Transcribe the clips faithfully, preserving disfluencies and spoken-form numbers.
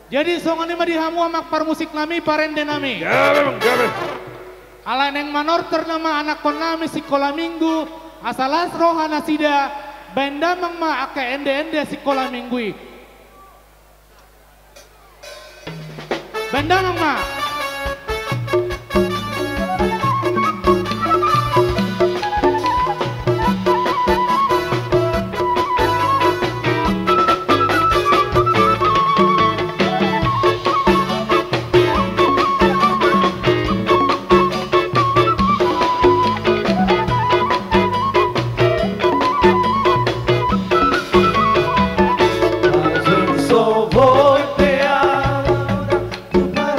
Jadi songon i ma di hamu amang parmusik nami, parende nami. Gabe, Bang, gabe. Alai naeng manortor nama anakkon nami sikola minggu, asa las roha nasida, baen damang ma angka ende-ende sikola minggu i. Baen damang ma.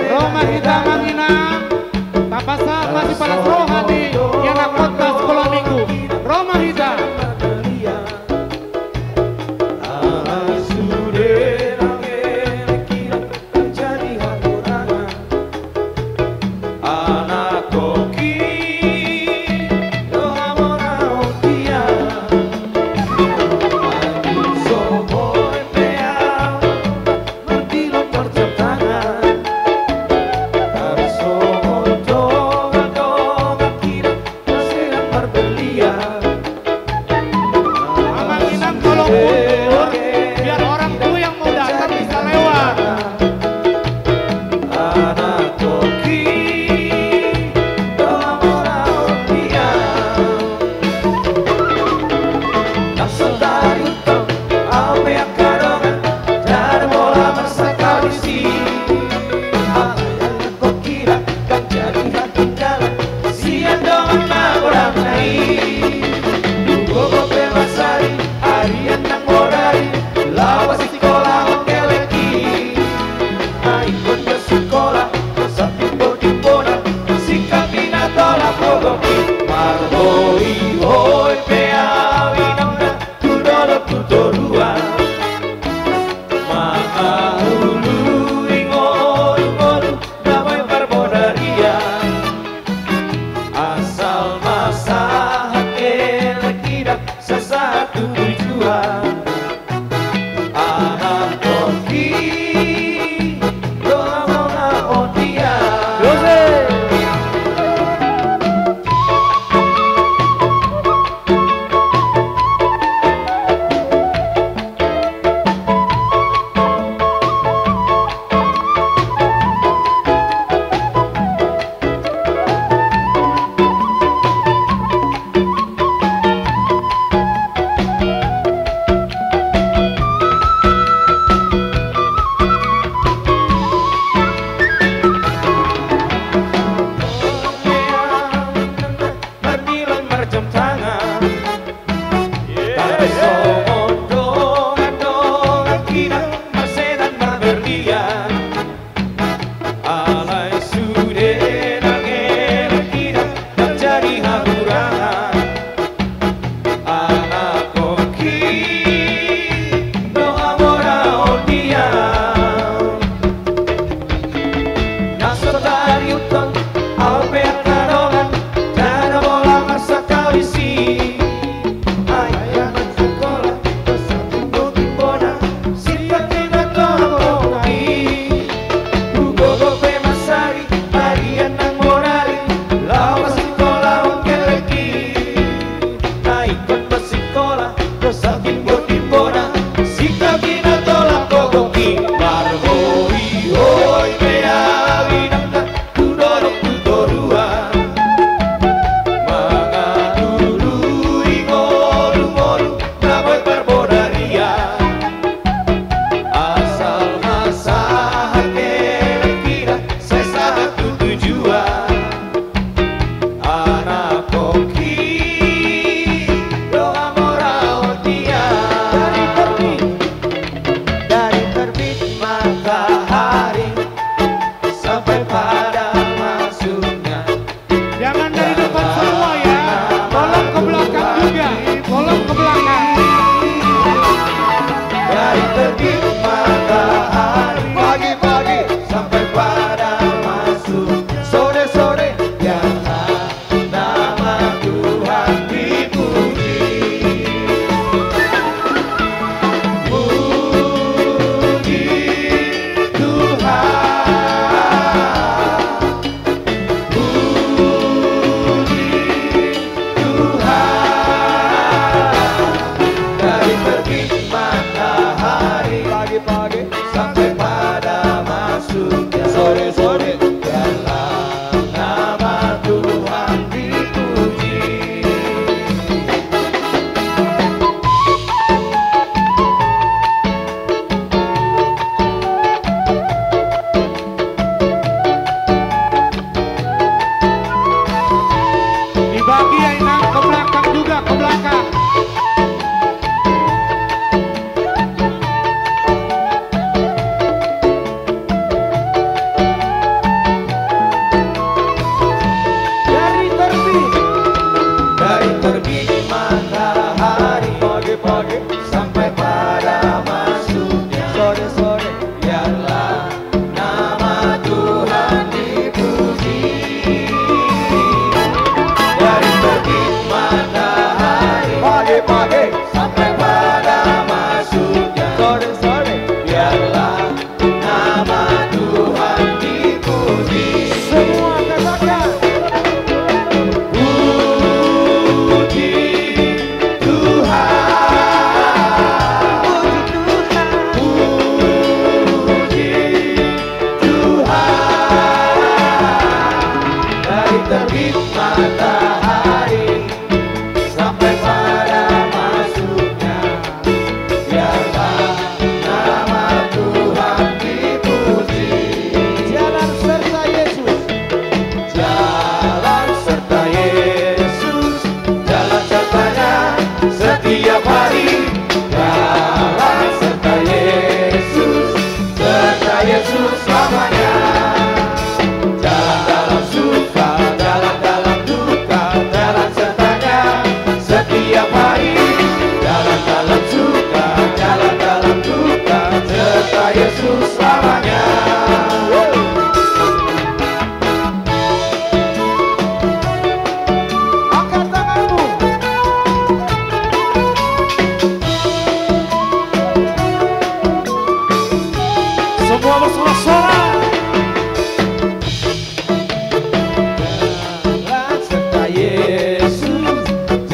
Ro ma hita amang inang, tapasahat ma sipalas roha ni ianakhonta sikola minggu. Ro ma hita. Amang inang tolong mundur, biar orang tua yang mau datang bisa lewat.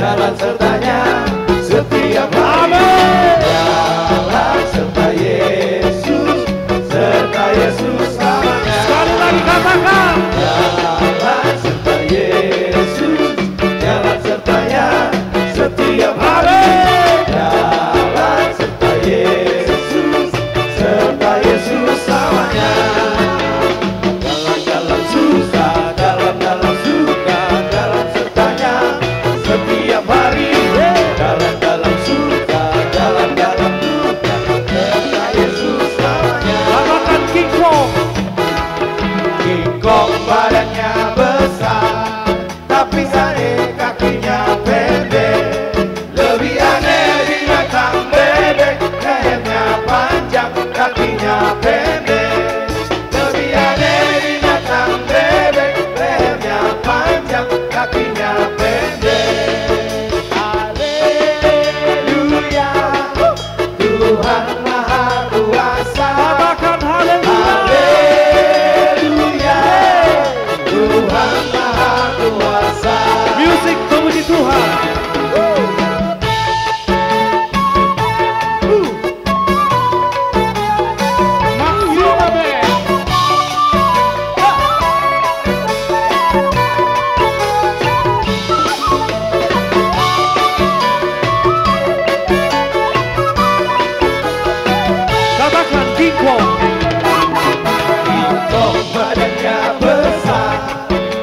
Jalan sertanya setiap hari. Amin. Jalan serta Yesus, serta Yesus selamanya. Sekali lagi katakan. Jalan serta Yesus, jalan sertanya setiap hari. Amin. Jalan serta Yesus, serta Yesus selamanya. Dalam-dalam susah, dalam-dalam suka, jalan sertanya setiap hari. Dalam-dalam susah, dalam-dalam duka, serta Yesus selamanya. Katakan King Kong. King Kong badannya besar, tapi aneh kakinya pendek. Lebih aneh binatang bebek, lehernya panjang, kakinya pendek. Lebih aneh binatang bebek, lehernya panjang, kakinya pendek. Haleluya. Tuhan Maha Kuasa. Katakan haleluya. Haleluya. Tuhan Maha Kuasa. Musik memuji Tuhan. Katakan King Kong. King Kong badannya besar,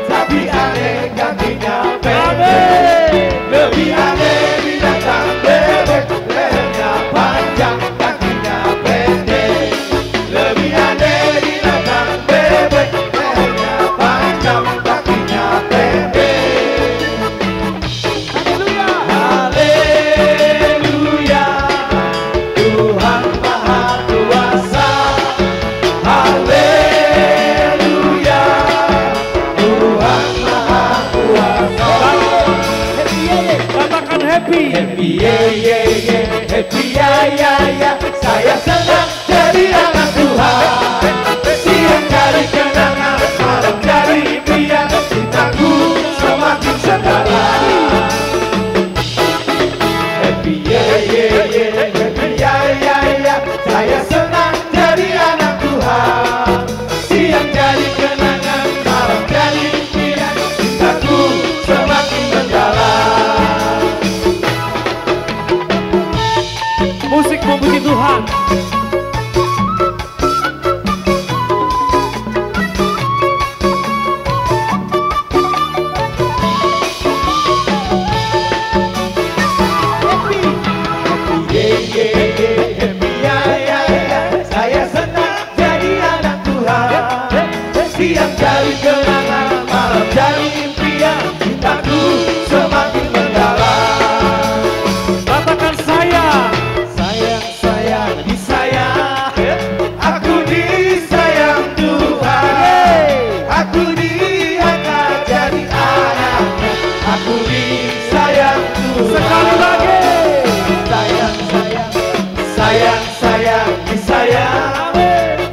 tapi aneh kakinya pendek. Amin. Lebih aneh binatang bebek, lehernya panjang, kakinya pendek. Lebih aneh binatang bebek, lehernya panjang, kakinya pendek. Haleluya. Haleluya. Tuhan Maha Kuasa. Haleluya. Tuhan Maha Kuasa. Happy, ye, ye. Katakan happy. Happy, ye, ye, ye. Happy, ya, ya, ya. Saya senang jadi anak Tuhan. Siang jadi kenangan, malam jadi impian, cintaku semakin mendalam. Happy, ye, ye, ye, happy, ya, ya, ya. Saya senang jadi anak Tuhan. Siang jadi kenangan, malam jadi impian, cintaku semakin mendalam. Musik memuji Tuhan. Happy, ye, ye, ye, happy, ya, ya, ya. Saya senang jadi anak Tuhan. Siang jadi kenangan, malam jadi impian, cintaku semakin mendalam. Katakan sayang. Sayang, sayang, disayang. Aku disayang Tuhan. Aku diangkat jadi anak. Aku disayang Tuhan. Sekali lagi. Sayang, sayang, sayang, sayang, disayang.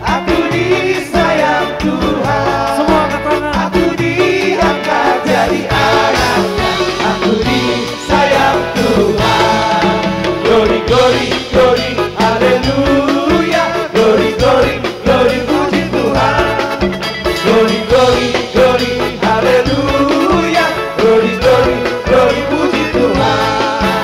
Aku disayang Tuhan. Semua angkat tangan. Aku diangkat jadi anak. Aku disayang Tuhan. Glory, glory, glory, haleluya. Glory, glory, glory, puji Tuhan. Glory, glory, glory, haleluya. Glory, glory, glory, puji Tuhan.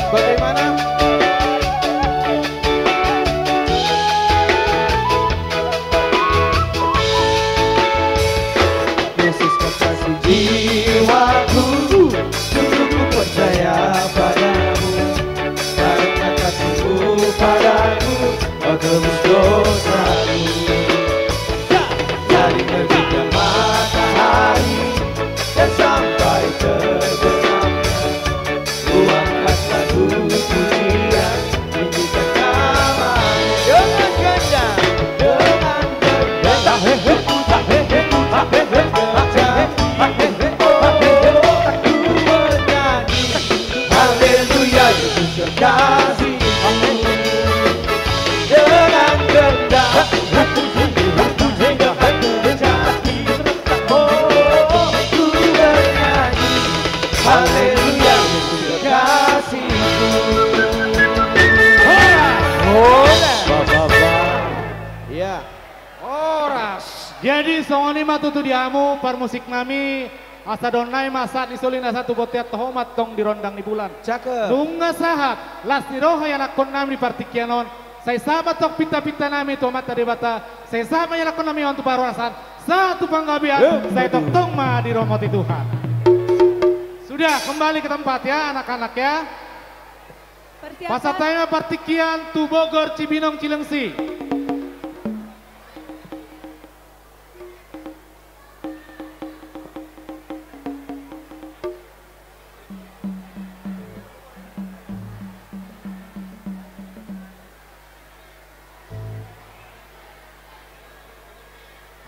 Bagaimana? Yesus kekasih jiwaku, sungguh ku percaya padamu, karena kasih-Mu padaku, Kau tebus dosaku. Dari terbitnya matahari dan sampai terbenamnya, Ku angkat lagu pujian, tinggikan nama-Mu. Dengan kehendak, dengan kehendak, oh, ku bernyanyi. Haleluya, Yesus kekasih-Ku. Dengan kehendak, dengan kehendak, oh, ku bernyanyi. Haleluya, Yesus kekasih-Ku. Horas. Horas. Ba, ba, ba. Iya. Horas. Jadi, songon i ma tutu di hamu, parmusik nami, asa dohot nai ma sahat ni soli na sahat tu bontean, toho ma antong di rondang ni bulan. Cakep. Nunga sahat las ni roha ianakkon nami di partingkian on, sai sahat ma antong pinta-pinta nami tu Amanta Debata, sai sahat ma ianakkon nami on tu parhorasan, sahat tu panggabean, eh, sai tongtong ma dirahmati Tuhan. Sudah, kembali ke tempat ya, anak-anak ya. Persiapkan. Pasahat hami ma partingkian tu Bogor, Cibinong, Cilengsi.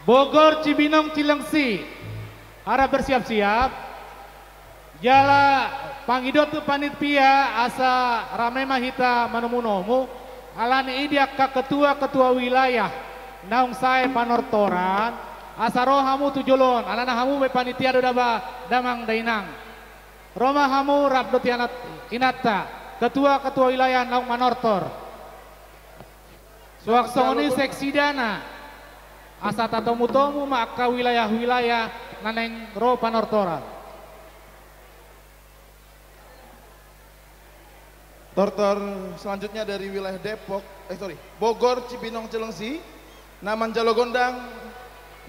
Bogor, Cibinong, Cilengsi, harap bersiap-siap. Jala pangidoan tu panitia asa rame ma hita manomu-nomu, alani i di angka ketua-ketua wilayah naung sae panortoran, asa ro hamu tu jolo on, alana hamu be panitia do da ba, damang dainang. Ro ma hamu rap dohot inanta, ketua-ketua wilayah naung manortor. Suang songon i seksidana, asa tatomu-tomu ma angka wilayah-wilayah na naeng ro panortoran. Tortor selanjutnya dari wilayah Depok, eh, sorry, Bogor, Cibinong, Cilengsi, na manjalo gondang,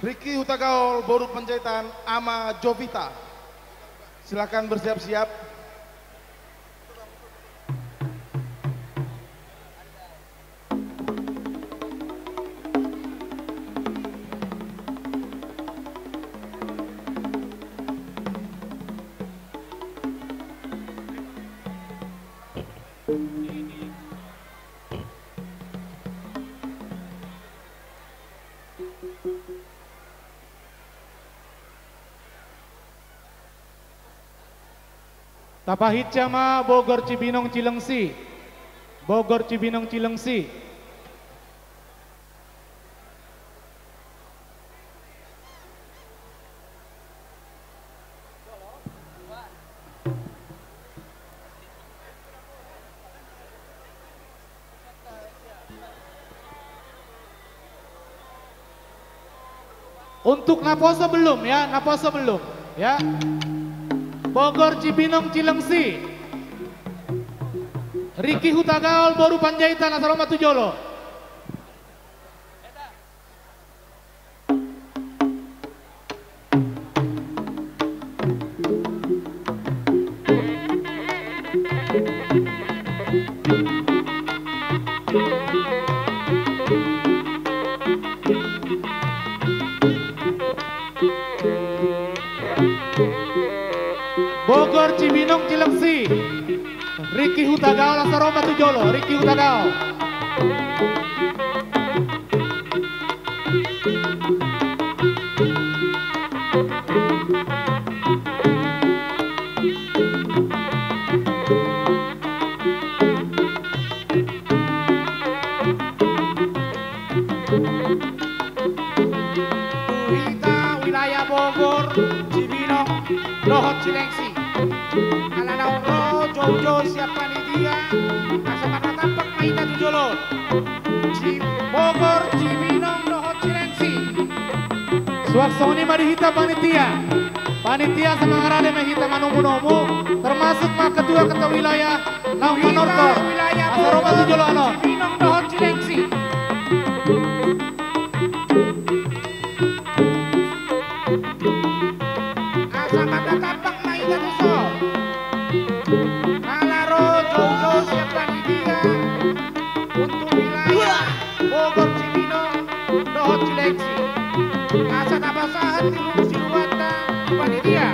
Riki Hutagaol, boru Panjaitan, Ama Jovita. Silakan bersiap-siap. Tapahinsa ma Bogor, Cibinong, Cilengsi. Bogor, Cibinong, Cilengsi. Untuk naposo belum ya, naposo belum ya. Bogor, Cibinong, Cilengsi. Riki Hutagaol, boru Panjaitan, asa ro ma tu jolo. Bogor, Cibinong, Cilengsi. Riki Hutagaol, asa ro ma tu jolo, Riki Hutagaol. Tu hita wilayah Bogor, Cibinong dohot Cilengsi. Ala naung ro joujou sian panitia, asa marnatampak ma hita tu jolo. Ci-, Bogor, Cibinong dohot Cilengsi. Suang songon i ma di hita panitia. Panitia, samangarade ma hita manomu-nomu, termasuk ma ketua-ketua wilayah, naung manortor. Wilayah Bogor, asa ro ma tu jolo on. Cibinong dohot Cilengsi. Asa mardatampak ma hita tuson. Ala ro joujou sian panitia untuk wilayah Bogor, Cibinong dohot Cilengsi. Asa tapasahat tu luhut siluhutna panitia.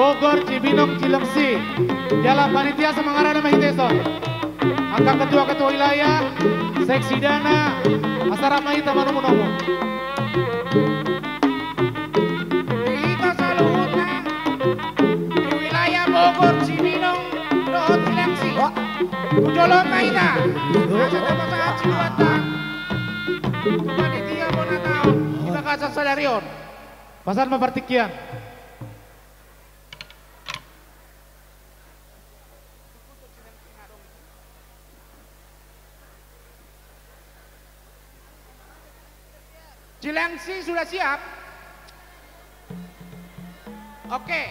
Bogor, Cibinong, Cilengsi. Jala panitia, samangarade ma hita tuson. Angka ketua-ketua wilayah, seksidana, asa rap ma hita manomu-nomu. Hita saluhutna di wilayah Bogor, Cibinong dohot Cilengsi. Tu jolo on ma hita. Asa tapasahat siluhutna tu panitia bona taon di bagasan sadari on. Pasahat ma partingkian. Cilengsi sudah siap? Oke.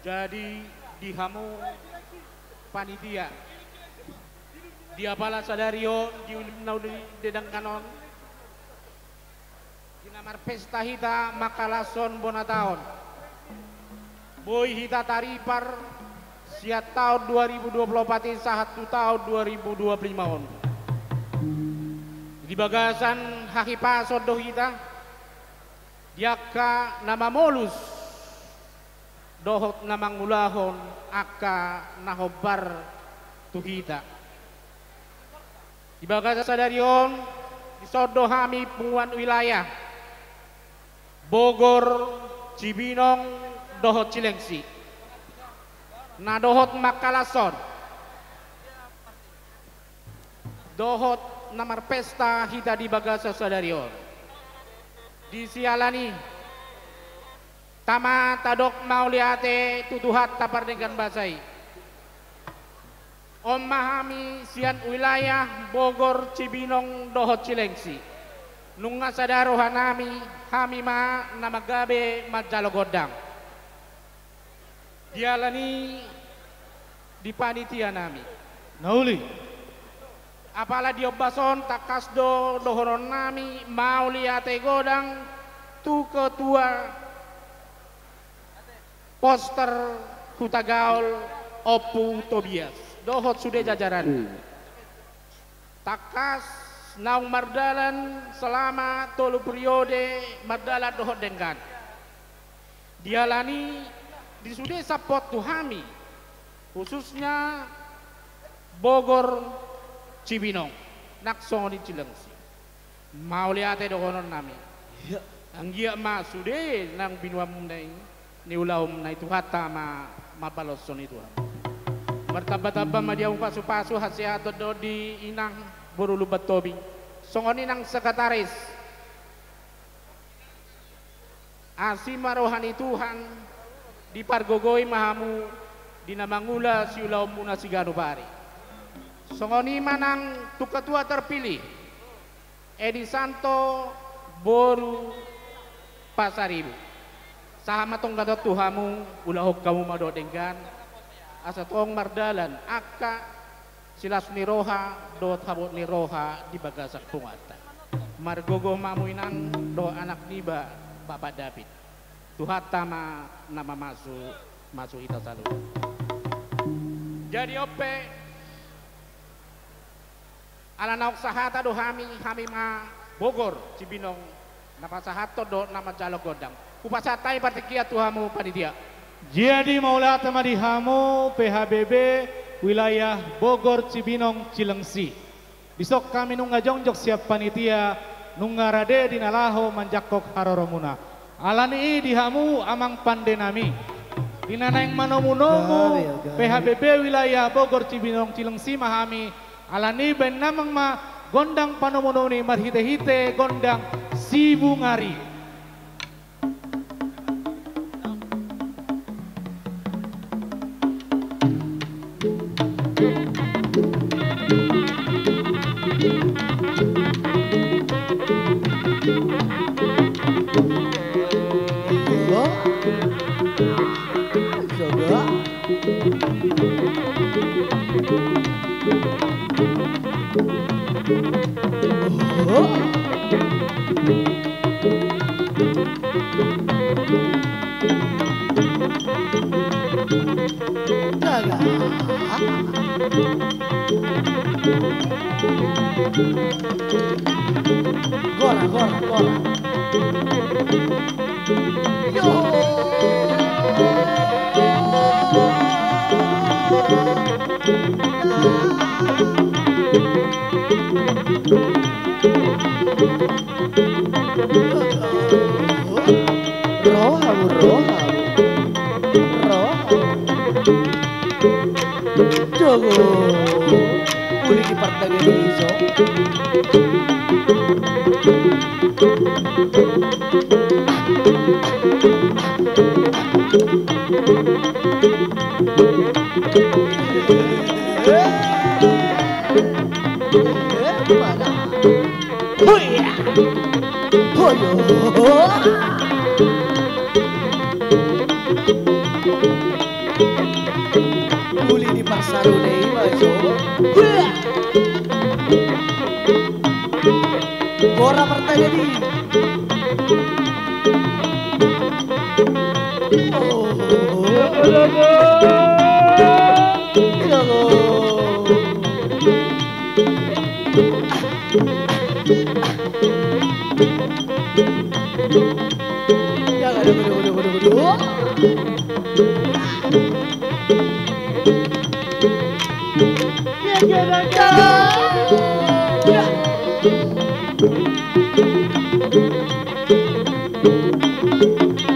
Jadi di hamu panitia, di apala sadari on, di ulun na uli di dangkanon, di na marpesta hita mangkalashon bona taon. Boi hita taripar sian taon dua ribu dua puluh opat i sahat tu taon dua ribu dua puluh lima on. Di bagasan hahipason do hita, di angka na mamolus dohot na mangulahon angka na hombar tu hita. Di bagasan sadari on, dison do hami punguan wilayah Bogor, Cibinong dohot Cilengsi, na dohot mangkalashon dohot na marpesta hita di bagasan sadari on. Di siala ni i, tama tadok mauliate tu Tuhanta pardenggan basa i. On ma hami sian wilayah Bogor, Cibinong dohot Cilengsi. Nunga sada rohanami, hami ma na manggabe manjalo gondang. Dialani di panitia nami. Na uli. Apala di ombas on tangkas do dohononnami mauliate godang tu ketua poster Hutagaol Ompu Tobias dohot sude jajaran. Hmm. Tangkas naung mardalan selama tolu periode mardalan dohot denggan. Dialani di sude sampot tu hami, khususnya Bogor, Cibinong, nang songon i Cilengsi. Mauliate dohononnami. Iya. Anggiat ma sude nang binuamuna i, niulahonmuna i, Tuhanta ma mambaloshon i tu hamu. Martambatamba ma di hamu pasupasu, hasehaton dohot di inang boru Lumban Tobing. Songon i nang sekretaris. Asi ma roha ni Tuhan, dipargogoi ma hamu di na mangula siulahonmuna siganup ari. Songon i ma nang tu ketua terpilih, Edi Santo boru Pasaribu. Sahat ma tongtong tu hamu, ulahon hamu ma dohot denggan, asa tong mardalan angka silas ni roha dohot habot ni roha di bagasan punguanta. Margogo ma hamu inang dohot anak niba Bapak David. Tuhanta ma na mamasu, masu hita saluhut. Jadi on pe, ala naung sahata do hami, hami ma Bogor, Cibinong, na pasahathon dohot na manjalo gondang. Hupasahat hami partingkian tu hamu panitia. Jadi mauliate ma di hamu P H B B wilayah Bogor, Cibinong, Cilengsi. Dison hami nunga jongjong sian panitia, nunga rade di na laho manjangkon haroromuna. Alani i di hamu amang pande nami. Di na naeng manomunomu P H B B wilayah Bogor Cibinong Cilengsi ma hami, alani baen damang ma gondang panomunomu i marhitehite gondang Sibungari. Gora, gora, gora. Yo. Roha, roha, roha. Jogo. Uli di partagedi so. Hoya! Hoyo! Uli di parsaruna i ma jo. Hoya! Gora partagedi.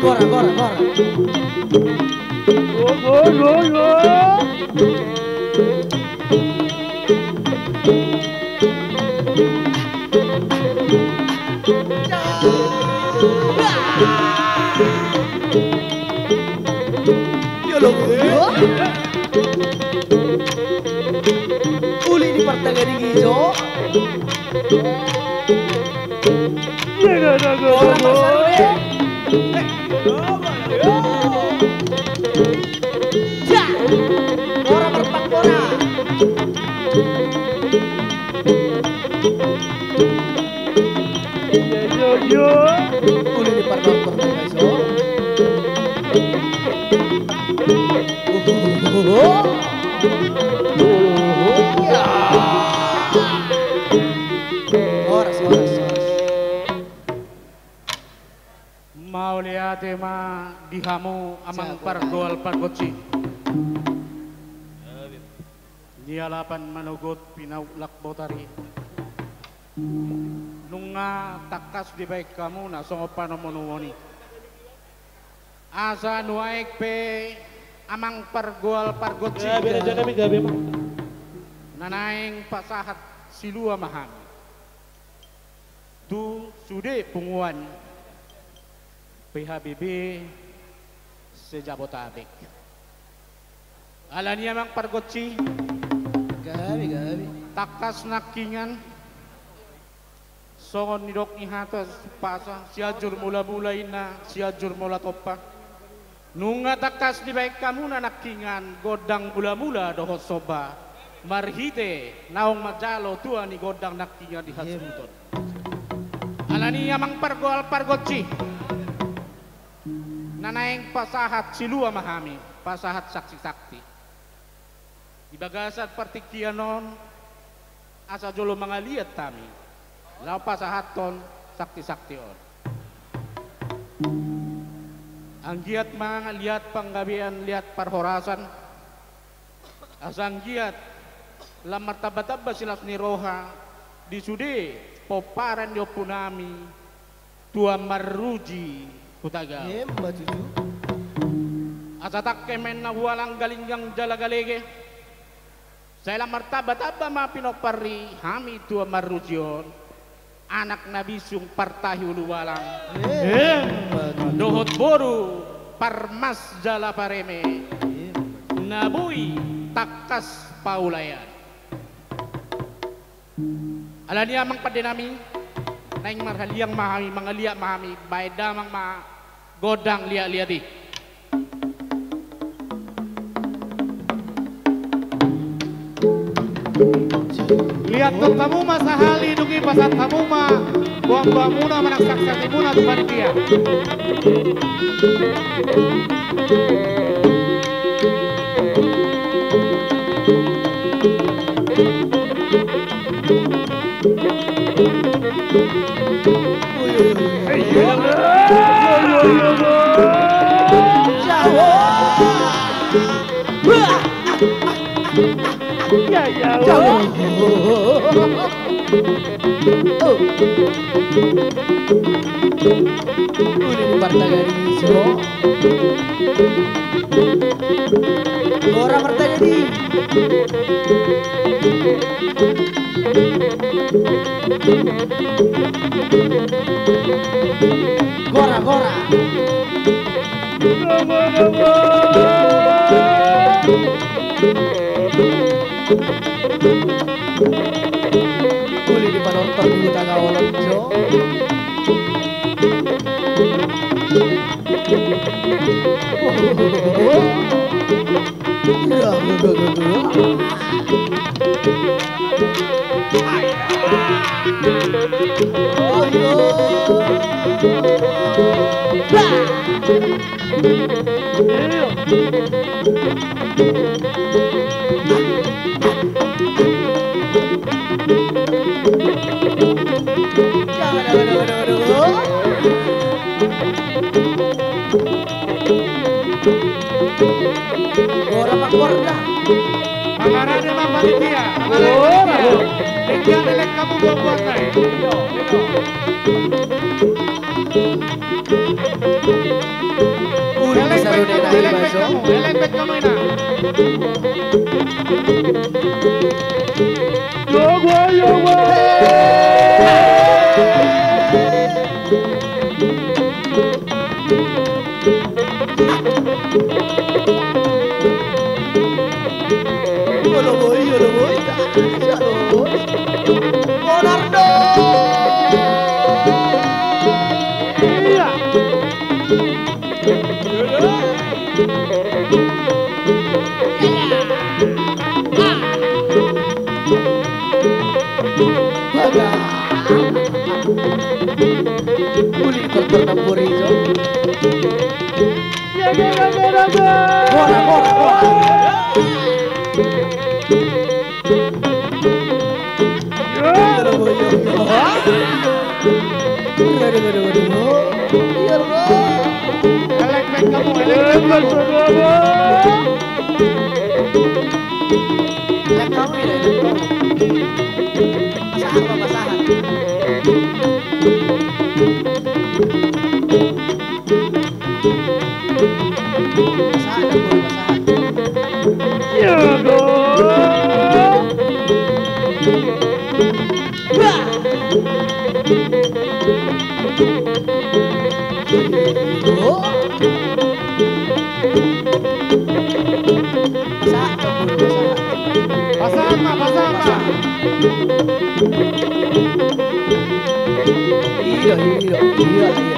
Gora, gora, gora. Gol, gol, gol, gol. Yo, lo, yo. Uli di partagedi i jo. Iya, iya, iya, iya. Orang pasar, eh. Ya. Orang berpak bola. Iya, iya, iya. Uli di partagedi i jo. Horas, horas, horas. Mauliate ma di hamu amang pargoal pargonsi. Nialapan manogot pinaulak botari. Nunga tangkas dibaen hamu na songon panomunomuon i. Asa nuaeng pe amang pargoal pargonsi. Gabe raja nami, gabe ma. Na naeng pasahat silua ma hami tu sude punguan P H B B se-Jabotabek. Alani amang pargonsi. Gabe, gabe. Tangkas nangkiningan. Songon nidok ni hata umpasa, Sianjur Mulamula inna Sianjur Mula Tompa. Nunga tangkas dibaen hamuna nangkiningan gondang mulamula dohot somba. Marhite naung manjalo tua ni gondang nangkiningan di hasuhuton. Alani amang pargoal pargonsi. Na naeng pasahat silua ma hami, pasahat saksi-saksi. Di bagasan partingkian on, asa jolo mangaliat hami, laho pasahathon saksi-saksi on. Anggiat ma liat panggabean, liat parhorasan, asa anggiat lam martamba-tamba silas ni roha di sude pomparan ni ompunami, tua maruji Hutagaol. Emma tutu. Asa tangke ma inna hualang, galinggang jala galege. Sai lam martamba-tamba ma pinompar ni hami tua marruji on, anak na bisung partahi ulubalang. Emma tutu. Dohot boru parmas jala pareme, emma tutu, na boi tangkas paulaean. Alani i amang pande nami, naeng marhaliang ma hami, mangaliat ma hami, baen damang ma gondang liat-liat i. Liathon hamu ma sahali, dung i pasahat hamu ma boan-boanmuna manang saksi-saksimuna tu panitia. Uli ni partagari so. Gora partagari. Gora, gora. Uli ni panortor di huta Gaolon jo. Gora ma, gora. Pangarade ma panitia, pangarade ma panitia. Tinggal elek hamu buat-buat nai. Elek bet, elek bet hamu, elek bet hamu ina. Olo boi, olo boi, olo boi. Leonardo. Iya. Uli tortor na pori jo. Gora, gora, gora. Elek bet hamu, elek bet hamu. Elek hamu ina, elek hamu. Pasahat ma, pasahat. Pasahat ma, pasahat ma. Iya, iya, iya, iya.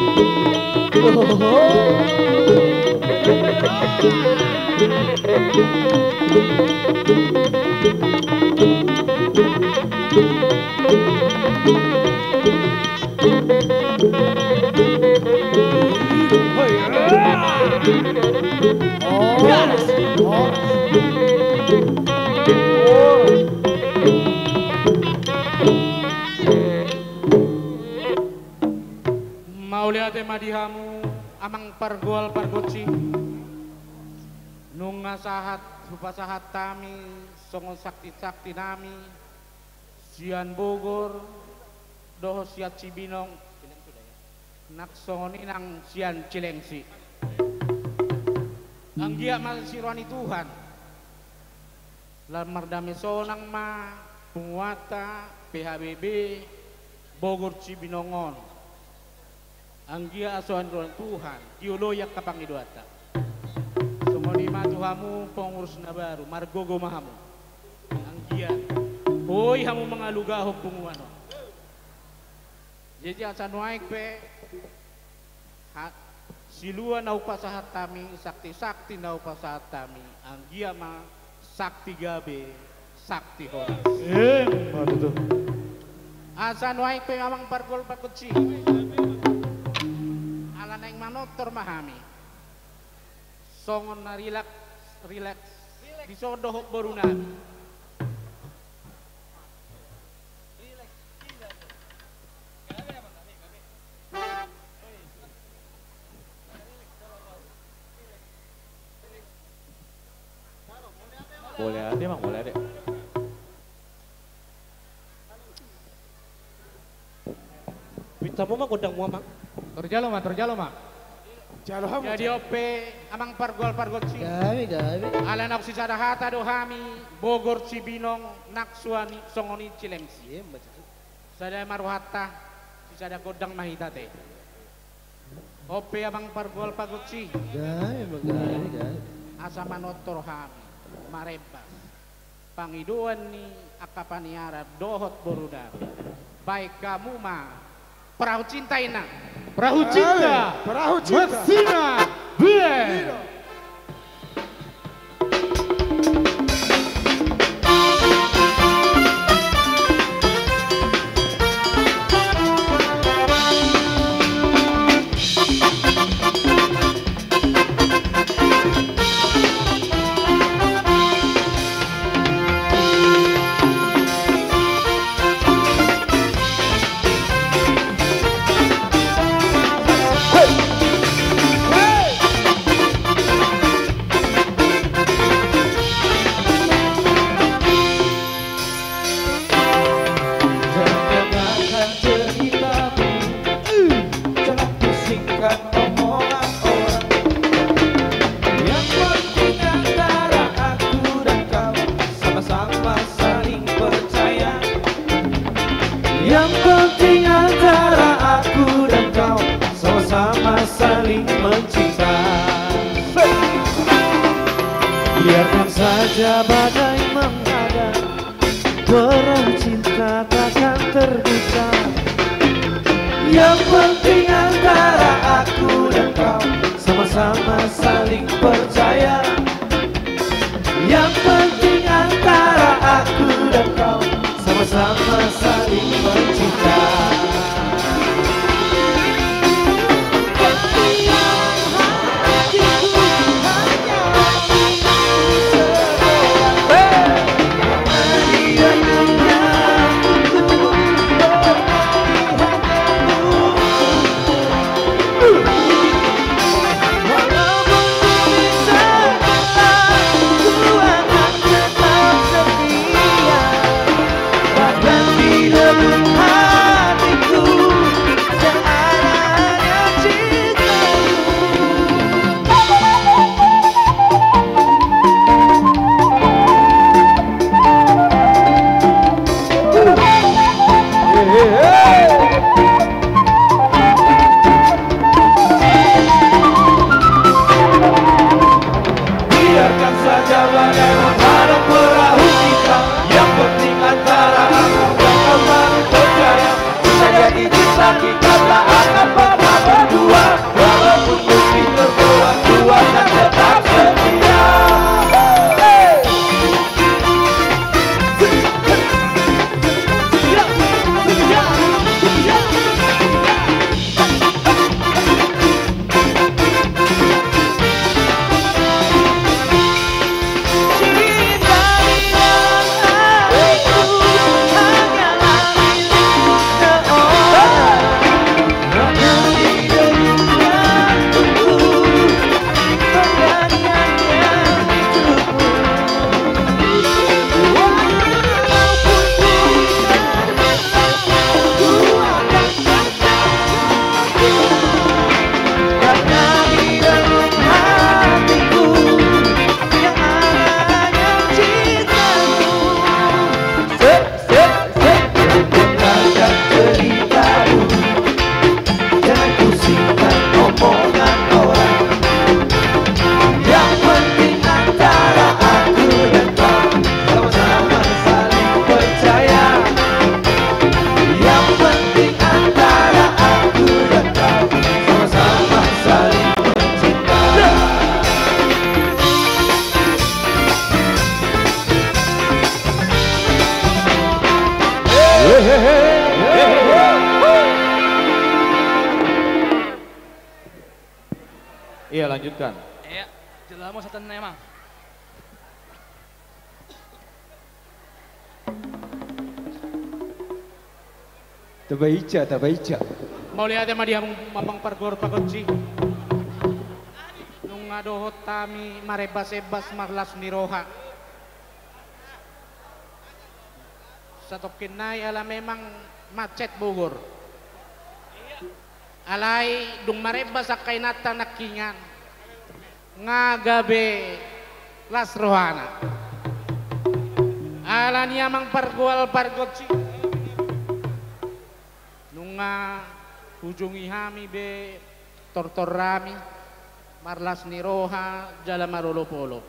Mauliate ma di hamu amang pargual pargonsi. Nunga sahat hupasahat hami songon sakti-sakti nami sian Bogor dohot sian Cibinong, nang songon i nang sian Cilengsi. Anggiat ma siroha ni Tuhan. Lam mardame sonang ma punguanta P H B B Bogor Cibinong on. Anggiat asa roha ni Tuhan dioloi angka pangidoanta. Songon i ma tu hamu pengurus na baru, margogo ma hamu. Anggiat boi hamu mangalugahon punguan on. Jadi asa nuaeng pe, ha, silua na hupasahat hami, sakti-sakti na hupasahat hami, anggiat ma sakti gabe, sakti horas. Emma tutu. Asa nuaeng pe amang pargol pargonsi, ala naeng manortor ma hami. Songon na rilaks, rilaks. Dison dohot boru nami. Mauliate, Amang, mauliate. Pintamu ma gondangmu, Amang. Torjalo ma, torjalo ma. Jalo hamu. Jadi on pe amang pargol pargonsi. Gabe, gabe. Ala naung sisada hata do hami, Bogor Cibinong, nang suan i songon i Cilengsi. Iya, Mbak Cici. Sada ma rohanta, sisada gondang ma hita ate. On pe amang pargol pargonsi. Gabe, gabe, gabe. Asa manortor hami, marembas pangidoan ni angka paniaran dohot boru nami. Baen hamu ma Perahu Cinta, Inang. Perahu Cinta. Perahu Cinta. Messina Band. Jangan dengarkan ceritamu, jangan pusingkan omongan orang. Yang penting antara aku dan kau sama-sama saling percaya. Yang penting antara aku dan kau sama-sama saling mencinta. Biarkan saja badai menghadang, perahu cinta takkan terguncang. Yang penting antara aku dan kau sama-sama saling percaya. Yang penting antara aku dan kau sama-sama saling mencinta. Biarkan saja badai menghadang perahu kita, yang penting antara aku dan kau saling percaya. Bisa jadi cinta kita tak akan pernah berdua, walaupun mungkin terbelah dua, kan tetap setia. Lanjutkan. Iya, jelas mau satan emang. Tabaica, tabaica. Mauliate ma di hamu amang pargual pargonsi. Nunga dohot hami marebbas-ebbas marlas ni roha. Satongkin nai ala memang macet Bogor. Alai dung marebbas angka inanta nangkiningan nga gabe las rohana. Ala ni amang pargual pargonsi. Nunga hujungi hami be tortor hami marlas ni roha jala marolopolop.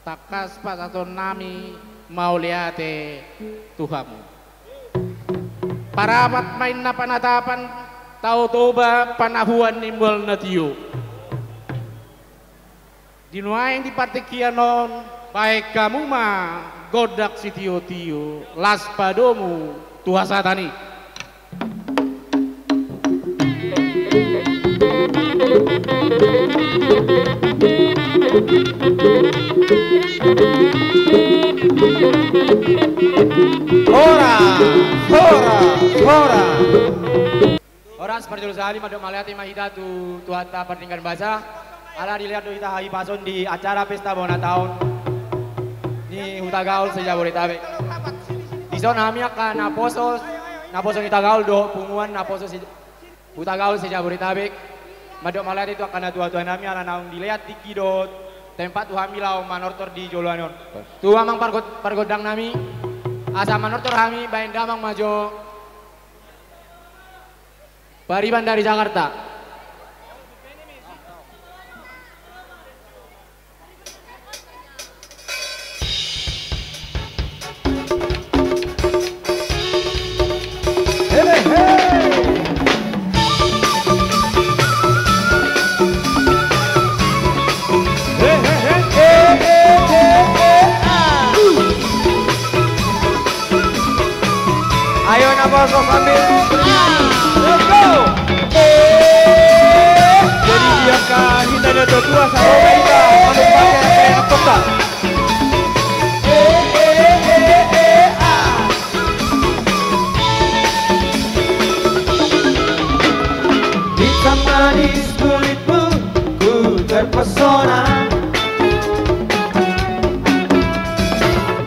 Tangkas pasahaton nami mauliate tu hamu. Parapat ma inna panatapan, Tao Toba panahuan ni mual na tio. Di nuaeng di partingkian on, baen hamu ma gondang sitiotio, las padomu tu hasahatan i. Horas, horas, horas. Horas, parjolo sahali mandok mauliate ma hita tu Tuhanta pardenggan basa. Ala dilehon do hita hahipason di acara pesta bona taon ni Hutagaol se-Jabodetabek. Dison hami angka naposo, naposo ni Hutagaol dohot punguan naposo se-, Hutagaol se-Jabodetabek. Mandok mauliate tu angka natuatua nami ala naung dilehon tingki dohot tempat tu hami laho manortor di joloan on. Tu amang pargo-, pargondang nami, asa manortor hami, baen damang ma jo. Pariban dari Jakarta. Hele, he. He, he, he. E, e, e, e, a. Ayo, naposo sambil. Let's go. Jadi, di angka hita na tua-tua, saroba hita, manuk pakai, kayak apa, Kak? Hitam manis kulitmu, ku terpesona.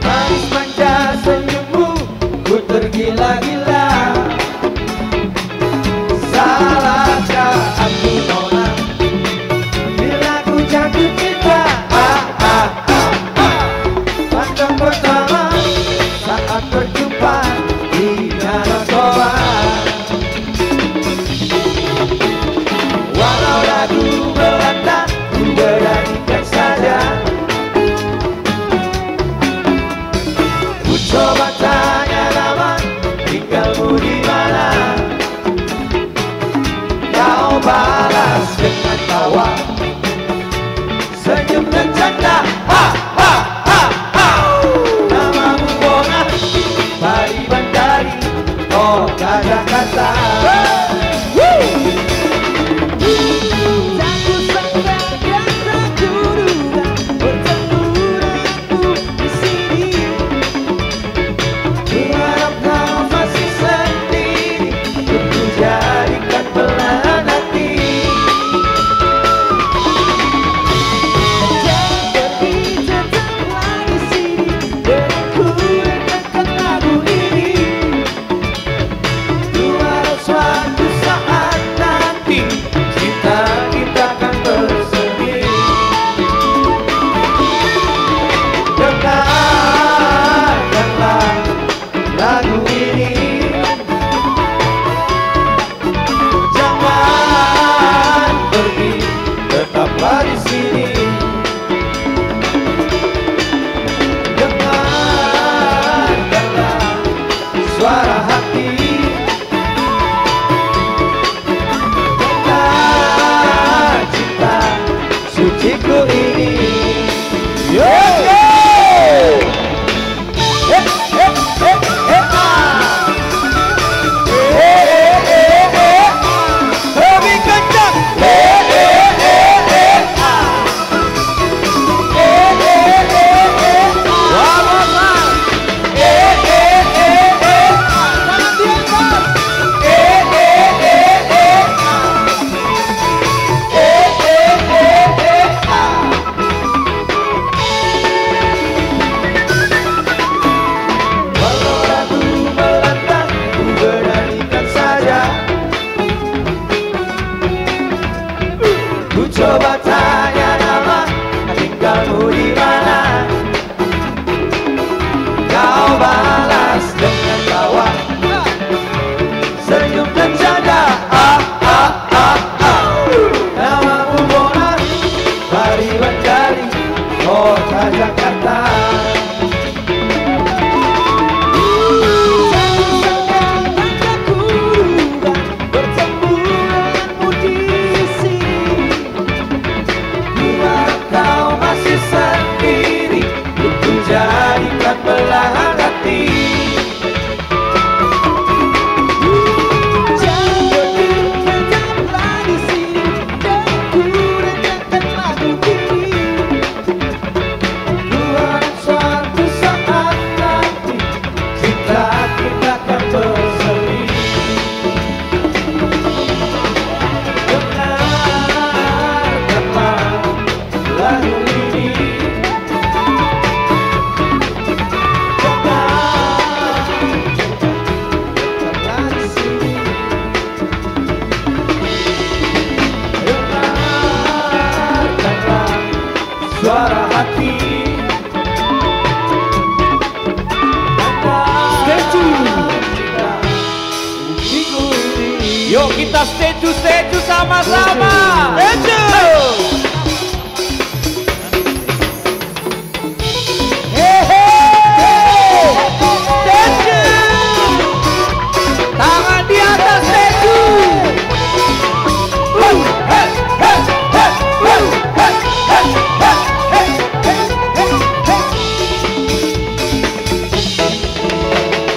Manis manja senyummu, ku tergila-gila. Salahkah aku, Nona, bila ku jatuh cinta? Ah, ah, ah, ah. Pandang pertama saat berjumpa di Danau Toba. Walau lagu Belanda, ku beranikan saja. Ku coba tanya nama, tinggalmu di mana? Kau balas dengan tawa, senyum bercanda. Ha, ha, ha, ha. Namamu Bona, Pariban dari Kota Jakarta. Woo! Tak kusangka dan tak kuduga pertemuan di sini. Ku harap kau masih sendiri, ku jadikan belahan hati. Jangan pergi, tetaplah di sini, denganku dengarkan lagu ini. Ku harap suatu Yuk, kita setuju, setuju sama-sama. Setuju. Hehe. Setuju. Tangan di atas, setuju.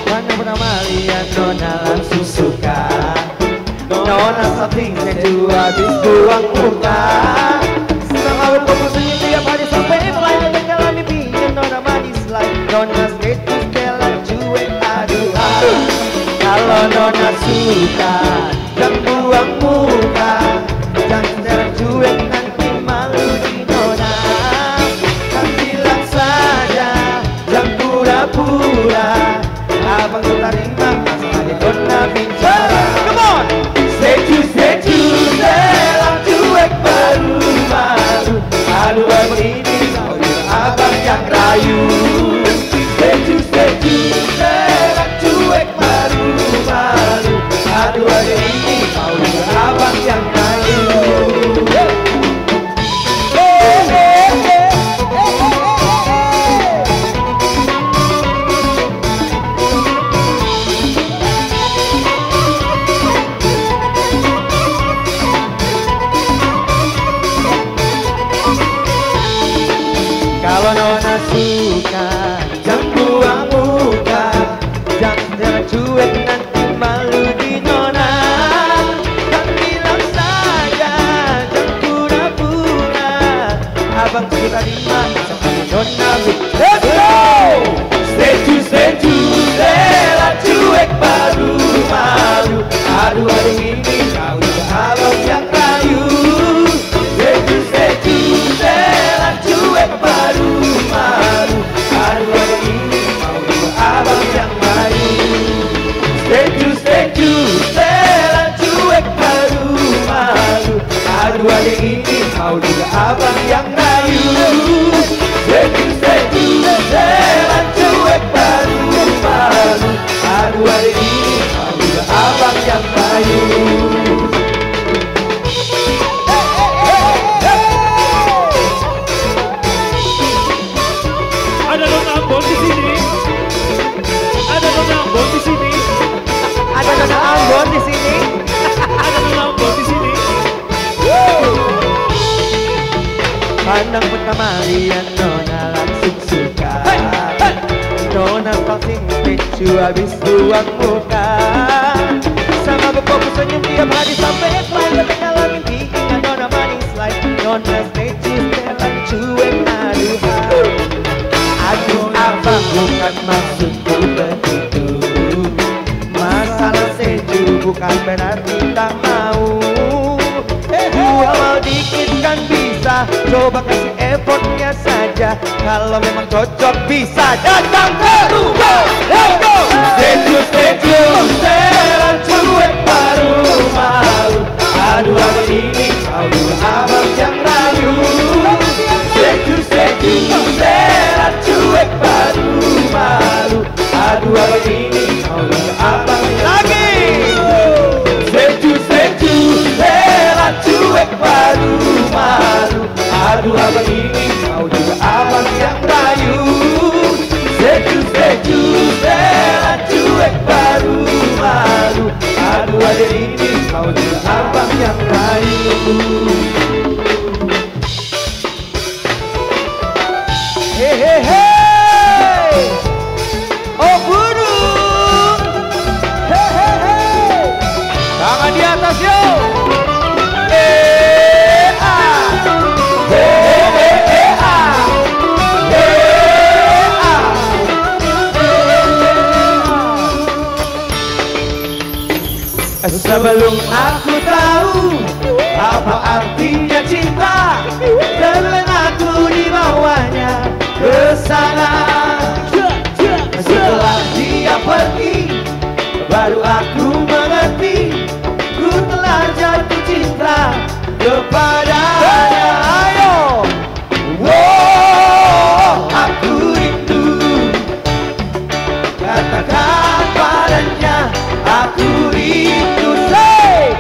Mana pernah malihat nona langsung suka. Nona sering setuju habis buang muka. Selalu fokus senyum tiap hari sampai mulai. Nona dalam mimpi, nona manis lai. Nona setuju, setelan cuek, aduh, ah. Kalau nona suka, jangan buang muka. Jangan setelan cuek, nanti malu di nona. Kan bilang saja, jangan pura-pura. Abang tu tarima, asal nona bicara. Come on. Setuju, setuju, setelan cuek, baru malu. Aduh, abang ini, kau juga abang yang rayu. Setuju, setuju, setelan cuek, baru malu. Aduh, abang ini, kau juga abang yang rayu. Kalau nona suka, jangan buang muka. Jangan setelan cuek, nanti malu di nona. Kan bilang saja, jangan pura-pura. Abang suka di mana? Let's go! Setuju, setuju, setelan cuek, baru malu. Aduh, hari ini kau juga abang yang rayu. Setuju, setuju, setelan cuek, baru malu. Aduh, hari ini kau juga abang yang rayu. Setuju, setuju, setelan cuek, baru malu. Aduh, hari ini kau juga abang yang rayu. Setuju, setuju, setelan cuek, baru malu. Aduh, hari ini kau juga abang yang rayu. Ada nona Ambon di sini. Ada nona Ambon di sini. Ada nona Ambon di sini. Ada nona Ambon di sini. Pandang pertama lihat nona langsung suka. Nona paling setuju habis buang muka. Sama berfokus senyum tiap hari sampai selain ketinggalan mimpi. Ingat nona manis lai. Nona setuju, setelan cuek, aduh, ah. Aduh, abang, bukan maksudku begitu. Masalah setuju bukan berarti tak mau. Dua mau dikit kan bisa. Coba kasih effortnya saja. Kalau memang cocok bisa datang ke rumah. Let's go. Setuju, setuju, setelan cuek, baru malu. Aduh, hari ini kau juga abang yang rayu. Setuju, setuju, setelan cuek, baru malu. Aduh, hari ini kau juga abang yang rayu. Setuju, setuju, setelan cuek, baru malu. Aduh, abang ini kau juga abang yang rayu. Setuju, setuju, setelan cuek, baru malu. Aduh, hari ini kau juga abang yang rayu. Hehehe. Oh, burung. Hehehe. Tangan di atas, yo. Eh, ah. Eh, eh, eh, ah. Eh, ah. Sebelum aku tahu apa artinya cinta, terlena aku dibawanya ke sana. Setelah dia pergi, baru aku mengerti, ku telah jatuh cinta kepadanya. Ayo. Wow, aku rindu. Katakan padanya, aku rindu. Say,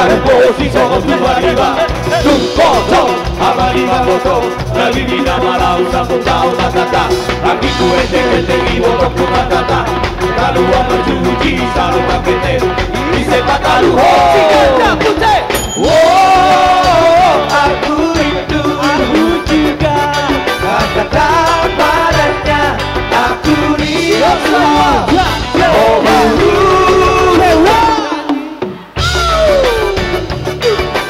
Posi songon tuba-riba, tung potong, ama ni mangotong, na bibi na marau, sampung taon na tata, anggi tu ete-ete, iboto puna tata, talu ama juji, salu pakete, ise patalu ho. Tiga, tiga, pute. Oh, aku rindu, aku juga, katakan padanya, aku rindu. Oh,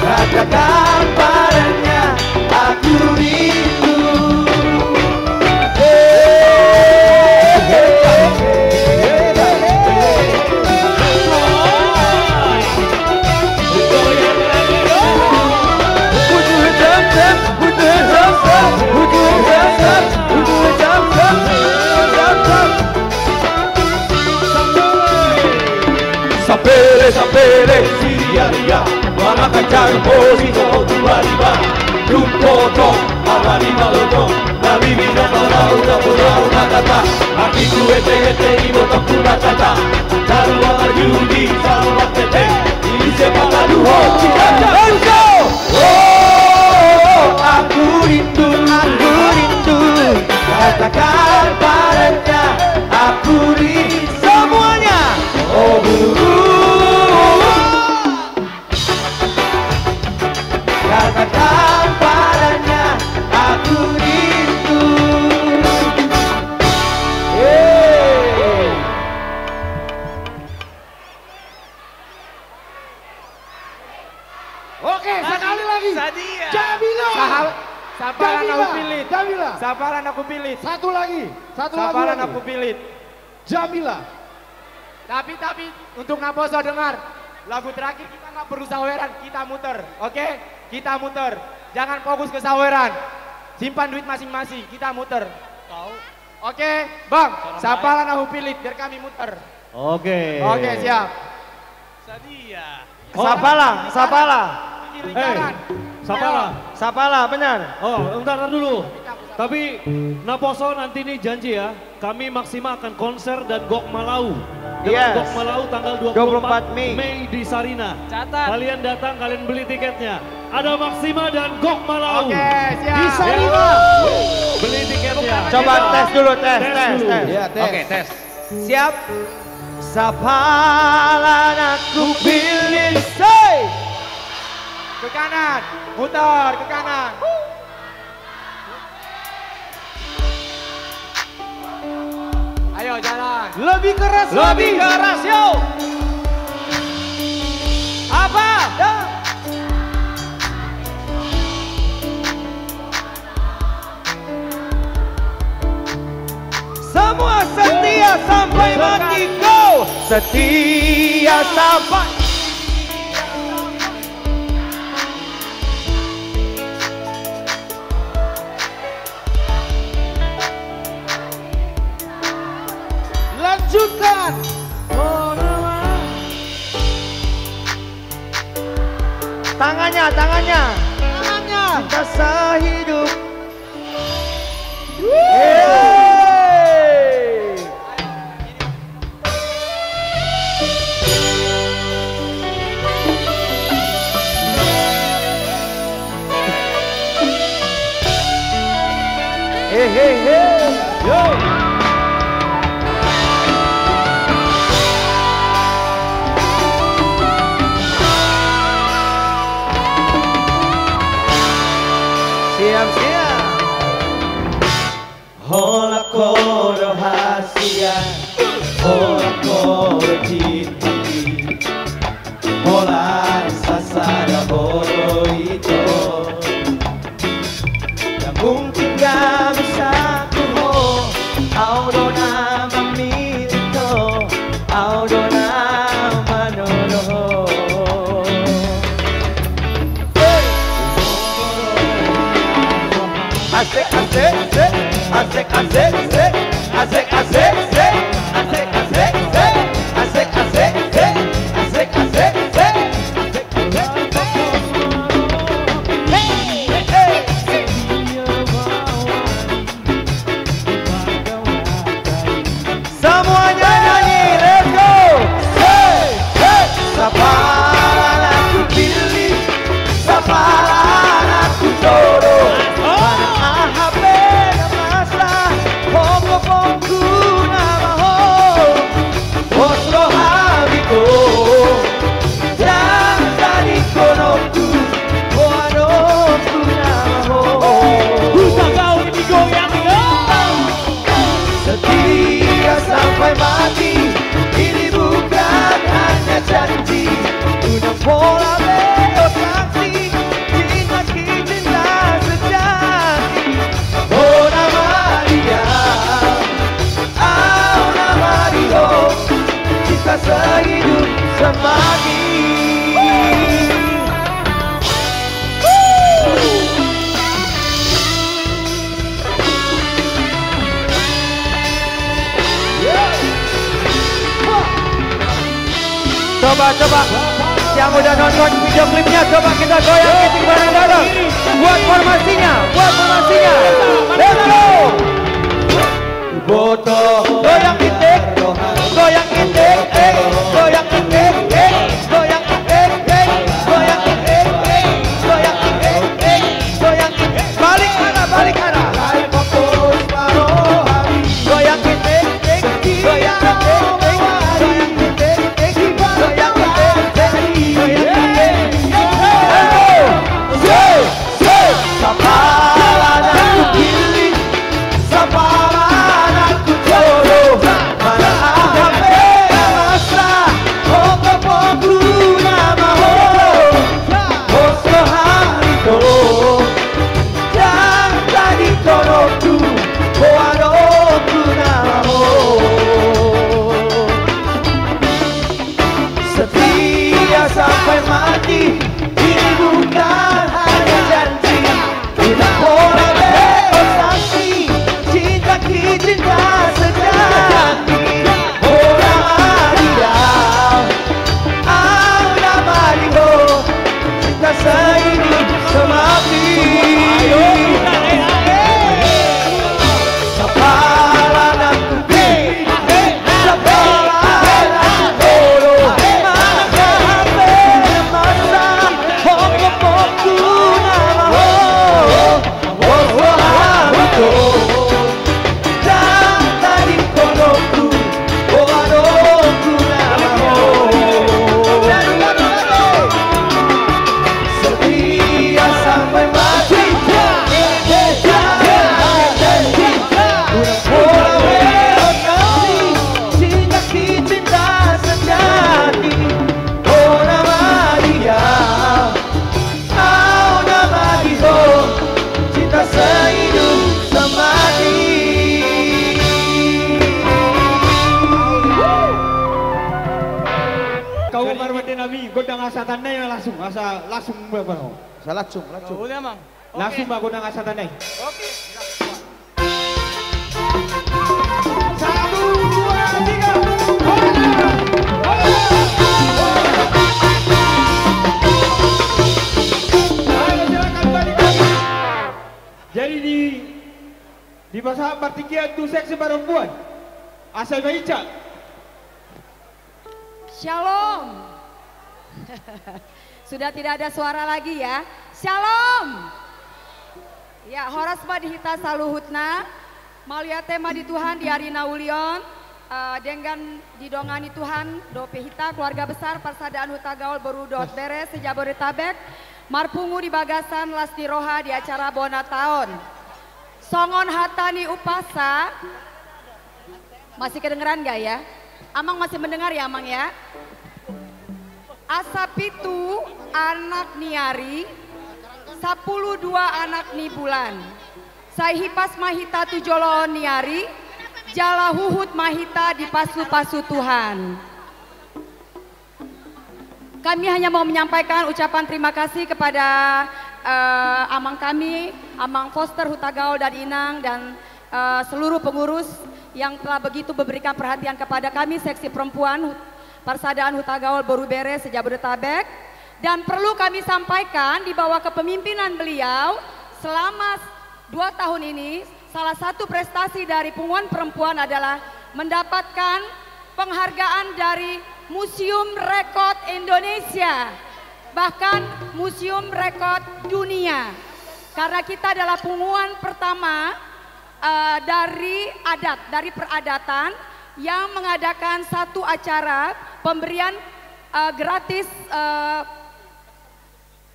katakan padanya, aku rindu. Put your hands up, put your hands up, put your hands up, put your hands up. Sapele, sapele, siria-ria, manang kancang posi songon tuba-riba. Tung potong, ama ni mangotong, na bibi na marau, na bonau na tata, anggi tu ete-ete, iboto puna tata, talu ama juji, salu pakete, ise patalu ho. Let's go! Oh, aku rindu, aku rindu, katakan padanya, aku rindu. Semuanya. Oh, katakan padanya, aku rindu. Hey. Oke, sekali lagi. Sadia. Jamila. Sahal-, sapala na hupilit. Jamila. Sapala na hupilit. Satu lagi. Satu lagu lagi. Sapala na hupilit. Jamila. Tapi, tapi, untuk naposo, dengar. Lagu terakhir kita nggak perlu saweran, kita muter. Oke? Kita muter. Jangan fokus ke saweran. Simpan duit masing-masing, kita muter. Tahu. Oke, Bang, sapala na hupilit, biar kami muter. Oke. Oke, siap. Sadia. Oh. Sapala, sapala. Kiri kanan. Sapala. Ayo. Sapala, benar. Oh, bentar, bentar dulu. Tapi, naposo nanti nih janji ya, kami Maxima akan konser dan Gok Malau. Dengan Gok Malau tanggal dua puluh empat Mei di Sarinah. Catat. Kalian datang, kalian beli tiketnya. Ada Maxima dan Gok Malau. Oke, siap. Di Sarinah. Beli tiketnya. Coba tes dulu, tes, tes, tes. Iya, tes. Oke, tes. Siap. Sapala na hupilit, say. Ke kanan, mutar ke kanan. Ayo, jalan. Lebih keras, lebih keras, yo. Apa? Ya. Semua setia sampai mati, go! Setia sampai. Lanjutkan. Tangannya, tangannya. Tangannya. Cinta sehidup. Hey. Hey, hey, hey. Yo. Siap, siap. Holan ho do hasian, holan ho do cinta, holan sasada ho do ito. Ndang mungkin gabe satu ho, au do na mamillit ho, au do na manodo ho. Asik, asik, sik. Asik, asik, sik. Asik, asik, sik. Asik, asik, sik. Asik, asik, sik. Asik, asik, sik. Asik, asik, sik. Hey, hey, hey. Semuanya nyanyi, let's go. Hey, hey. Sapala na hupillit. Pola be ho saksi, cinta ki cinta sejati. Ho na maria, au na mari ho, cinta sehidup semati. Coba, coba. Yang udah nonton video klipnya, coba kita goyang kenceng bareng-bareng. Buat formasinya, buat formasinya. Let's go. Boto, goyang kenceng, goyang kenceng, eh, goyang kenceng, eh, goyang kenceng, eh, goyang kenceng, eh, goyang kenceng, eh, goyang kenceng. Balik arah, balik arah. Goyang kenceng, goyang kenceng, goyang kenceng, goyang kenceng, goyang kenceng. Halo, se, se, sapala na hupillit, sapala na hujolo, mana aha pe na masa, ho gokhonhu na mahol, ho so hami do. Dang tadingkononku, ho adongku na mahol. Setia sampai mati, ini bukan hanya janji. Kita pola be ho saksi, cinta ki cinta sejati. Ho na maria, au na mari ho, cinta sehidup semati. Sapala na hupillit, sapala na hujolo, mana aha pe na masa, ho gokhonhu na mahol. Au na mari ho, cinta sehidup semati. Kau marwande nami, gondang asa tanda i langsung, asa langsung berapa? Asa langsung, langsung. Udah, Mang. Langsung, oke. Bang, gondang asa tanda i. Oke. Satu, dua, tiga. Hola! Hola! Hola! Ayo, silakan balik lagi. Jadi di, dipasahat partingkian tu seksi perempuan. Asa iba ica. Shalom. Sudah tidak ada suara lagi ya. Shalom. Ya, horas ma di hita saluhutna. Mauliate ma di Tuhan di ari na uli on, eh, denggan didongani Tuhan dope hita keluarga besar Parsadaan Hutagaol Boru dohot Bere se-Jabodetabek marpungu di bagasan las ni roha di acara bona taon. Songon hata ni umpasa, masih kedengeran nggak ya? Amang masih mendengar ya, Amang ya? Asa pitu anak ni ari, sampulu dua anak ni bulan. Sai hipas ma hita tu joloan ni ari, jala huhut ma hita dipasu-pasu Tuhan. Kami hanya mau menyampaikan ucapan terima kasih kepada, eh, amang kami, Amang Foster Hutagaol dan Inang, dan, eh, seluruh pengurus yang telah begitu memberikan perhatian kepada kami, seksi perempuan Hut-, Parsadaan Hutagaol Boru Bere se-Jabodetabek. Dan perlu kami sampaikan, di bawah kepemimpinan beliau, selama dua tahun ini, salah satu prestasi dari Punguan Perempuan adalah mendapatkan penghargaan dari Museum Rekor Indonesia, bahkan Museum Rekor Dunia. Karena kita adalah punguan pertama, eh, dari adat, dari peradatan yang mengadakan satu acara pemberian, eh, gratis, eh,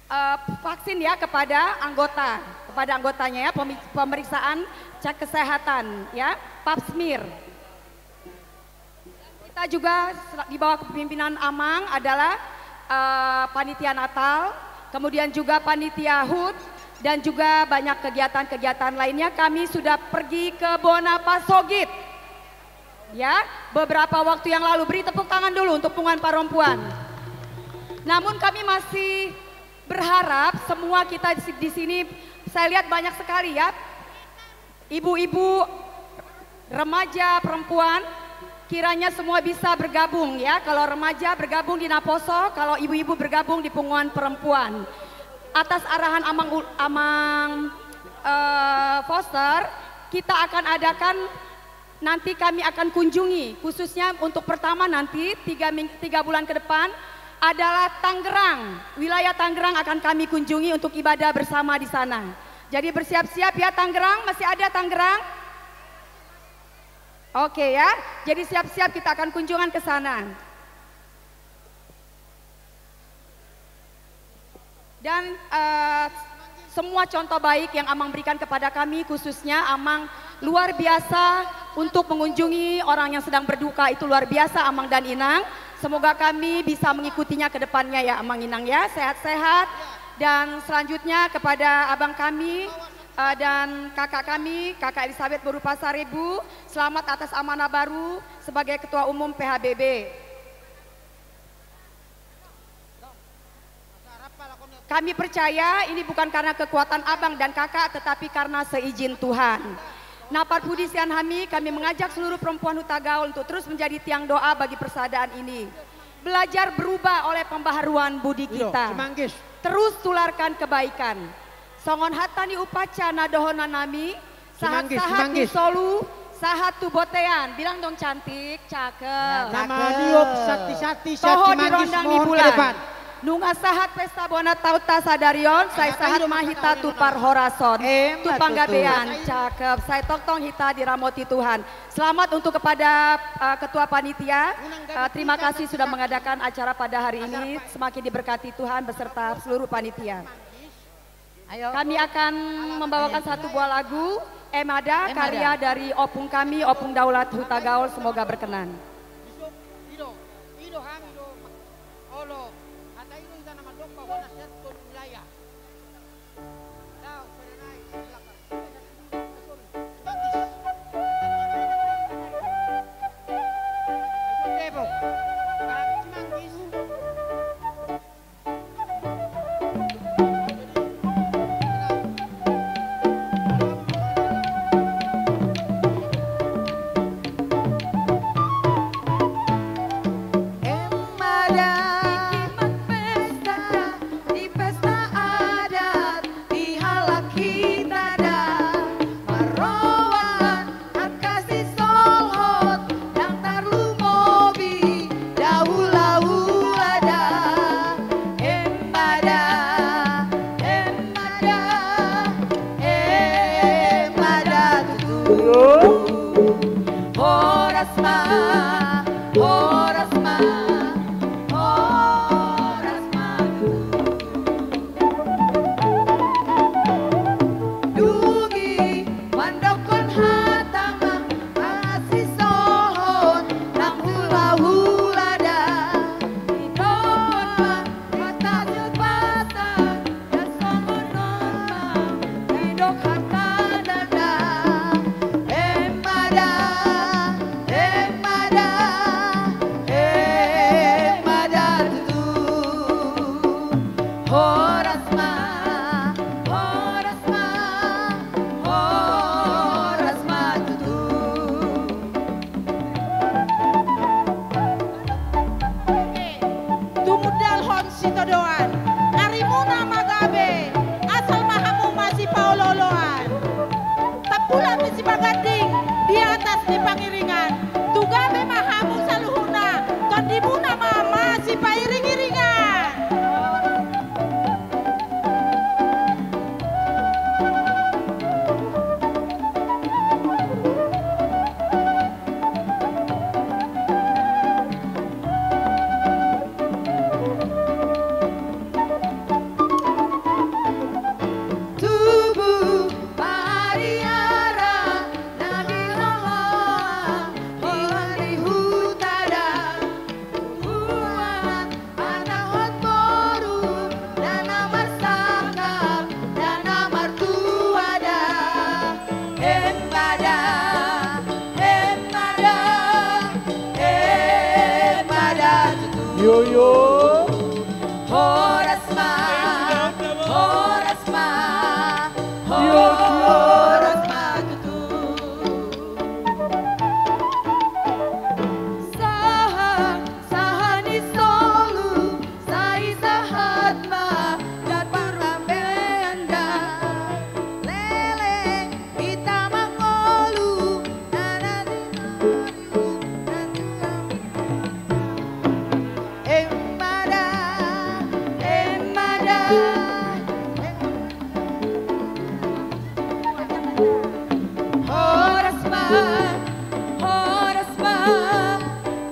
eh, vaksin ya kepada anggota, kepada anggotanya ya, pemi-, pemeriksaan cek kesehatan ya, pap smear. Kita juga sel-, di bawah kepemimpinan Amang adalah eh, panitia Natal, kemudian juga panitia HUT, dan juga banyak kegiatan-kegiatan lainnya. Kami sudah pergi ke Bona Pasogit. Ya, beberapa waktu yang lalu. Beri tepuk tangan dulu untuk punguan perempuan. Namun kami masih berharap semua kita di si-, di sini, saya lihat banyak sekali ya, ibu-ibu, remaja, perempuan, kiranya semua bisa bergabung ya. Kalau remaja bergabung di Naposo, kalau ibu-ibu bergabung di punguan perempuan. Atas arahan Amang U-, Amang, eh, Foster, kita akan adakan, nanti kami akan kunjungi, khususnya untuk pertama nanti tiga ming-, tiga bulan ke depan adalah Tangerang. Wilayah Tangerang akan kami kunjungi untuk ibadah bersama di sana. Jadi bersiap-siap ya Tangerang, masih ada Tangerang? Oke ya, jadi siap-siap kita akan kunjungan ke sana. Dan, eh, semua contoh baik yang Amang berikan kepada kami, khususnya Amang luar biasa untuk mengunjungi orang yang sedang berduka, itu luar biasa Amang dan Inang. Semoga kami bisa mengikutinya ke depannya ya Amang Inang ya, sehat-sehat. Dan selanjutnya kepada abang kami, eh, dan kakak kami, Kakak Elizabeth Boru Pasaribu, selamat atas amanah baru sebagai Ketua Umum P H B B. Kami percaya ini bukan karena kekuatan abang dan kakak, tetapi karena seizin Tuhan. Na parpudi sian hami, kami mengajak seluruh perempuan Hutagaol untuk terus menjadi tiang doa bagi persaudaraan ini. Belajar berubah oleh pembaharuan budi kita. Terus tularkan kebaikan. Songon hata ni umpaca na dohonon nami, sahat-sahat ni solu, sahat tu bontean. Bilang dong cantik, cakep. Nama niop santi-santi, Toho di rondang ni bulan. Nunga sahat pesta bona taonta sadari on, sai sahat ma hita tu parhorason, tu panggabean, cakep, sai tongtong hita diramoti Tuhan. Selamat untuk kepada, eh, ketua panitia. Eh, terima kasih sudah mengadakan acara pada hari ini. Semakin diberkati Tuhan beserta seluruh panitia. Kami akan membawakan satu buah lagu, Emada, karya dari opung kami, Opung Daulat Hutagaol, semoga berkenan. Di pesta adat, di halak hita da, marroan angka sisolhot, ndang tarlumobi, dahula-hula da, emma da, emma da, emma da tutu. Horas ma, horas ma, horas ma tutu. Dung i mandokkon hata ma, angka sisolhot, ndang hula-hula da, didok ma hata sipasahat, ndang songon on ma didok hata da, emma da, emma da, emma da. Yo, yo. Horas ma, horas ma, horas ma tutu. Sahat, sahat ni solu, sai sahat ma, datar rambean da. Leleng hita mangolu, na na di mari, na na di mari. Emma da, emma da. Horas ma, horas ma,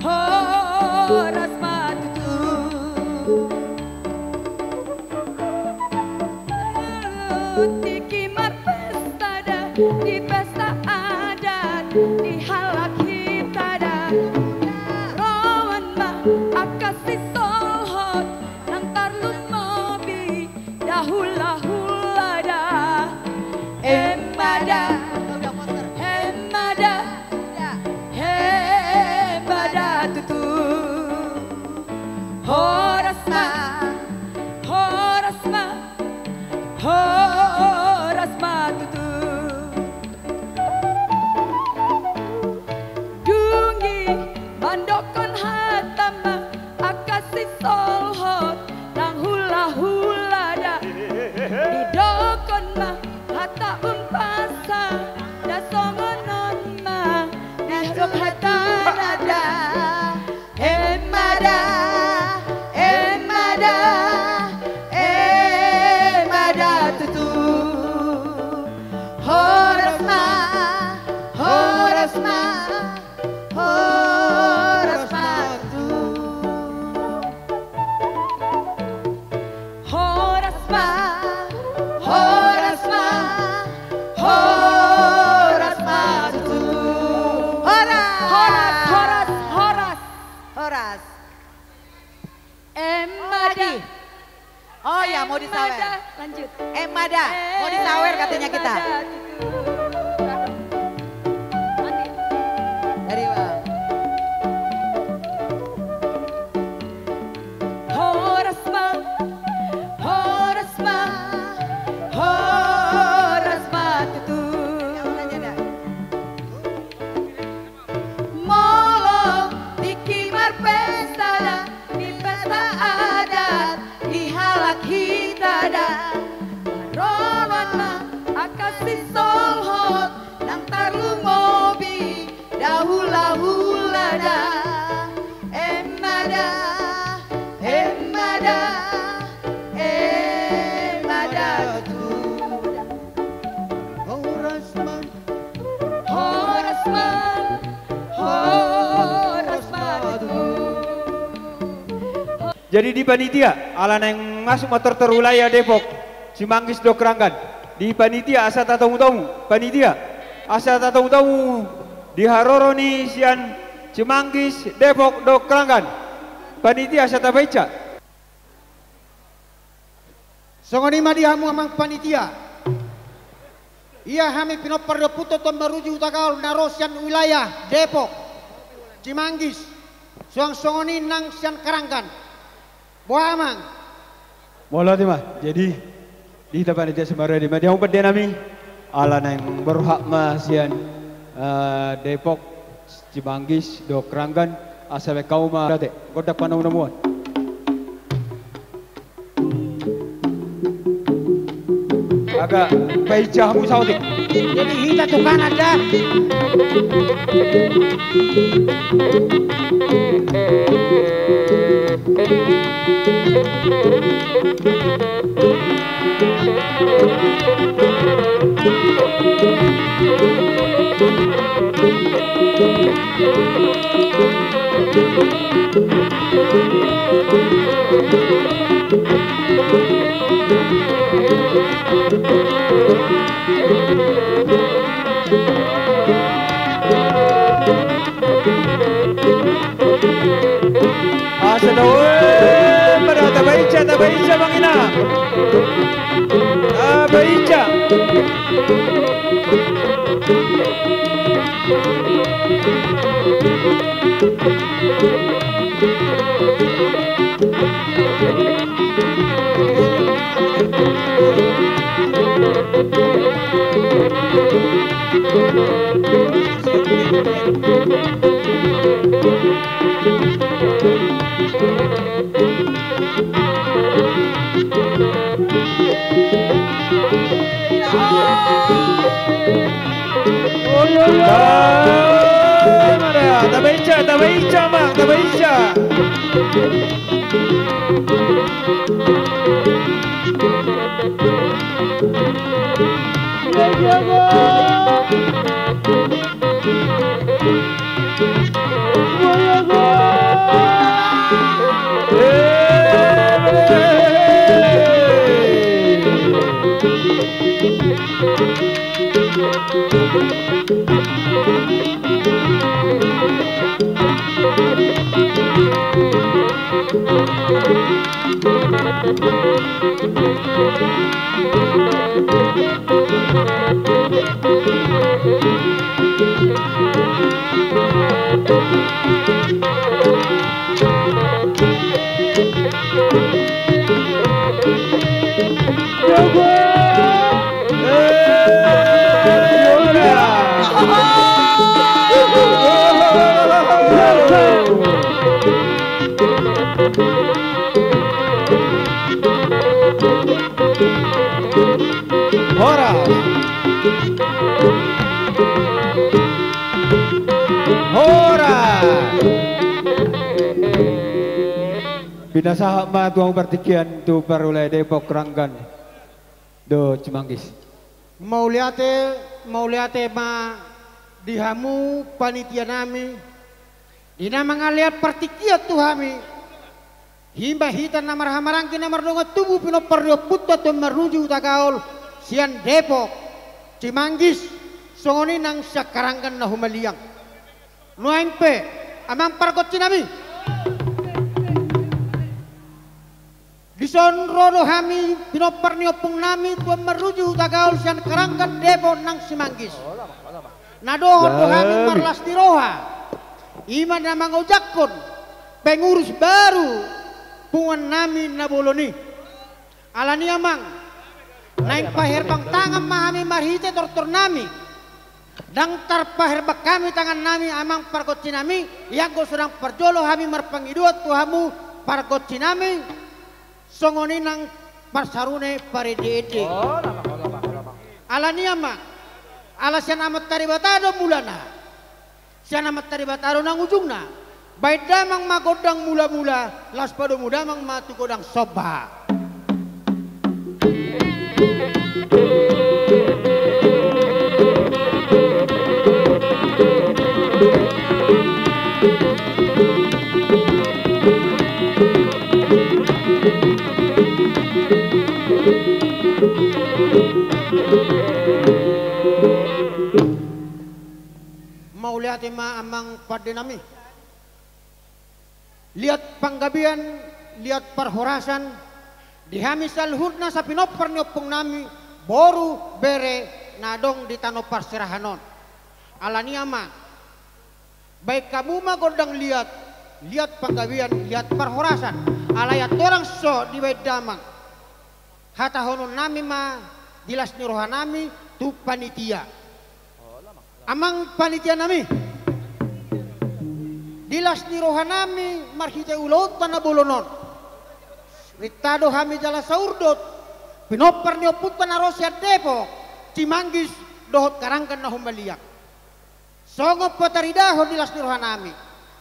horas ma tutu. Tingki marpesta da, di pesta adat, dihalak hita da. Roan ma angka sisolhot, nang tarlumobi, dahula-hula da. Emma da, emma da, emma da tutu. Horas ma, horas ma, horas ma tutu. Dung i mandokkon hata ma angka sisolhot, nang hula-hula da. Didokkon ma hata umpasa, da songon on ma didok hatana da. Emma da, emma da, emma da tutu. Horas ma, horas ma, horas ma tutu. Horas ma, horas ma, horas ma tutu. Horas. Horas, horas, horas. Horas. Emma da. Oh ya, mau disawer. Emma da. Lanjut. Emma da. Mau disawer katanya kita. Emma da tutu. Dari bang. Horas ma, horas ma, horas ma tutu. Molo tingki marpesta da, di pesta adat, dihalak hita da. Roan ma angka sisolhot, nang tarlumobi, dahula-hula da. Emma da, emma da, emma da tutu. Horas ma, horas ma, horas ma tutu. Jadi di panitia, ala naeng masuk ma tortor wilayah Depok, Cimanggis dohot Kranggan. Di panitia asa tatomu-tomu, panitia asa tatomu-tomu di haroro ni sian Cimanggis, Depok dohot Kranggan. Panitia asa tapainsa. Songon i ma di hamu amang panitia. Ia hami pinompar ni ompunta Tuan Maruji Hutagaol na ro sian wilayah Depok, Cimanggis, suang songon i nang sian Kranggan. Boha amang? Molo i ma, jadi di hita panitia sumari ma di hamu pande nami, ala naeng borhat ma sian, eh, Depok, Cimanggis dohot Kranggan, asa baen hamu ma ate gondang panomunomuan. Aga, painsa hamu saotik. Jadi hita tu kanan da. Asa tau, eh, pada tapainsa, tapainsa, amang inang. Tapainsa. Tabainca, tabainca, Amang, tabainca. Horas. Horas. Pinasahat ma tu hamu partingkian tu parulai Depok, Ranggan dohot Cimanggis. Mauliate, mauliate ma di hamu panitia nami, di na mangalean partingkian tu hami. Ima hita na marhahamaranggi na mardongan tubu pinompar ni ompunta tu on marruju Hutagaol, sian Depok, Cimanggis, songon i nang sian Karanggan na humaliang. Nuaeng pe, amang pargonsi nami, dison ro do hami pinompar ni ompung nami tu on marruju Hutagaol sian Karanggan, Depok nang Cimanggis. Na dohot do hami marlas ni roha, ima na mangojakhon pengurus baru punguan nami na bolon i. Alani i amang, naeng paherbang tangan ma hami marhite tortor nami. Ndang tarpaherbang hami tangan nami amang pargonsi nami, ianggo so ndang parjolo hami marpangidoan tu hamu pargonsi nami, songon i nang parsarune parendeende. Alani i amang, ala sian Amanta Debata do mulana. Sian Amanta Debata do nang ujungna. Baen damang ma gondang mulamula, laos padomu damang ma tu godang somba. Mauliate ma amang pande nami. Liat panggabean, liat parhorasan, di hami saluhutna sapinompar ni ompung nami, boru, bere, na adong di tano parserahan on. Alani i amang, baen hamu ma gondang liat, liat panggabean, liat parhorasan. Alai andorang so dibaen damang, hatahonon nami ma di las ni roha nami tu panitia. Amang panitia nami, di las ni roha nami marhite ulaonta na bolon on, rinta do hami jala saurdot pinompar ni ompunta na ro sian Depok, Cimanggis dohot Karanggan na humaliang. Songon pataridahon di las ni roha nami,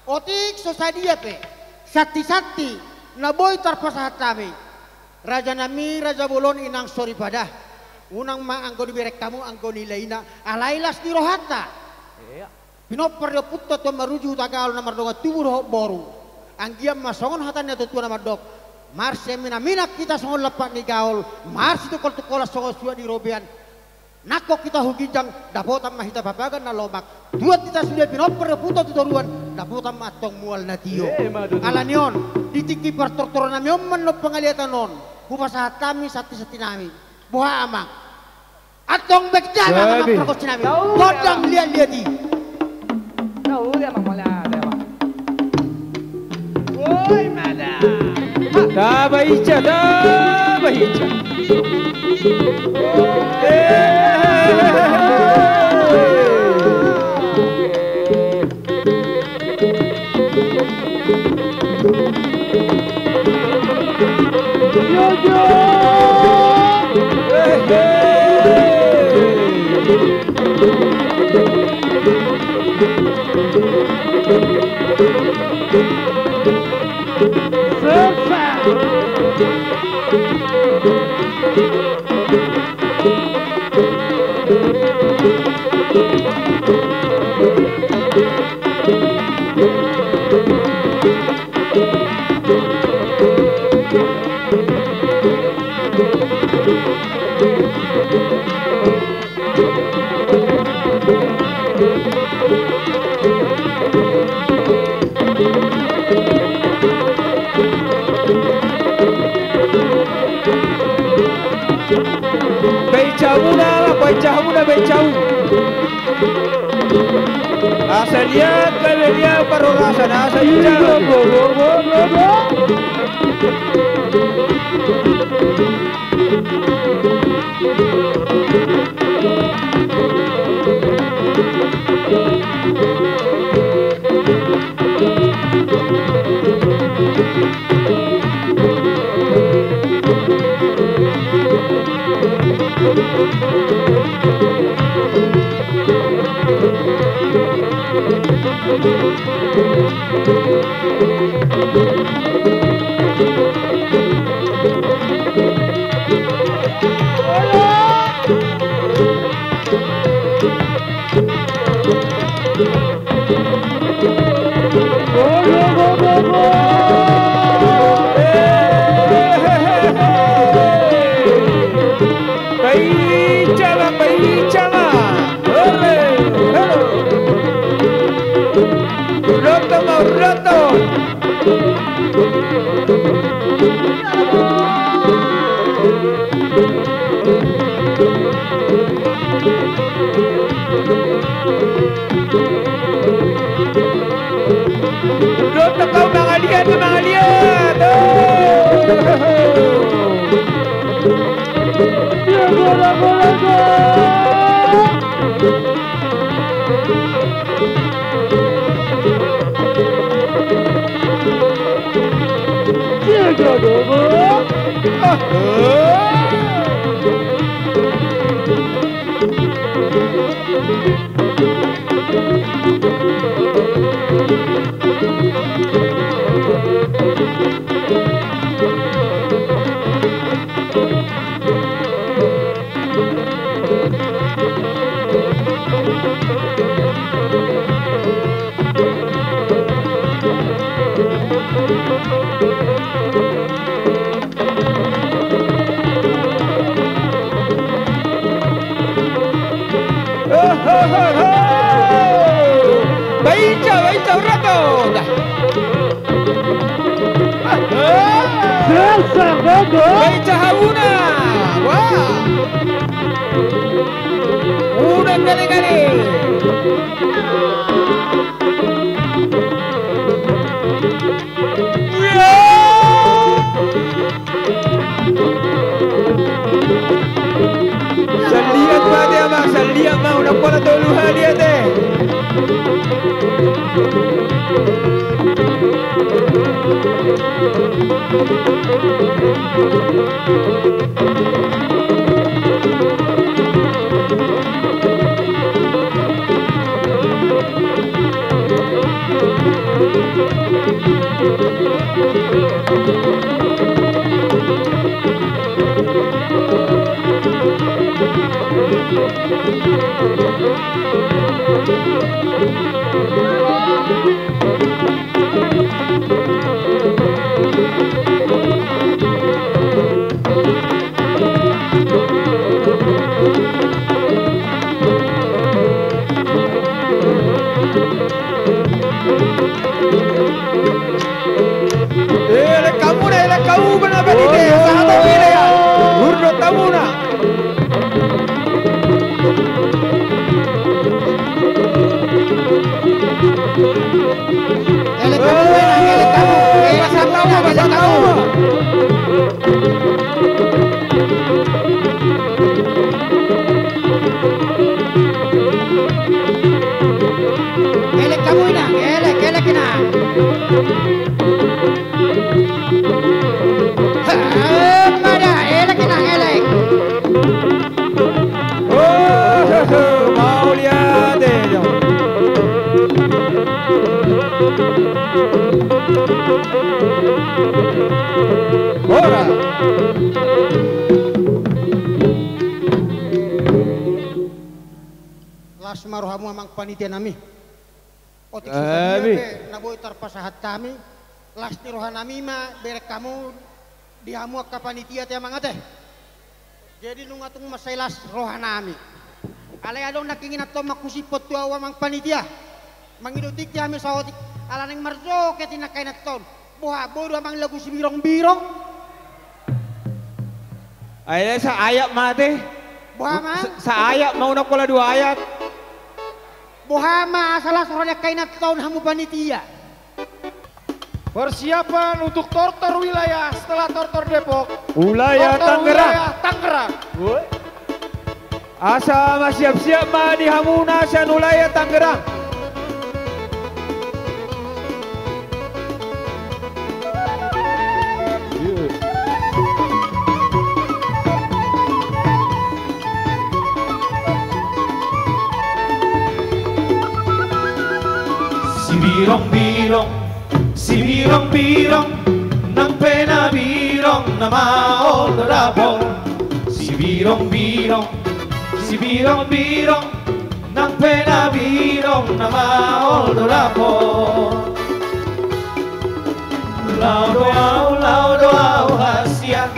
otik so sadia pe santisanti na boi tarpasahat hami, raja nami, raja bolon, inang soripada, unang ma anggo dibereng hamu anggo nilaina, alai las ni rohanta. Pinompar ni ompunta tu on marruju Hutagaol na mardongan tubu dohot boru. Anggiat ma songon hata ni natuatua na mandok, marsiaminaminan hita songon lampak ni gaol, marsitungkoltungkolan songon suhat ni robean. Nangkok hita hu ginjang, dapotan ma hita papaga na lomak. Tuat hita sude pinompar ni ompunta tu toruan, dapotan ma antong mual na tio. Alani on, di tingki partortoran nami on manang pangaliatan on, hupasahat hami santisanti nami. Boha amang? Antong baen damang amang pargonsi nami. Gondang liatliat i. Tabainca, tabainca. Baen jahamuna, baen jahamuna, baen jahamuna. Asa liat gabe liat parhorasan, asa liat. Baen jama, baen jama. Ole, halo. Uroto ma, uroto. Uroto, kau mangaliat, mangaliat. Oh. Baen jama, baen jama, uroto. Dasar bego. Baen jahamuna. Wah. Unang gale-gale. Wah. Saliat ma ate, amang, saliat ma, unang pola tolu hali ate. Elek hamuna, elek hamu, bana bani de, sahat hamuna ya. Hurrot hamuna. Elek hamu, elek hamu, elek hamu, elek hamu. Elek hamu inang, elek, elek inang. Ha, mada, elek inang, elek. Oh, mauliate do. Horas. Las ma rohamu amang panitia nami. Otik sian i pe na boi tarpasahat hami. Las ni roha nami ma bereng hamu di hamu angka panitia te amang ate. Jadi nunga tung mansai las roha nami. Alai adong na huingothon ma husiphon tu ahu amang panitia. Mangido tingki hami saotik ala naeng marjoget i na huingothon. Boha, boi do amang lagu Sibirongbirong? Ai saayat ma ate. Boha ma? Sa-, saayat ma, unang pola dua ayat. Boha ma asa las roha ni angka inanta on hamu panitia? Persiapan untuk Tortor Wilayah setelah Tortor Depok. Wilayah Tortor Tangerang. Wilayah Tangerang. Woi. Asa masiap-siap ma di hamuna sian wilayah Tangerang. Sibirong-birong, sibirong-birong, nang pe na birong na maol do dapot. Sibirong-birong, sibirong-birong, nang pe na birong na maol do dapot. Laho do ahu, laho do ahu hasian,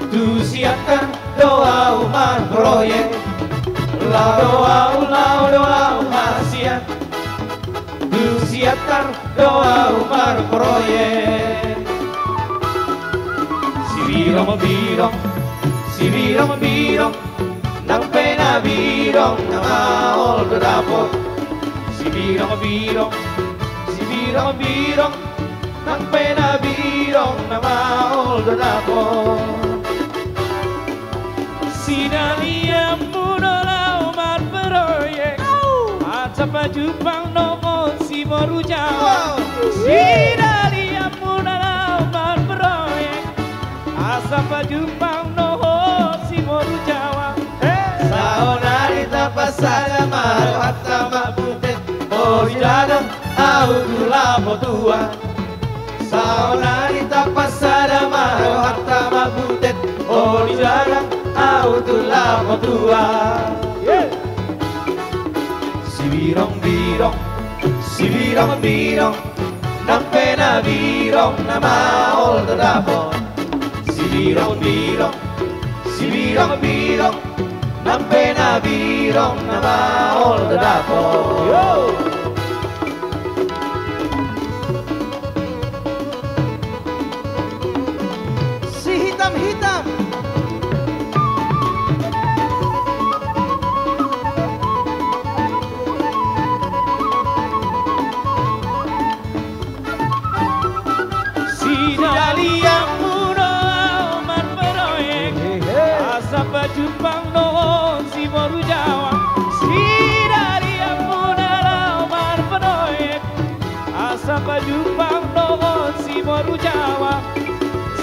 tu Siantar do ahu marproyek. Laho do ahu, laho do ahu hasian, tu Siantar do ahu marproyek. Sibirong-birong, sibirong-birong, nang pe na birong na maol do dapot. Sibirong-birong, sibirong-birong, nang pe na birong na maol do dapot. Sidalianmu do laho marproyek. Asa pajumpang dohot siboru Jawa. Sidalianmu do laho marproyek. Asa pajumpang dohot siboru Jawa. Saonari tapasada ma rohanta mambutet, o di ladang ahu tu lapo tua. Saonari tapasada ma rohanta mambutet, o di ladang ahu tu lapo tua. Sibirong-birong, sibirong-birong, nang pe na birong na maol do dapot. Sibirong-birong, sibirong-birong, nang pe na birong na maol do dapot. Si hitam-hitam. Sidalianmu do laho marproyek. Asa pajumpang dohot siboru Jawa. Sidalianmu do laho marproyek. Asa pajumpang dohot siboru Jawa.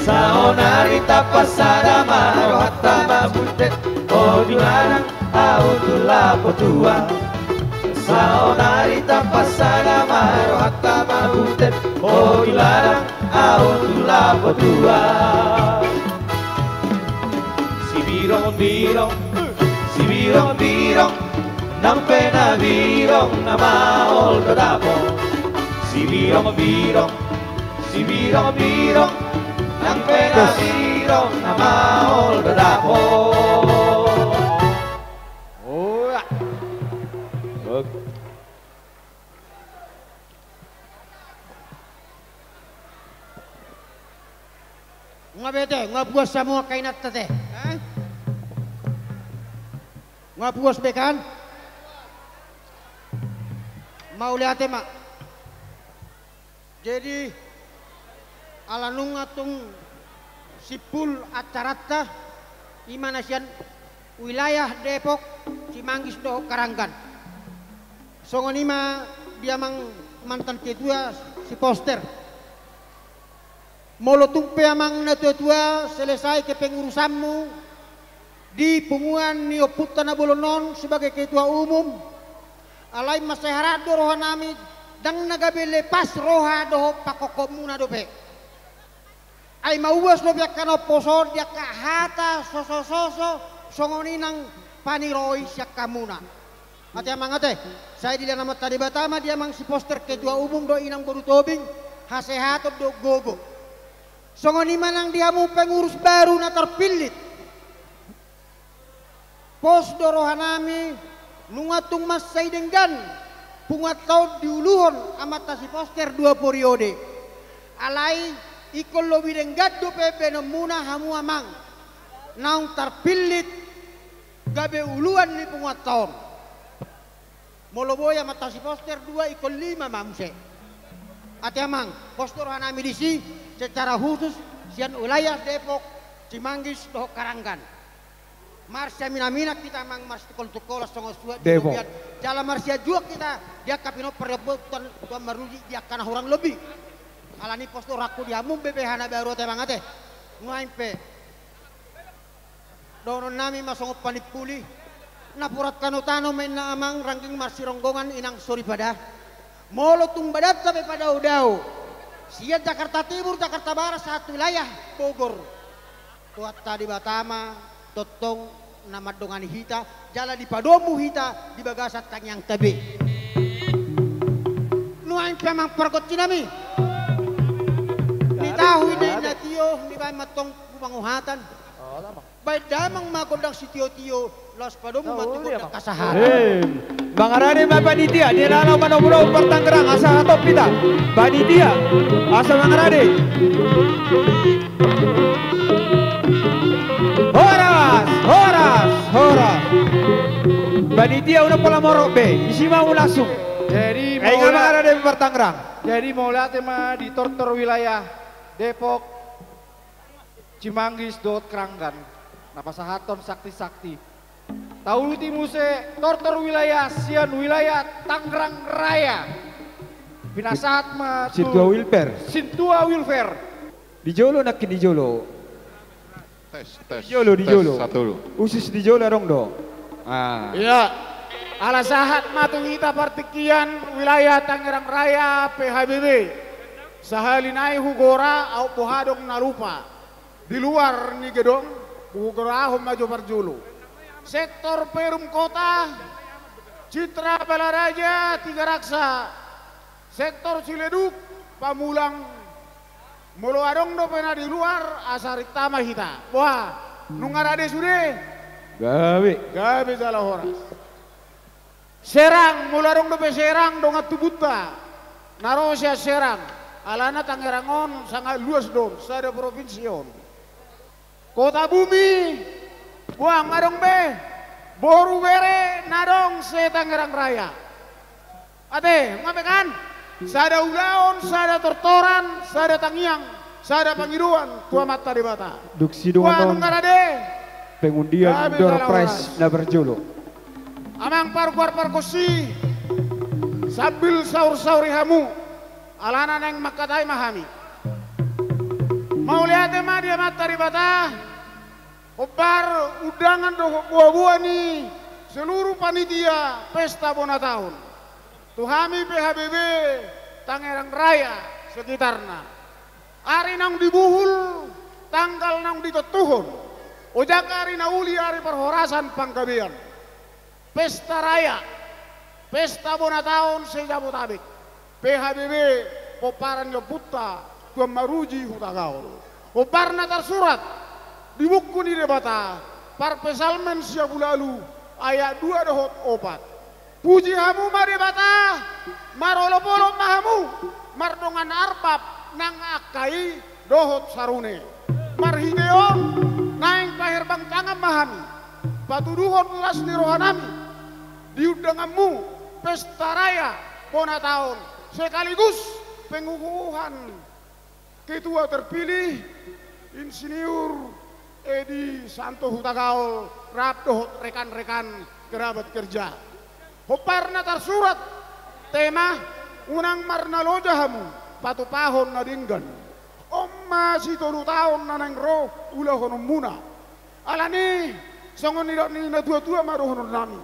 Saonari tapasada ma rohanta mambutet, o di ladang ahu tu lapo tua. Saonari tapasada ma rohanta mambutet, o di ladang ahu tu lapo tua. Sibirong-birong, sibirong-birong, nang pe na birong na maol do dapot. Sibirong-birong, sibirong-birong, nang pe na birong na maol do dapot. Nunga be ate, nunga puas hamu angka inanta ate? Nunga puas be kan? Mauliate ma. Jadi ala nunga tung simpul acaranta, i ma na sian wilayah Depok, Simanggis dohot Karanggan. Songon i ma di amang mantan ketua si poster. Molo tung pe amang na tua-tua selesai kepengurusanmu di punguan ni ompunta na bolon on sebagai ketua umum, alai mansai harat do roha nami Ndang na gabe lepas roha dohot pangkophopmuna dope. Ai mauas dope angka na omposo on di angka hata sosososo songon i nang paniroi sian hamuna. Ate amang ate, sai dilehon Amanta Debata ma di amang si poster ketua umum dohot inang boru Tobing hasehaton dohot gogo. Songon i ma nang di hamu pengurus baru na tarpillit. Pos do rohanami, nunga tung mansai denggan punguanta on diuluhon amanta si poster dua periode. Alai ingkon lobi denggan dope baenonmuna hamu amang naung tarpillit gabe uluan ni punguanta on. Molo boi amanta si poster dua ingkon lima ma muse. Ate amang, pos do rohanami disi secara khusus sian wilayah Depok, Cimanggis dohot Karanggan. Marsiaminaminan hita amang, marsitungkoltungkolan songon suhat di Depok. Jala marsiajuak hita di angka pinompar Tuhan, Tuhan maruji di angka na hurang lobi. Alani pos do rohangku di hamu B P H na baru ate amang ate. Nuaeng pe dohononnami ma songon panimpuli. Napuran tanotano ma inna amang, rangging marsironggongan inang soripada. Molo tung badanta pe padaodao sian Jakarta Timur, Jakarta Barat sahat wilayah Bogor, Tuhanta Debata ma tongtong na mandongani hita jala dipadomu hita di bagasan tangiangta be. Nuaeng pe amang pargonsinami, nitahu i do na tio, dibaen ma tong tu panguhatan. Baen damang ma gondang sitiotio, laos padomu ma tu gondang hasahatan. Mangarade ma panitia, di na laho manomunomu partanggerang asa hatop hita. Panitia, asa mangarade. Horas, horas, horas. Panitia, unang pola morot be, isi ma hamu langsung. Jadi, ai nga mangarade partanggerang. Jadi mauliate ma di tortor wilayah Depok, Cimanggis dohot Kranggan na pasahathon sakti-sakti. Tauluti muse tortor wilayah sian wilayah Tangerang Raya. Pinasahat ma tu Sintua Wilfer. Sintua Wilfer. Di jolo nangkin, di jolo. Tes, tes, di jolo, di jolo. Usus di jolo adong do. Ah. Ia. Ala sahat ma tu hita partingkian wilayah Tangerang Raya P H B B. Sahali nai hugora, aut boha adong na lupa. Di luar ni gedong, hugorahon ma jo parjolo. Sektor Perum Kota, Citra Balaraja, Tigaraksa, Sektor Ciledug, Pamulang. Molo adong dope na di luar, asa rinta ma hita. Boha, nunga rade sude? Gabe. Gabe jala horas. Serang, molo adong dope Serang, dongan tubunta na ro sian Serang. Alana Tangerang on sangat luas do on, sada propinsi on. Kota Bumi, boha, nunga adong be? Boru bere na adong se-Tangerang Raya. Ate, nunga be kan? Sada ulaon, sada tortoran, sada tangiang, sada pangidoan tu Amanta Debata. Dung sidung on, nunga rade? Pengundian door prize na parjolo. Amang parguar pargonsi, sambil saursauri hamu, alana naeng mangkatai ma hami. Mauliate ma di Amanta Debata, hombar undangan dohot boaboa ni seluruh panitia pesta bona taon. Tu hami P H B B Tangerang Raya sekitarna. Ari naung dibuhul, tanggal naung ditontuhon. Ojak ari na uli, ari parhorasan panggabean. Pesta raya, pesta bona taon se-Jabotabek. P H B B, pomparan ni ompunta Tuan Maruji Hutagaol. Hombar na tarsurat di buku ni Debata, Parpsalmen sia pulu ualu, ayat dua dohot opat. Puji hamu ma Debata, marolopolop ma hamu, mardongan arbab nang angka i dohot sarune. Marhite on, naeng paherbang tangan ma hami, patuduhon las ni rohanami di undanganmu pesta raya bona taon sekaligus pengukuhan ketua terpilih Insinyur Edi Santo Hutagaol rap dohot rekan-rekan kerabat kerja. Hombar na tarsurat, tema, unang marnaloja hamu patupahon na denggan. On ma sitolu taon na naeng ro ulahononmuna. Alani songon nidok ni natuatua ma dohononnami.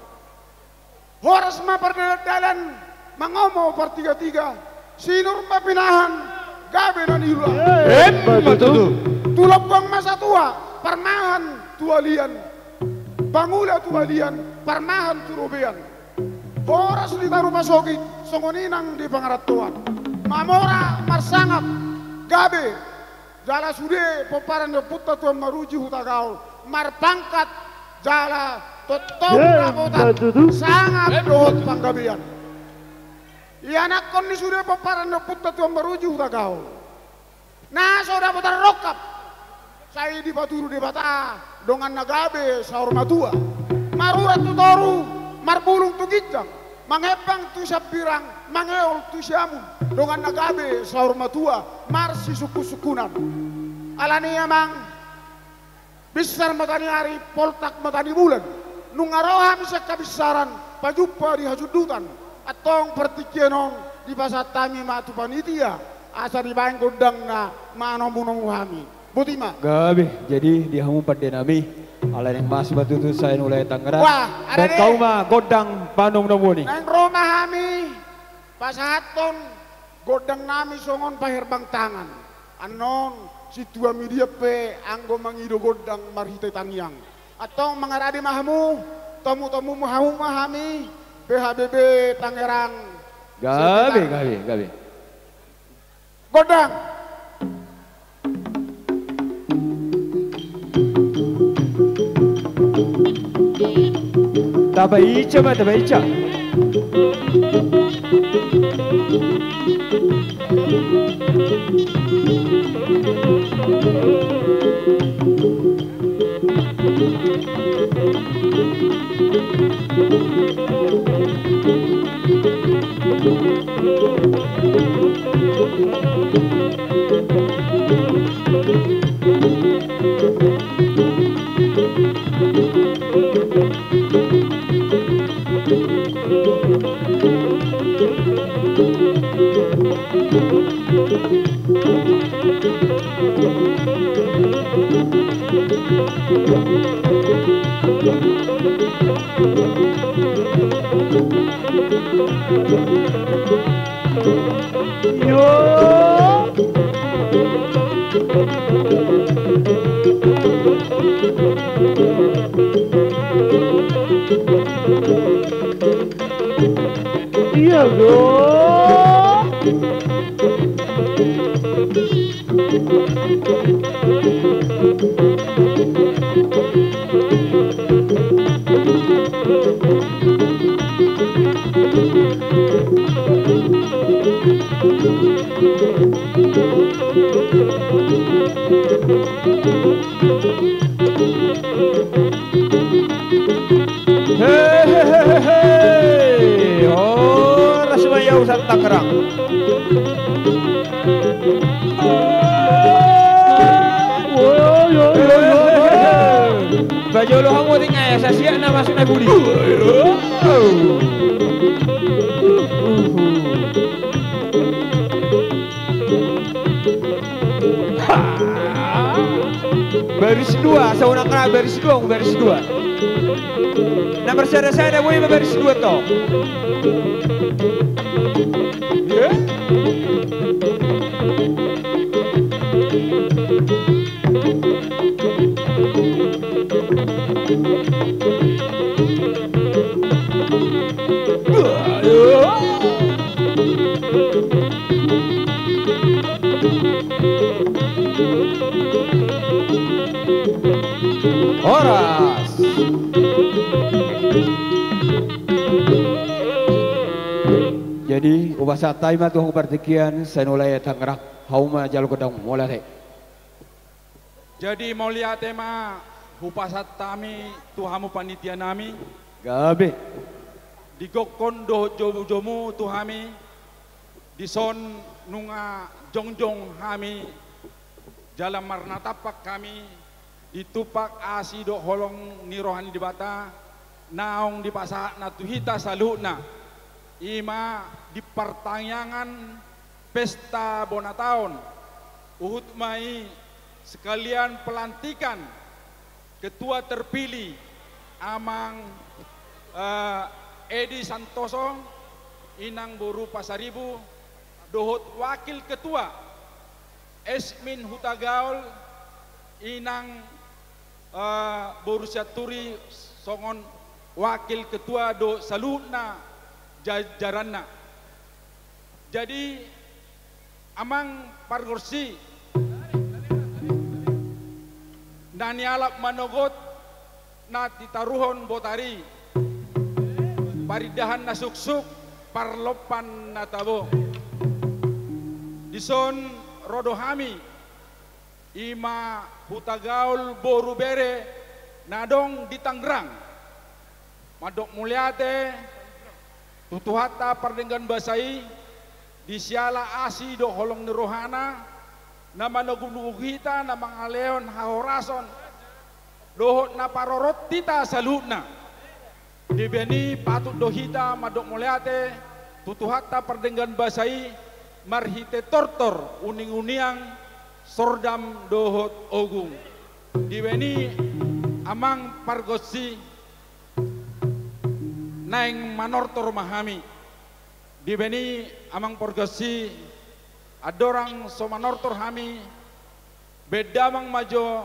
Horas ma pardalandalan Mangomo partigatiga, sinur ma pinahan, gabe na niula. Emma tutu. Tu lambang ma satua, parmahan tu alian. Pangula tu alian, parmahan tu robean. Horas di taruma sogit, songon i nang di pangarantoan. Mamora marsangap, gabe. Jala sude pomparan ni ompunta Tuan Maruji Hutagaol, marpangkat jala tongtong dapotan sangap dohot panggabean. Ianakhon ni sude pomparan ni ompunta Tuan Maruji Hutagaol, na so dapotan rongkap, sai dipaturu Debata dongan na gabe saur matua. Marurat tu toru, marbulung tu ginjang, mangembang tu sambirang, mangeol tu siamun, dongan na gabe saur matua, marsisungkunsungkunan. Alani i amang, binsar mata ni ari, poltak mata ni bulan, nunga ro hami sian habinsaran, pajumpa di hasundutan. Antong partingkian on dipasahat hami ma tu panitia, asa dibaen gondangna manomunomu hami. Boti ma. Gabe, jadi di hamu pandenami, ala naeng masuk ma tutu Saen Wilayah Tangerang. Wah, ada deh. Baen hamu ma gondang panomunomuon i. Naeng ro ma hami pasahathon gondangnami songon paherbang tangan. Annon sintua media pe anggo mangido gondang marhite tangiang. Antong mangarade ma hamu, tomutomu ma hamu ma hami, P H B B Tangerang. Gabe, gabe, gabe. Gondang. Tabaen ma, tabaen ma. Iya, bro. Hehehehe. Horas ma ia usan Tangerang. Woi, woi, woi, woi, woi. Pajolo hamu tinggal ya, sasiak na masuk na budi. Baris dua, saunang ra baris dua, baris dua. Na marsada-sada boi ma baris dua to. Horas. Jadi, hupasahat hami ma tu hamu partingkian, Saen Wilayah Tangerang, hamu ma jalo gondang, molo ate. Jadi mauliate ma hupasahat hami tu hamu panitia nami. Gabe. Di gokhon dohot jomujomu tu hami, dison nunga jongjong hami, jala marnatampak hami, ditumpak asi dohot holong ni roha ni Debata, naung dipasahatna tu hita saluhutna, i ma di partangiangan pesta bona taon, huhut ma i sekalian pelantikan ketua terpilih Amang, eh, Edi Santoso, Inang boru Pasaribu, dohot wakil ketua Esmin Hutagaol, Inang, eh, boru Sianturi, songon wakil ketua dohot saluhutna jajaranna. Jadi, amang pargonsi, na nialap manogot, na titaruhon botari, parindahan na suksuk, parlompan na tabo. Dison ro do hami, i ma Hutagaol boru bere na adong di Tangerang. Mandok mauliate tu Tuhanta pardenggan basa i, di siala asi dohot holong ni rohana, na manogunogu hita, na mangalehon hahorason, dohot na parorot hita saluhutna. Dibaen i patut do hita mandok mauliate tu Tuhanta pardenggan basa i, marhite tortor, uning-uniang, sordam dohot ogung. Dibaen i, amang pargonsi, naeng manortor ma hami. Dibaen i, amang pargonsi, andorang so manortor hami, baen damang ma jo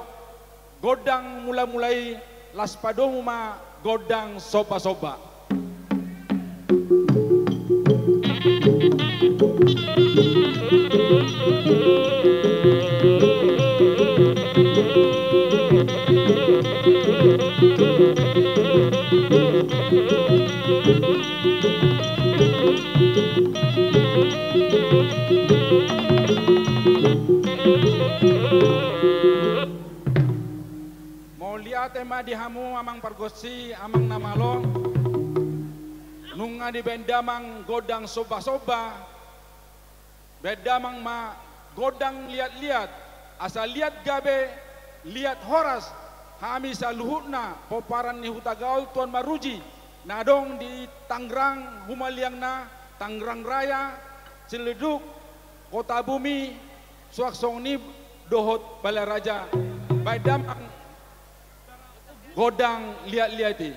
gondang mula-mula i, laos padomu ma gondang somba-somba. Mauliate ma di hamu amang pargonsi, amang na malo. Nunga dibaen damang gondang somba-somba, baen damang ma gondang liat-liat, asa liat gabe, liat horas, hami saluhutna pomparan ni Hutagaol Tuan Maruji, na adong di Tangerang humaliangna, Tangerang Raya, Ciledug, Kotabumi, suang songon i dohot Balaraja. Baen damang gondang liat-liat i.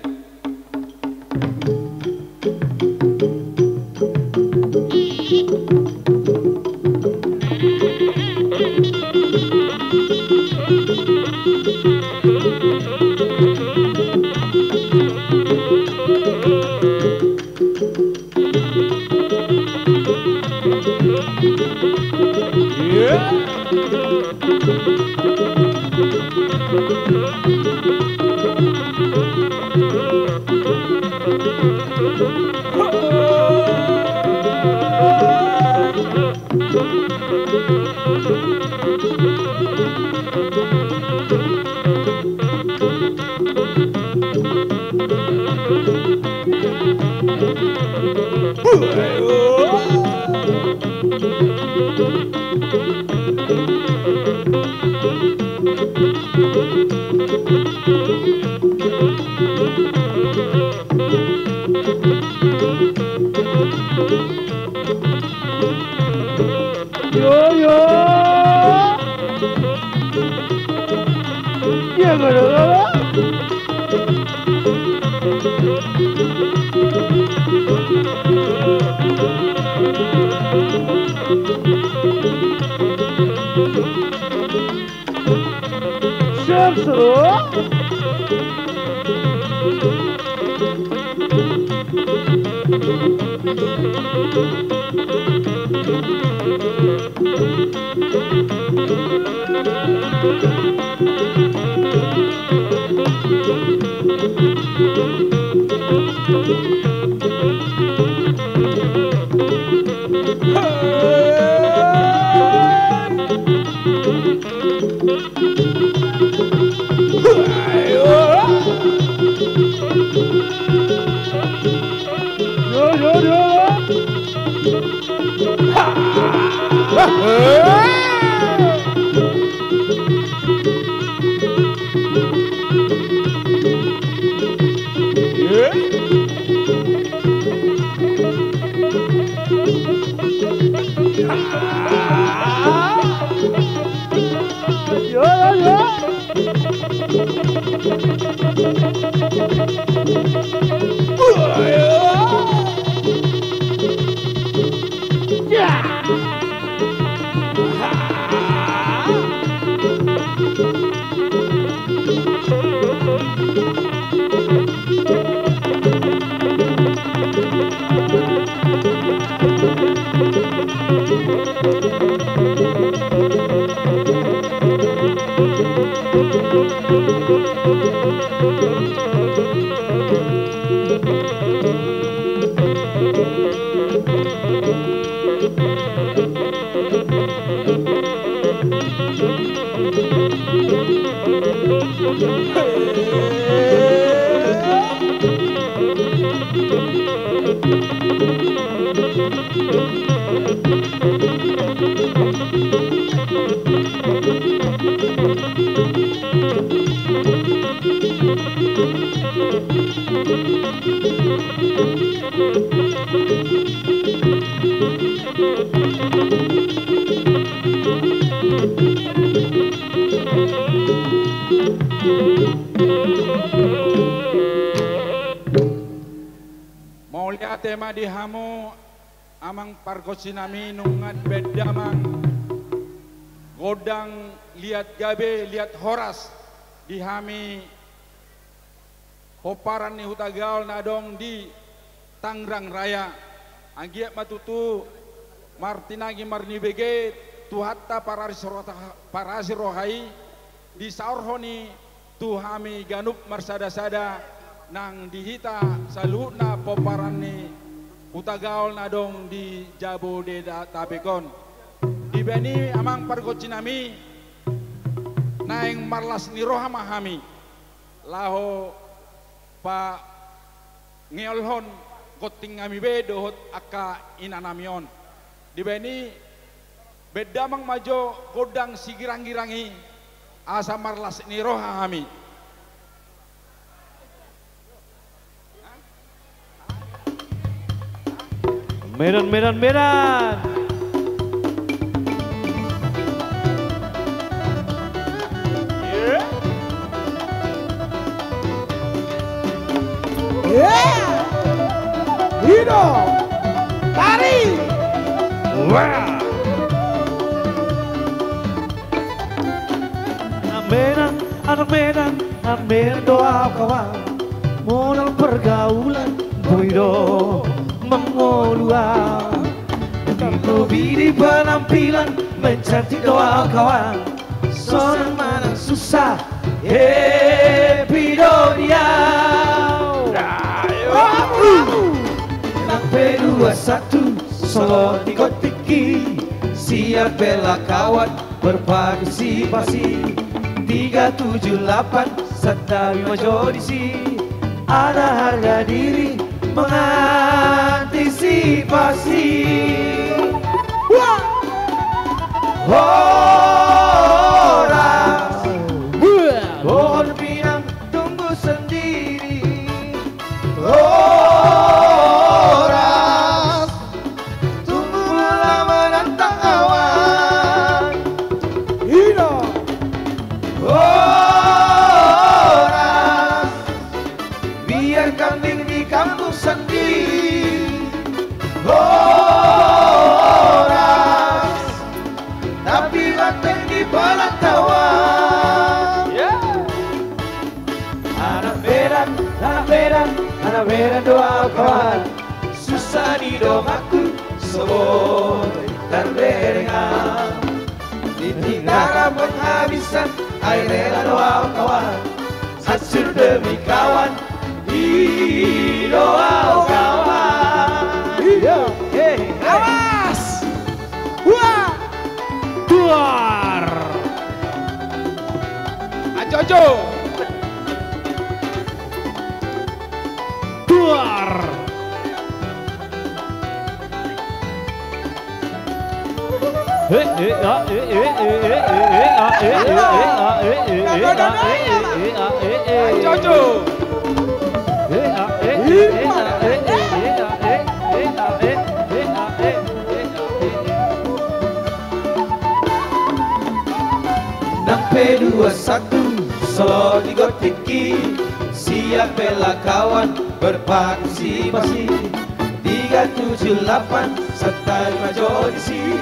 Yo, yo. Yo, yo, yo. Siap, seru. Mauliate ma di hamu amang pargonsi nami, nunga baen damang gondang liat gabe liat horas di hami pomparan ni Hutagaol na adong di Tangerang Raya. Anggiat ma tutu martinangi marnibege Tuhanta parasi roha, parasi roha i, disaorhon i tu hami ganup marsadasada nang di hita saluhutna pomparan ni Hutagaol na adong di Jabodetabek on. Dibaen i amang pargonsi nami, naeng marlas ni roha ma hami laho pangeolhon gonting nami be dohot angka ina nami on. Dibaen i, baen damang ma jo gondang sigirang-girang i, asa marlas ni roha hami. Medan, Medan, Medan. Ido. Tari. Wah. Anak Medan, anak Medan, anak Medan do au kawan. Modal pergaulan boi do mangolu au. Di hobi, di penampilan mencantik do au kawan. Sonang manang susah happy do di au. Nang P dua satu, Solo, Tiga Tingki, siap bela kawan, berpartisipasi. Tiga tujuh lapan, santabi ma jo disi, ada harga diri mengantisipasi. Wah! Horas. Wah! Pohon pinang tumbuh sendiri. Horas. Tumbuhlah menantang awan. Ina. Horas. Biar kambing di kampung sendiri. Horas. Tapi banteng di pelantauan. Ya. Anak Medan, anak Medan, anak Medan do au kawan. Susah di donganku so boi tarbereng au. Di tengah penghabisan, ai rela do au kawan. Hancur demi kawan, i do au kawan. Iya. Hei, awas. Wah. Tuar. Ajo, ajo. Tuar. Nang P dua satu, Solo, Tiga Tingki, siap bela kawan, berpartisipasi. Tiga tujuh lapan, santabi ma jo disi,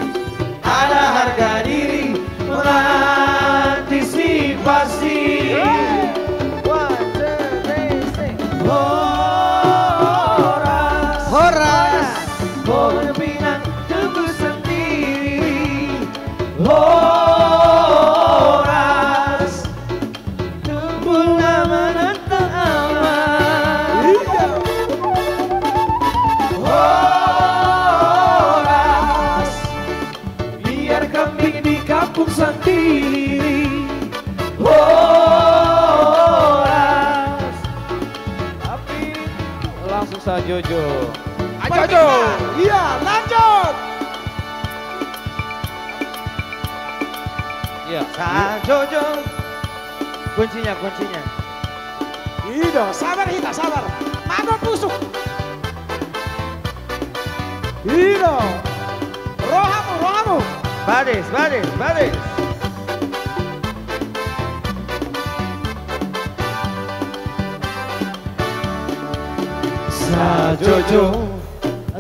ada harga diri mengantisipasi. One, two, three, six. Horas. Horas. Pohon pinang tumbuh sendiri. Horas. Tumbuhlah menantang awan. Iya. Horas. Biar kambing di kampung sendiri. Horas. Iya. Sajojo. Kuncinya, kuncinya. I do, sabar hita, sabar. Mago tusuk. I do. Rohamu, rohamu. Badis, badis, badis. Sajojo,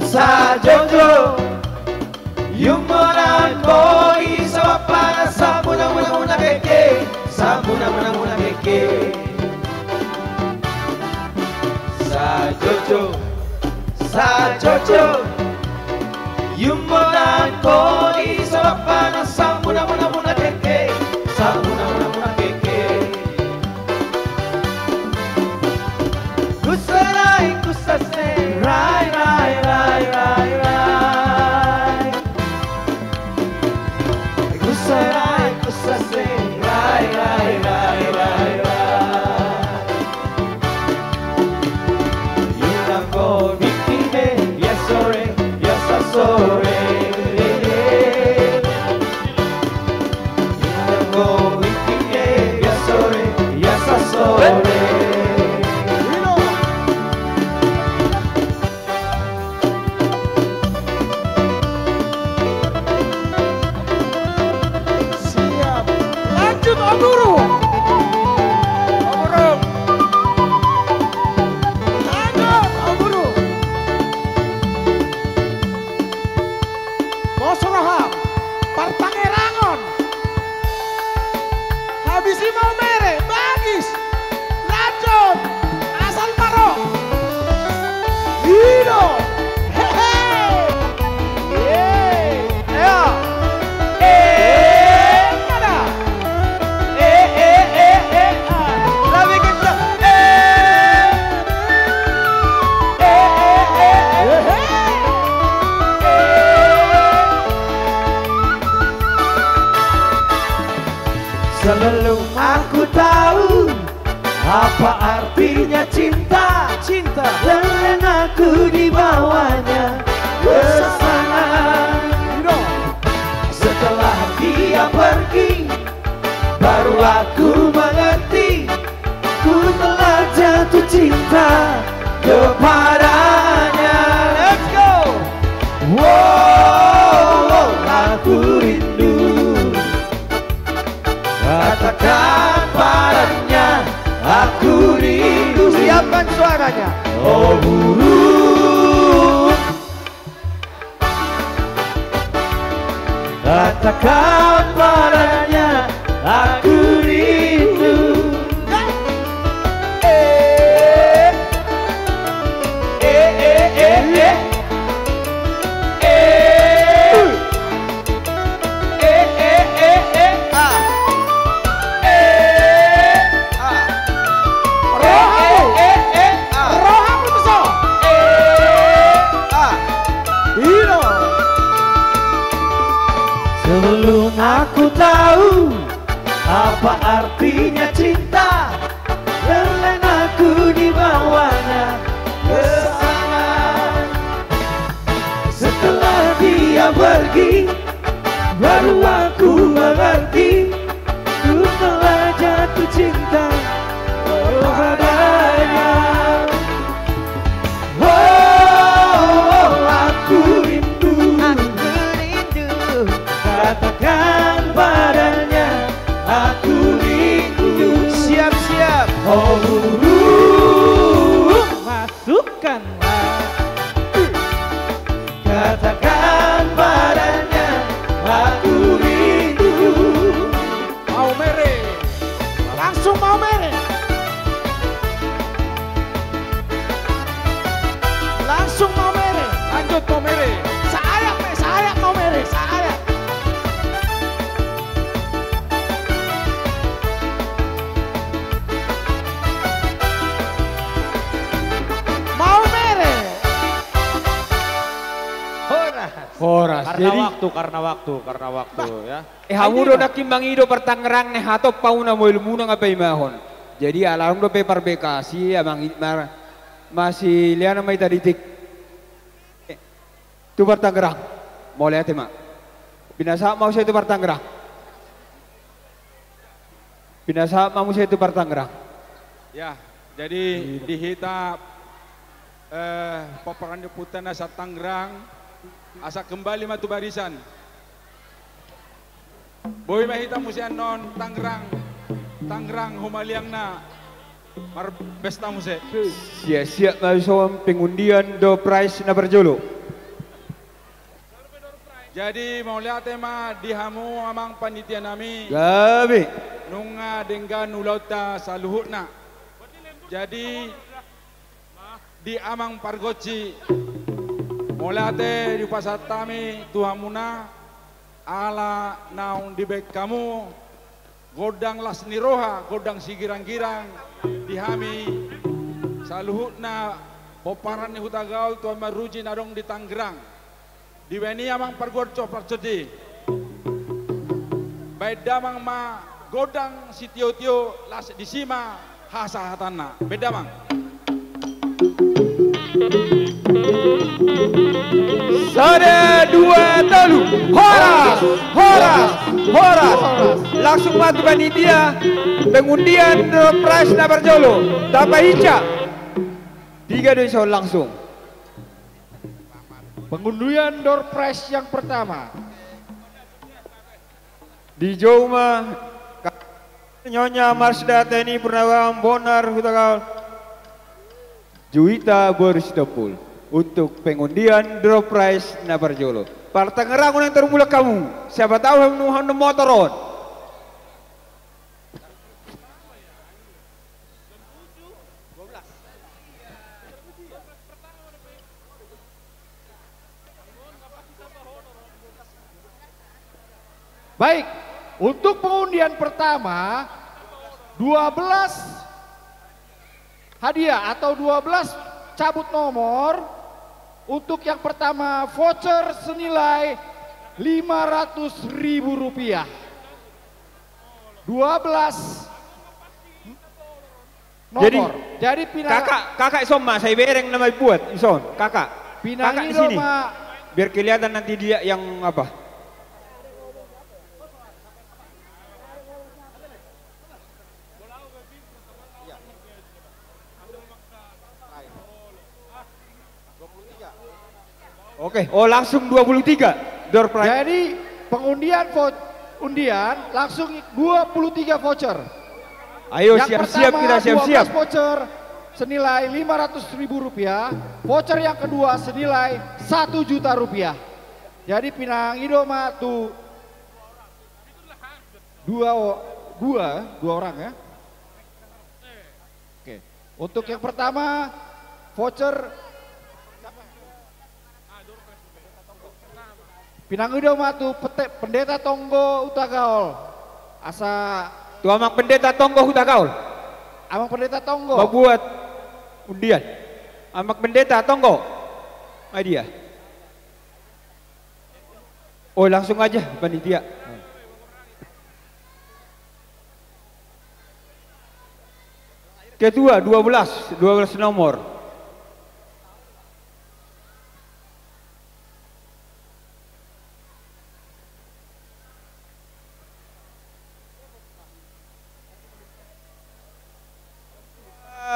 sajojo. Iummonan boi sabap panas, samunang munang munang keke, samunang munang munang keke. Sajojo, sajojo. Iummonan boi sabap panas, samunang munang munang keke, samunang munang munang keke. Kusarai kusase, rai, rai, rai, rai, rai. Kusarai kusase, rai, rai, rai, rai, rai. Inang go bikin be, ya sore, ya sasore. Siap. Lanjut, Om Guru. Om Guru. Lanjut, Om Guru. Mauliate ma, Partangerangon. Habis i maumere, bagus. Lanjut. Asal ma ro. I do. Hehe. Ye. Ea. E. Ada. E, e, e, e, a. Lebih kencang. E. E, e, e, e. Hehe. E. Sebelum aku tahu apa artinya cinta, cinta, dan aku dibawanya ke sana. Setelah dia pergi, baru aku mengerti, ku telah jatuh cinta kepadanya. Let's go. Wow, aku rindu. Katakan padanya, aku rindu. Siapkan suaranya. Oh burung. Katakan padanya, aku rindu. Eh. Eh, eh, eh, eh. Eh. Eh, eh, eh, eh. Ah. Eh. Ah. Rohamu. Eh, eh, eh, ah. Rohamu, Teso. Eh. Ah. Ino. Sebelum aku tahu apa artinya cinta, terlena ku dibawanya ke sana. Setelah dia pergi, baru aku mengerti, ku telah jatuh cinta kepadanya. Oh, aku rindu. Aku rindu. Katakan padanya, aku rindu. Siap, siap. Oh burung, masukkanlah. Katakan padanya, aku rindu. Maumere. Langsung maumere. Langsung maumere. Lanjut maumere. Saayat, eh, saayat maumere, saayat. Maumere. Horas. Horas. Karena jadi waktu, karena waktu, karena waktu, bah, ya. Eh, hamu do nangkin mangido partangerang ni hatop pauna mo ilmuna nga paimahon. Jadi alai adong dope parbekasi, amang i mar-, masih liana ma hita di tik. Eh, tu partangerang. Mauliate ma. Pinasahat ma muse tu partangerang. Pinasahat ma muse tu Partangerang. Ya, jadi di hita, eh, pomparan ni ompunta na sian Tangerang, asa kembali ma tu barisan. Boi ma hita muse annon Tangerang, Tangerang humaliangna marpesta muse. Siap-siap ma dison pengundian door prize na parjolo. Jadi, mauliate ma di hamu amang panitia nami. Gabe. Nunga denggan ulaonta saluhutna. Jadi, di amang pargonsi, mauliate dipasahat hami tu hamuna, ala naung dibaen hamu gondang las ni roha, gondang sigirang-girang di hami saluhutna pomparan ni Hutagaol tu amang pargonsi na adong di Tangerang. Dibaen i amang pargonsi, pargonsi. Baen damang ma gondang sitio-tio, las disi ma hasahatanna. Baen damang. Sada, dua, tolu. Horas, horas, horas. Langsung ma tu panitia pengundian door prize na parjolo. Tapahinsa. Tiga, dua, satu, langsung. Pengundian door prize yang pertama. Dijou ma Nyonya Marsda Teni Purnawirawan Bonar Hutagaol, Juwita boru Sitompul, untuk pengundian door prize na parjolo. Partangerang, unang tarumulak hamu, siapa tahu hamu nunga motor on. Baik, untuk pengundian pertama, dua belas hadiah atau dua belas cabut nomor. Untuk yang pertama, voucher senilai lima ratus ribu rupiah. Dua belas nomor. Jadi, jadi pina- kakak, kakak ison ma, sai bereng nama buat, ison, kakak. Pinangido ma. Kakak di sini. Biar kelihatan nanti dia yang apa. Oke, oh, langsung dua puluh tiga door prize. Jadi, pengundian vo-, undian langsung dua puluh tiga voucher. Ayo, siap-siap kita, siap-siap. Yang pertama, dua belas voucher senilai lima ratus ribu rupiah, voucher yang kedua senilai satu juta rupiah. Jadi, pinangido ma tu dua o-, dua, dua orang, ya. Oke. Untuk yang pertama, voucher. Pinangido ma tu pete-, Pendeta Tonggo Hutagaol. Asa. Tu Amang Pendeta Tonggo Hutagaol. Amang Pendeta Tonggo. Membuat undian. Amang Pendeta Tonggo. Ai dia. Oh, langsung aja, panitia. Ketua, dua belas, dua belas nomor.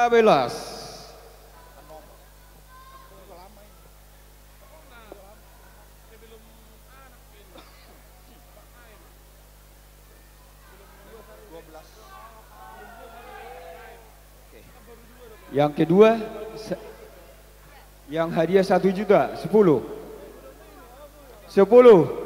Dua belas. Yang kedua, se-, yang hadiah satu juta, sepuluh. Sepuluh.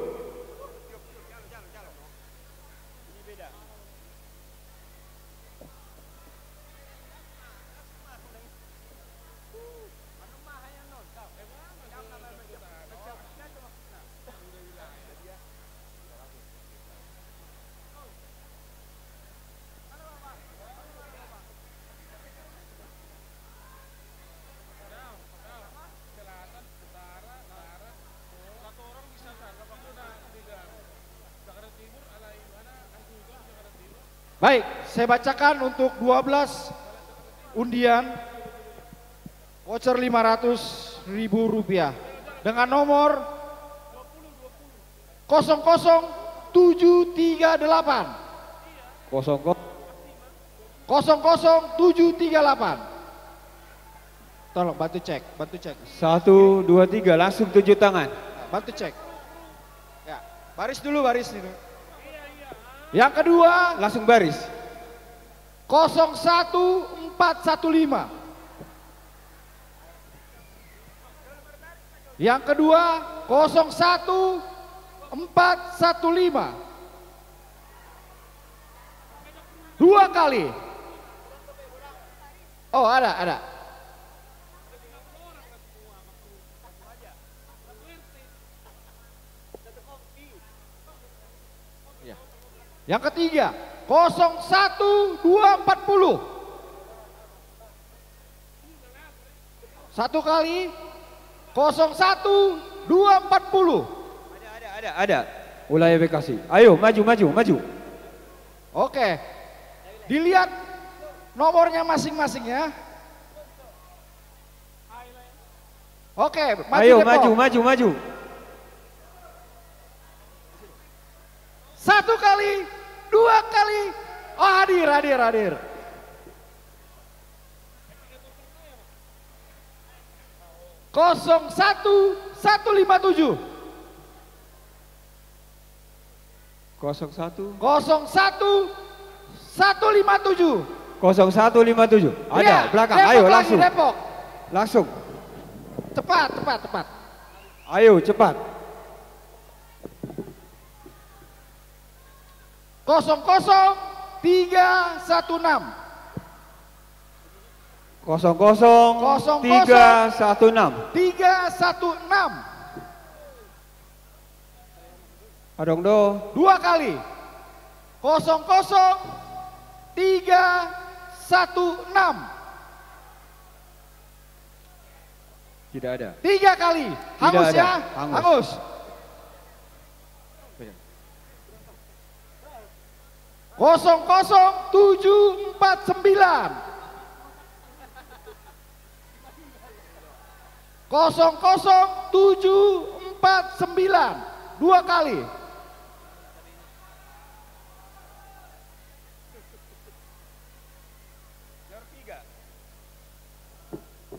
Baik, saya bacakan untuk dua belas undian voucher lima ratus ribu rupiah dengan nomor kosong kosong tujuh tiga delapan. Kosong kosong Kosong kosong tujuh tiga delapan. Tolong bantu cek, bantu cek. Satu, dua, tiga, langsung tunjuk tangan. Nah, bantu cek. Ya, baris dulu, baris dulu. Yang kedua, langsung baris. Kosong satu empat satu lima. Yang kedua, kosong satu empat satu lima. Dua kali. Oh, ada, ada. Ya. Yang ketiga, kosong satu dua empat puluh. Satu kali, kosong satu dua empat puluh. Ada, ada, ada, ada. Wilayah Bekasi. Ayo, maju, maju, maju. Oke. Dilihat nomornya masing-masing ya. Oke, maju. Ayo, Depok. Maju, maju, maju. Satu kali, dua kali. Oh, hadir, hadir, hadir. Kosong satu satu lima tujuh. Kosong satu. Kosong satu satu lima tujuh. Kosong satu lima tujuh. Ada, iya, belakang. Ayo, Depok lagi, langsung. Depok. Langsung. Cepat, cepat, cepat. Ayo, cepat. Kosong kosong tiga satu enam. Kosong kosong tiga satu enam. Tiga satu enam. Adong do. Dua kali. Kosong kosong tiga satu enam. Tidak ada. Tiga kali. Hangus ya. Hangus. Kosong kosong tujuh empat sembilan. Kosong kosong tujuh empat sembilan. Dua kali.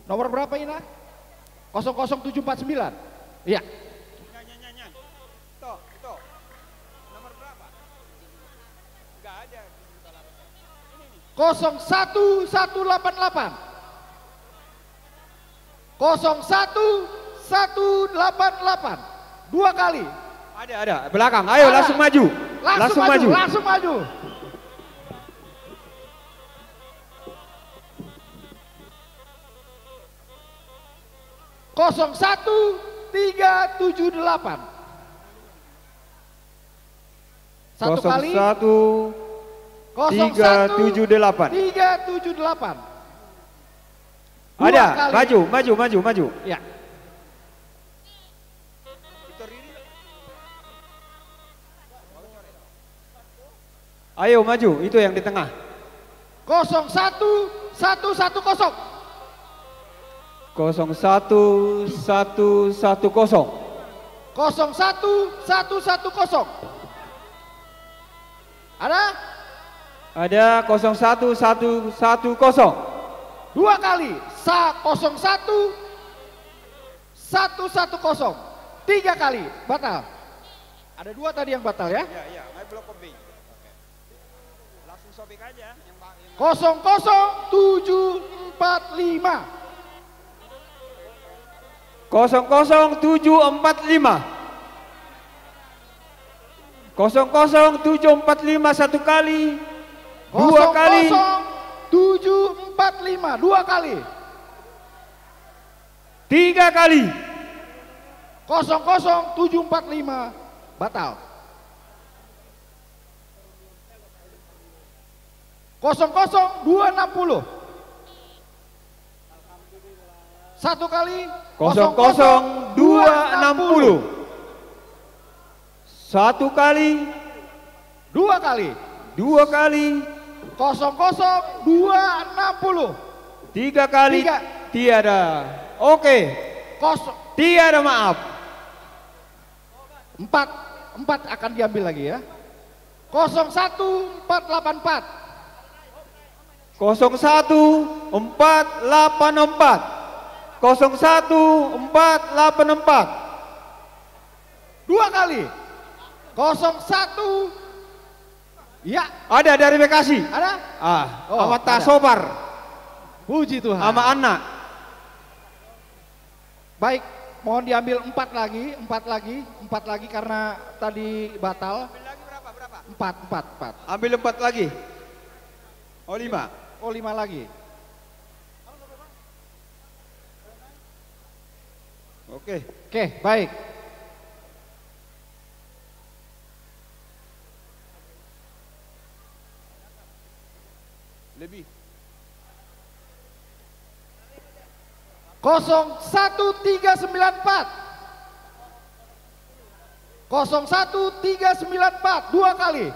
Nomor berapa, Ina? Kosong kosong tujuh empat sembilan. Iya. Nyan, nyan, nyan, nyan. Itu, itu. Nomor berapa? Nggak ada. Ini nih. Kosong satu satu delapan delapan. Kosong satu satu delapan delapan. Dua kali. Ada, ada. Belakang. Ayo, ada. Langsung maju. Langsung maju, langsung maju. Kosong satu tiga tujuh delapan. Satu kali. Kosong satu tiga tujuh delapan. Tiga tujuh delapan. Dua kali. Ada, maju, maju, maju, maju. Ya. Ayo maju, itu yang di tengah. Kosong satu satu satu kosong. Kosong satu satu satu kosong. Kosong satu satu satu kosong. Ada? Ada kosong satu satu satu kosong. Dua kali. Sa kosong satu satu satu kosong. Tiga kali. Batal. Ada dua tadi yang batal ya? Iya, iya. Ngai belum kopi. Oke. Langsung sobek aja. Yang ba-, yang kosong kosong tujuh empat lima. Kosong kosong tujuh empat lima. Kosong kosong tujuh empat lima satu kali. Dua kali. Kosong kosong tujuh empat lima dua kali. Tiga kali. Kosong kosong tujuh empat lima batal. Kosong kosong dua enam puluh. Satu kali. Kosong kosong dua enam puluh. Satu kali. Dua kali. Dua kali. Kosong kosong dua enam puluh. Tiga kali. Tiga. Tiada. Oke. Kosong. Tiada maaf. Empat, empat akan diambil lagi ya. Kosong satu empat delapan empat. Kosong satu empat delapan empat. Kosong satu empat delapan empat. Dua kali. Kosong satu. Ya. Ada dari Bekasi. Ada? Ah, oh, Ama ada. Tasopar. Puji Tuhan. Ama Anna. Baik, mohon diambil empat lagi, empat lagi, empat lagi karena tadi batal. Ambil lagi berapa? Berapa? Empat, empat, empat. Ambil empat lagi. Oh, lima. Oh, lima lagi. Oke. Oke, baik. Lebih. Kosong satu tiga sembilan empat. Kosong satu tiga sembilan empat, dua kali.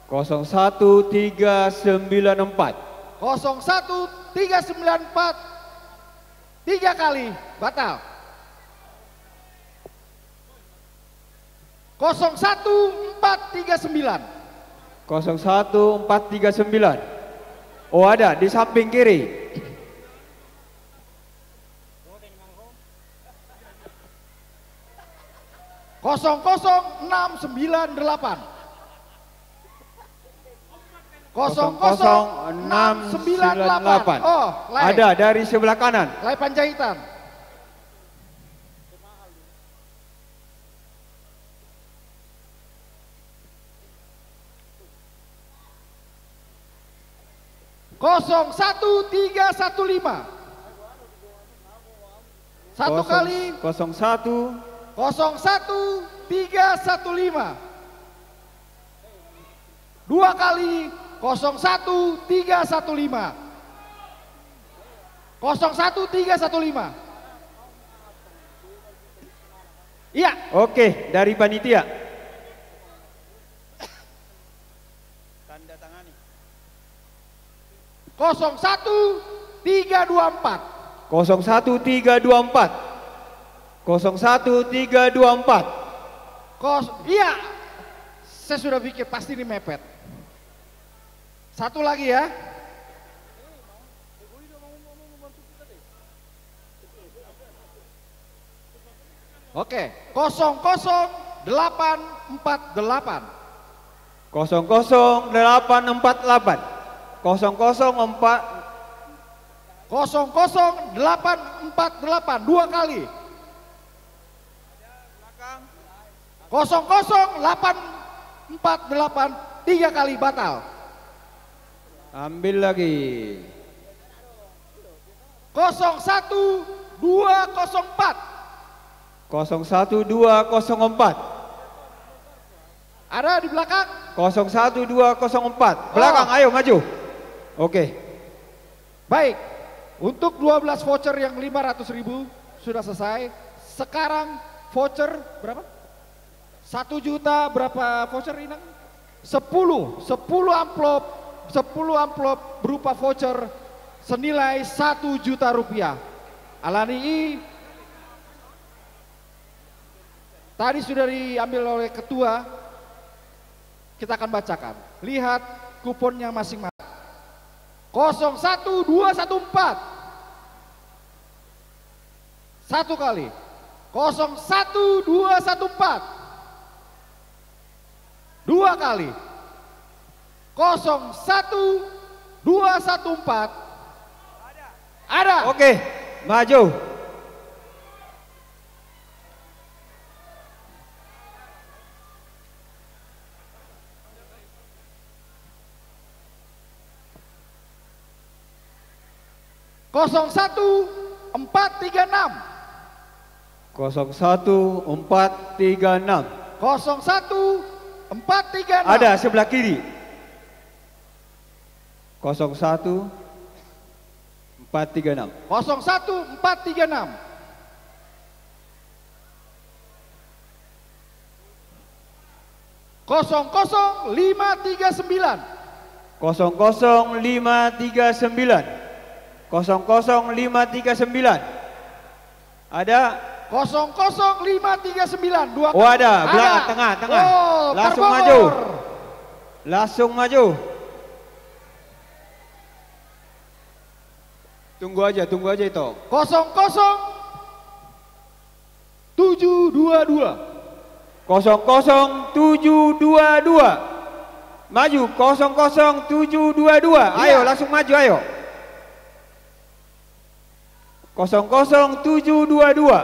Kosong satu tiga sembilan empat. Kosong satu tiga sembilan empat, tiga kali, batal. Kosong satu empat tiga sembilan. Kosong satu empat tiga sembilan. Oh, ada di samping kiri. Kosong kosong enam sembilan delapan. Kosong kosong enam sembilan delapan. Oh, lae. Ada dari sebelah kanan. Lae Panjaitan. Kosong satu tiga satu lima. Satu kali. Kosong satu. Kosong satu tiga satu lima. Dua kali, kosong satu tiga satu lima. Kosong satu tiga satu lima. Iya. Oke, dari panitia. Tanda tangani. Kosong satu tiga dua empat. Kosong satu tiga dua empat. Kosong satu tiga dua empat. Kos-, iya. Saya sudah pikir pasti ini mepet. Satu lagi ya. Oke, kosong kosong delapan empat delapan. Kosong kosong delapan empat delapan. Kosong kosong empat. Kosong kosong delapan empat delapan, dua kali. Kosong kosong delapan empat delapan, tiga kali, batal. Ambil lagi. Kosong satu dua kosong empat. Kosong satu dua kosong empat. Ada di belakang? Kosong satu dua kosong empat. Belakang, oh, ayo maju. Oke. Baik. Untuk dua belas voucher yang lima ratus ribu sudah selesai. Sekarang voucher berapa? Satu juta berapa voucher, Inang? Sepuluh, sepuluh amplop, sepuluh amplop berupa voucher senilai satu juta rupiah. Alani i, tadi sudah diambil oleh ketua, kita akan bacakan. Lihat kuponnya masing-masing. Kosong satu dua satu empat. Satu kali. Kosong satu dua satu empat. Dua kali. Kosong satu dua satu empat. Ada. Oke, maju. Kosong satu empat tiga enam. Kosong satu empat tiga enam. Kosong satu empat tiga enam. Ada sebelah kiri. Kosong satu empat tiga enam. Kosong satu empat tiga enam. Kosong kosong lima tiga sembilan. Kosong kosong lima tiga sembilan. Kosong kosong lima tiga sembilan. Ada? Kosong kosong lima tiga sembilan. Dua kali. Oh, ada. Belakang, tengah, tengah. Oh, langsung maju. Langsung maju. Tunggu aja, tunggu aja itu. Kosong kosong tujuh dua dua. Kosong kosong tujuh dua dua. Maju, kosong kosong tujuh dua dua. Ayo, iya, langsung maju, ayo. Kosong kosong tujuh dua dua.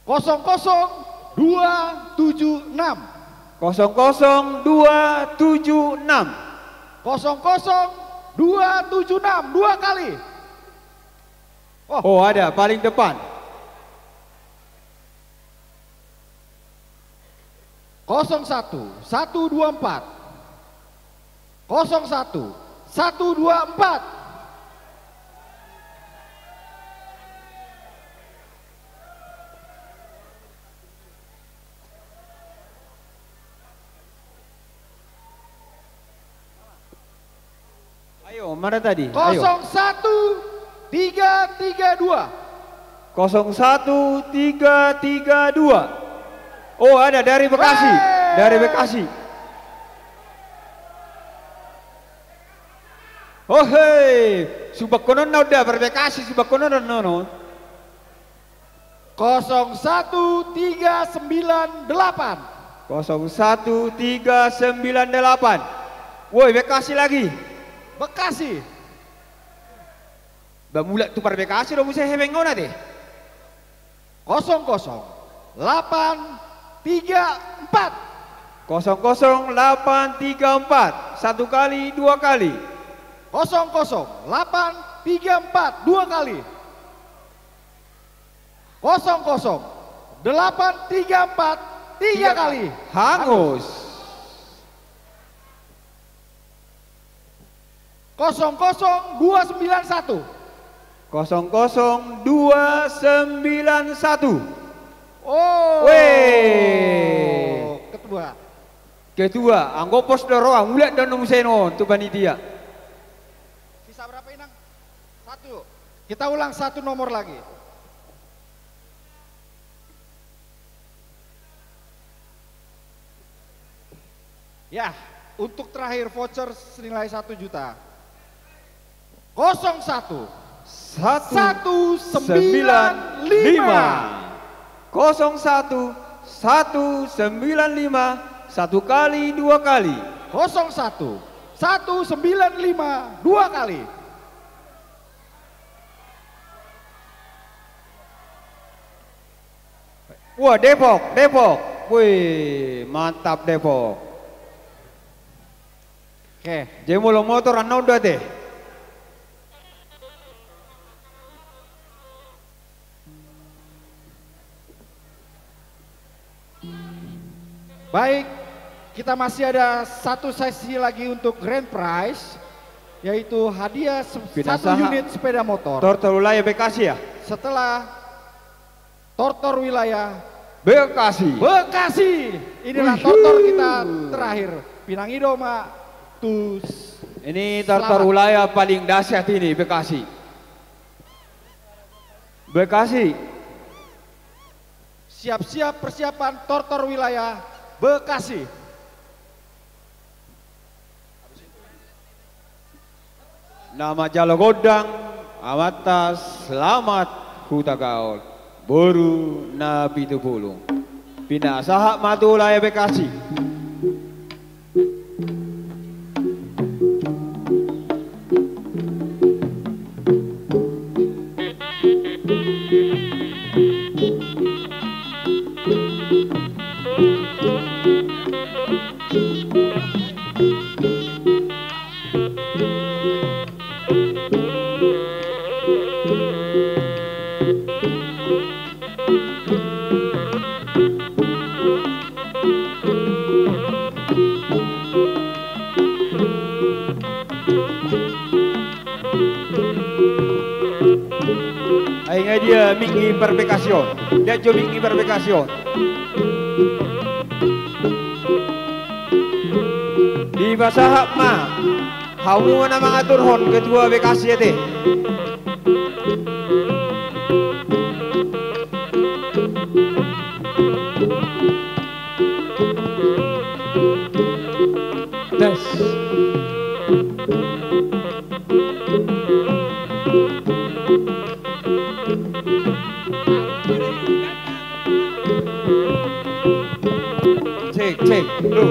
Kosong kosong dua tujuh enam. Kosong kosong dua tujuh enam. Kosong kosong dua tujuh enam, dua kali. Oh. Oh, ada, paling depan. Kosong satu, satu dua empat. Kosong satu, satu dua empat. Ayo, mana tadi? Ayo. Kosong satu tiga tiga dua. Kosong satu tiga tiga dua. Oh, ada dari Bekasi. Wey! Dari Bekasi. Oh, hei. Sumbanghononna on da, per Bekasi, sumbanghononna on. Kosong satu tiga sembilan delapan. Kosong satu tiga sembilan delapan. Woi, Bekasi lagi. Bekasi. Ba mulak tu par Bekasi do muse hepeng on ate. Kosong kosong delapan tiga empat. Kosong kosong delapan tiga empat. Satu kali, dua kali. Kosong kosong delapan tiga empat, dua kali. Kosong kosong delapan tiga empat, tiga kali. Hangus. Kosong kosong dua sembilan satu. Kosong kosong dua sembilan satu. Oh. Weh. Ketua. Ketua, anggo pos do roha, mulak do muse on tu panitia. Sisa berapa, Inang? Satu. Kita ulang satu nomor lagi. Ya, untuk terakhir voucher senilai satu juta. Kosong satu. Satu sembilan lima. Kosong satu, satu sembilan lima, satu kali, dua kali. Kosong satu, satu sembilan lima, dua kali. Wah, Depok, Depok. Wih, mantap Depok. Oke. Jadi molo motor annon do ate. Baik, kita masih ada satu sesi lagi untuk grand prize, yaitu hadiah se-, satu unit sepeda motor. Pinasahat Tortor Wilayah Bekasi ya? Setelah Tortor Wilayah Bekasi. Bekasi. Inilah Tortor kita terakhir. Pinangido ma tu s-, ini Tortor Wilayah paling dahsyat ini, Bekasi. Bekasi. Siap-siap persiapan Tortor Wilayah Bekasi. Na manjalo gondang, amanta selamat hutagaol, boru Napitupulu. Pinasahat ma tu Wilayah Bekasi. Ai nga dia mic ni par Bekasi on? Dia jo mic ni par Bekasi on. Dipasahat ma. Hamu ma na mangaturhon, Ketua Bekasi ate. Tes. Cek, cek, lu.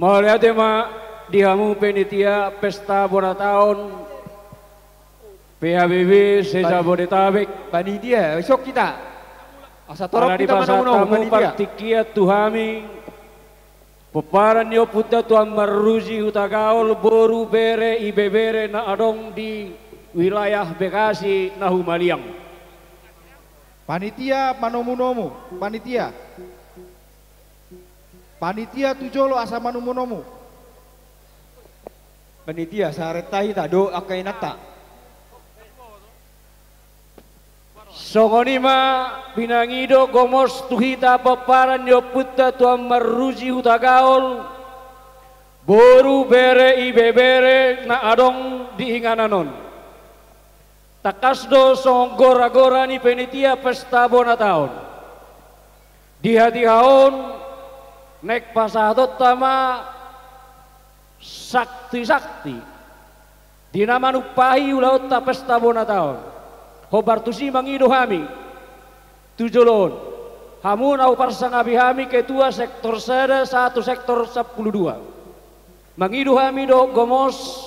Mauliate ma di hamu panitia pesta bona taon P H B B se-Jabodetabek. Panitia, isok hita. Asa torop hita manomu-nomu, panitia. Partingkian tu hami, pomparan ni ompunta Tuan Marruji Hutagaol, boru, bere, ibebere na adong di wilayah Bekasi na humaliang. Panitia manomu-nomu, panitia. Panitia tu jolo asa manomu-nomu. Panitia, sareta hita do angka inanta. Songon i ma pinangido gomos tu hita pomparan ni ompunta Tuan Marruji Hutagaol, boru, bere, ibebere na adong di inganan on. Tangkas do songon gora-gora ni panitia pesta bona taon. Di hatiha on, naeng pasahatonta ma santi-santi di na manumpahi ulaonta pesta bona taon. Hombar tusi mangido hami tu jolo on. Hamu na huparsangapi hami ketua sektor sada sahat tu sektor sampulu dua. Mangido hami dohot gomos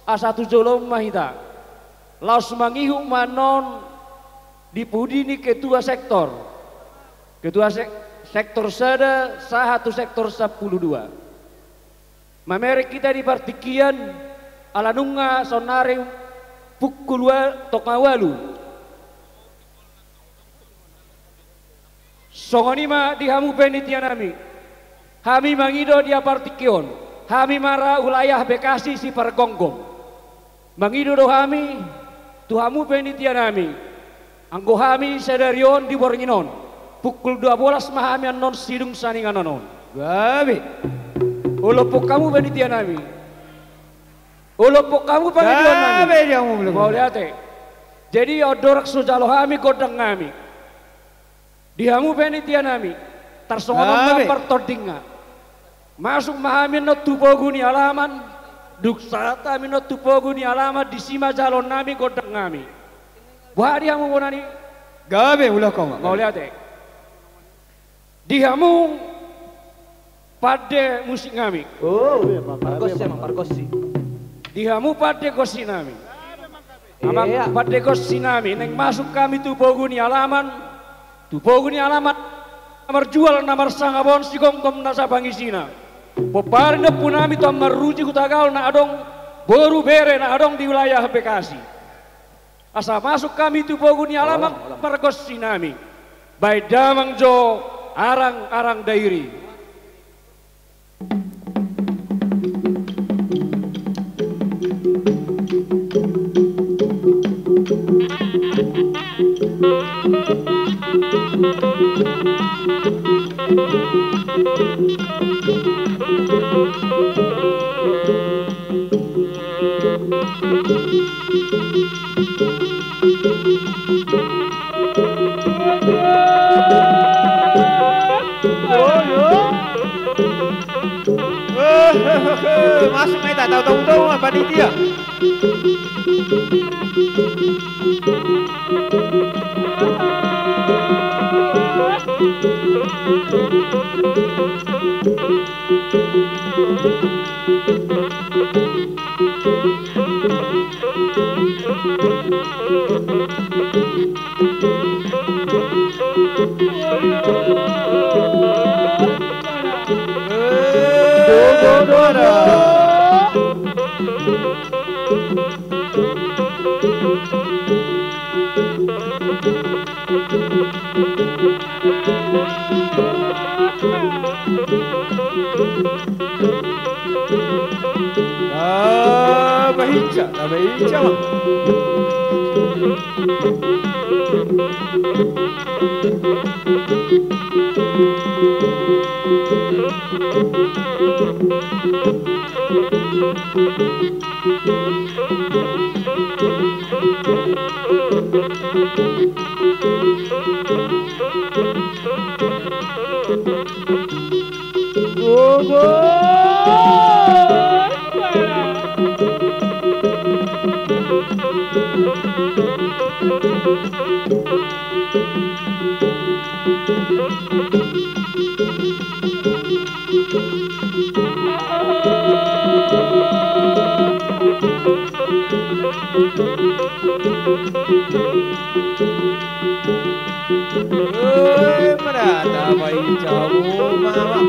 asa tu jolo on ma hita laos mangihut ma annon di pudi ni ketua sektor. Ketua sek-, sektor sada sahat tu sektor sampulu dua. Mamereng hita di partingkian, ala nunga saonnari pukul ua-, tonga ualu. Songon i ma di hamu panitia nami. Hami mangido di partingki on. Hami marga wilayah Bekasi Sipargonggom. Mangido do hami tu hamu panitia nami. Anggo hami sadari on di borngin on, pukul dua bolas ma hami annon sidung sian inganan on. Gabe. Olophon hamu panitia nami. Olophon hamu pangidoan nami. Gabe di hamu. Mauliate. Jadi andorang so jalo hami gondang nami. Di hamu panitia nami, tarsongon on ma partondingna. Masuk ma hami annon tu pogu ni alaman, dung sahat hami annon tu pogu ni alaman, disi ma jaloon nami gondang nami. Boha di hamu bona ni? Gabe, ulaon ma. Mauliate. Di hamu pande musik nami. Oh, pargonsi, amang, pargonsi. Di hamu pande gonsi nami. Amang, pande gonsi nami, naeng masuk hami tu pogu ni alaman, tu pogu ni alaman na marjual, na marsangap on, sigomgom nasa pangisina. Pomparan ni ompu nami Tuan Marruji Hutagaol na adong, boru, bere na adong di wilayah Bekasi. Asa masuk hami tu pogu ni alaman, pargonsi nami. Baen damang jo arang-arang Dairi. Masuk ma hita, tau-tau ma panitia. Ah, bahinca, ah, bahinca, ma. Eh, mana ada bayi jauh, mama.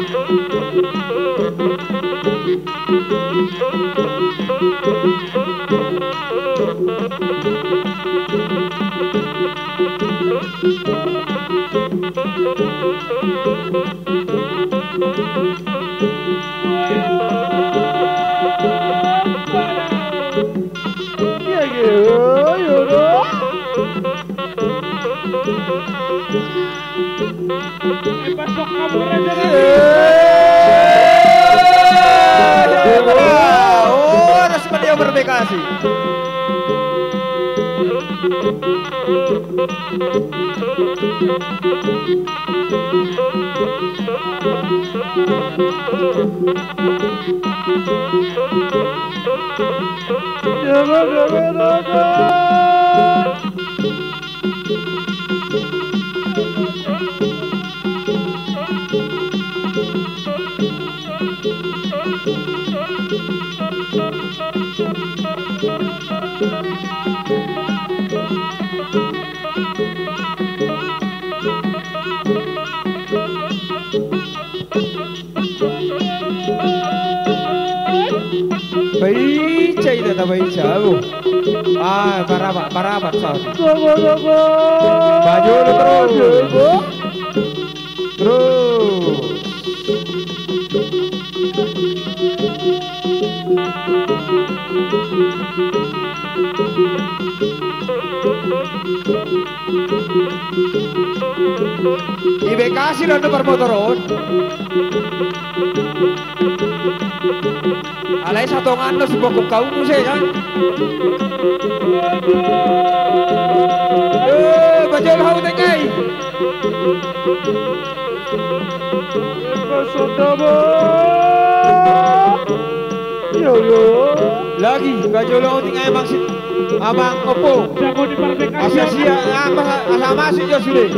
Horas ma di Bekasi. Baica ida na baica, abu. Ah, baraba, baraba, sa. Bajolo terus. Terus. Di Bekasi do na parmotor on. Alai satongan do sibokok kau muse kan. Eh, bajol hau tengai. Lagi bajolo uting ae maksud abang opo. Jago di parbekasi. Asa sia, asa masuk jo sude.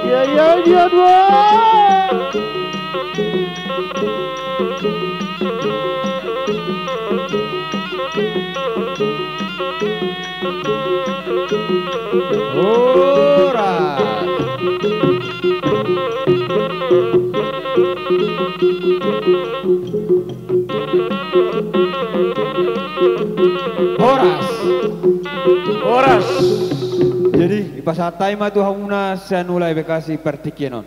Iya, iya, iya, dua. Horas. Horas. Horas. Jadi, dipasahat hami ma tu hamuna sian Ulaon Bekasi partingkian on.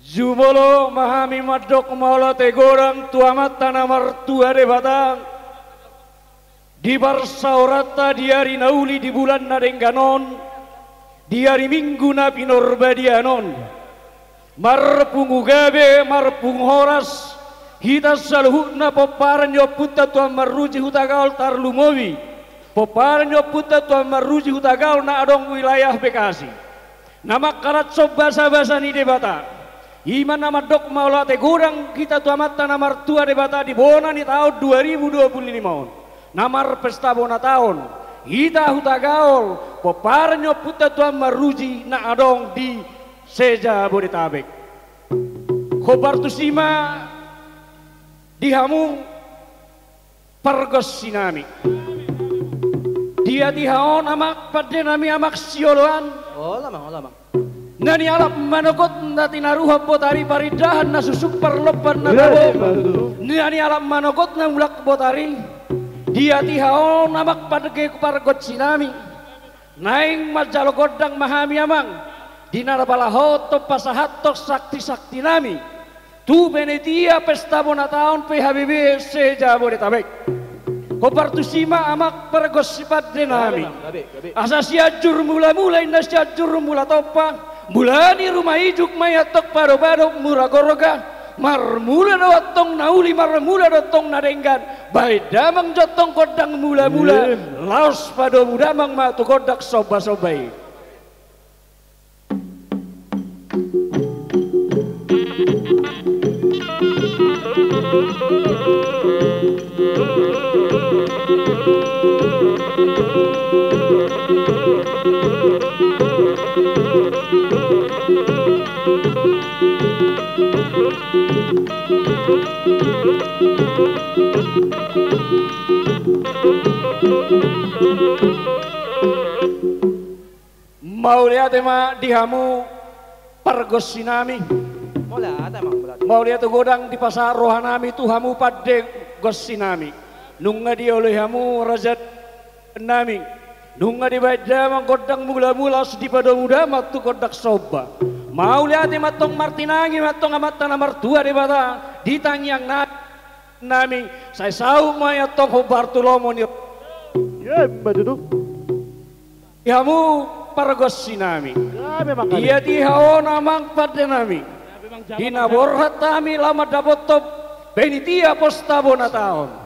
Jumolo ma hami mandok mauliate godang tu Amanta na martua Debata. Di parsaoranta di ari na uli di bulan na denggan on, di ari Minggu na pinarbadiaan on, marpungu gabe, marpungu horas, hita saluhutna pomparan ni ompunta Tuan Marruji Hutagaol tarlumobi pomparan ni ompunta Tuan Marruji Hutagaol na adong wilayah Bekasi. Na mangkalashon basabasa ni Debata, i ma na mandok mauliate godang hita tu Amanta na martua Debata di bona ni taon dua ribu dua puluh lima on, na marpesta bona taon hita Hutagaol, pomparan ni ompunta Tuan Marruji na adong di Seja Bodetabek. Hombar tusi ma di hamu pargonsinami. Di hatiha on, amang pandenami, amang sioloan. Olo, amang, olo, amang. Na nialap manogotna tinaruhon botari, parindahan na susuk, parlompan na tabo. Na nialap manogotna mulak botari. Di hatiha on, amang pande-, pargonsinami. Naeng manjalo gondang ma hami, amang, di na palahonton pasahathon sakti-saktinami. Tu panitia pesta bona taon P H B B se-Jabodetabek. Hombar tusi ma amang pargonsi pande nami. Gabe, gabe, gabe. Asa Sianjur Mulamula, inna Sianjur Mulatompa. Mula ni ruma ijuk ma i antong padopadop mura gorga. Marmula do antong na uli, marmula do antong na denggan. Baen damang jo antong gondang mulamula. Em. Laos padomu damang ma tu gondang sombasomba i. Mauliate ma di hamu pargonsi nami. Mauliate ma, mauliate. Mauliate godang dipasahat roha nami tu hamu pande gonsi nami. Nunga dioloi hamu raja nami. Nunga dibaen damang gondang mulamula, laos dipadomu damang tu gondang somba. Mauliate ma antong, martinangi ma antong Amanta na martua Debata di tangiang na-, nami. Sai saut ma i antong hombar tu lomo ni. Ia, ima tutu. Di hamu pargonsi nami. Ia memang kami. Ia di hamu amang pande nami. Ia memang jalan. Di na borhat hami laho mandapothon panitia pesta bona taon.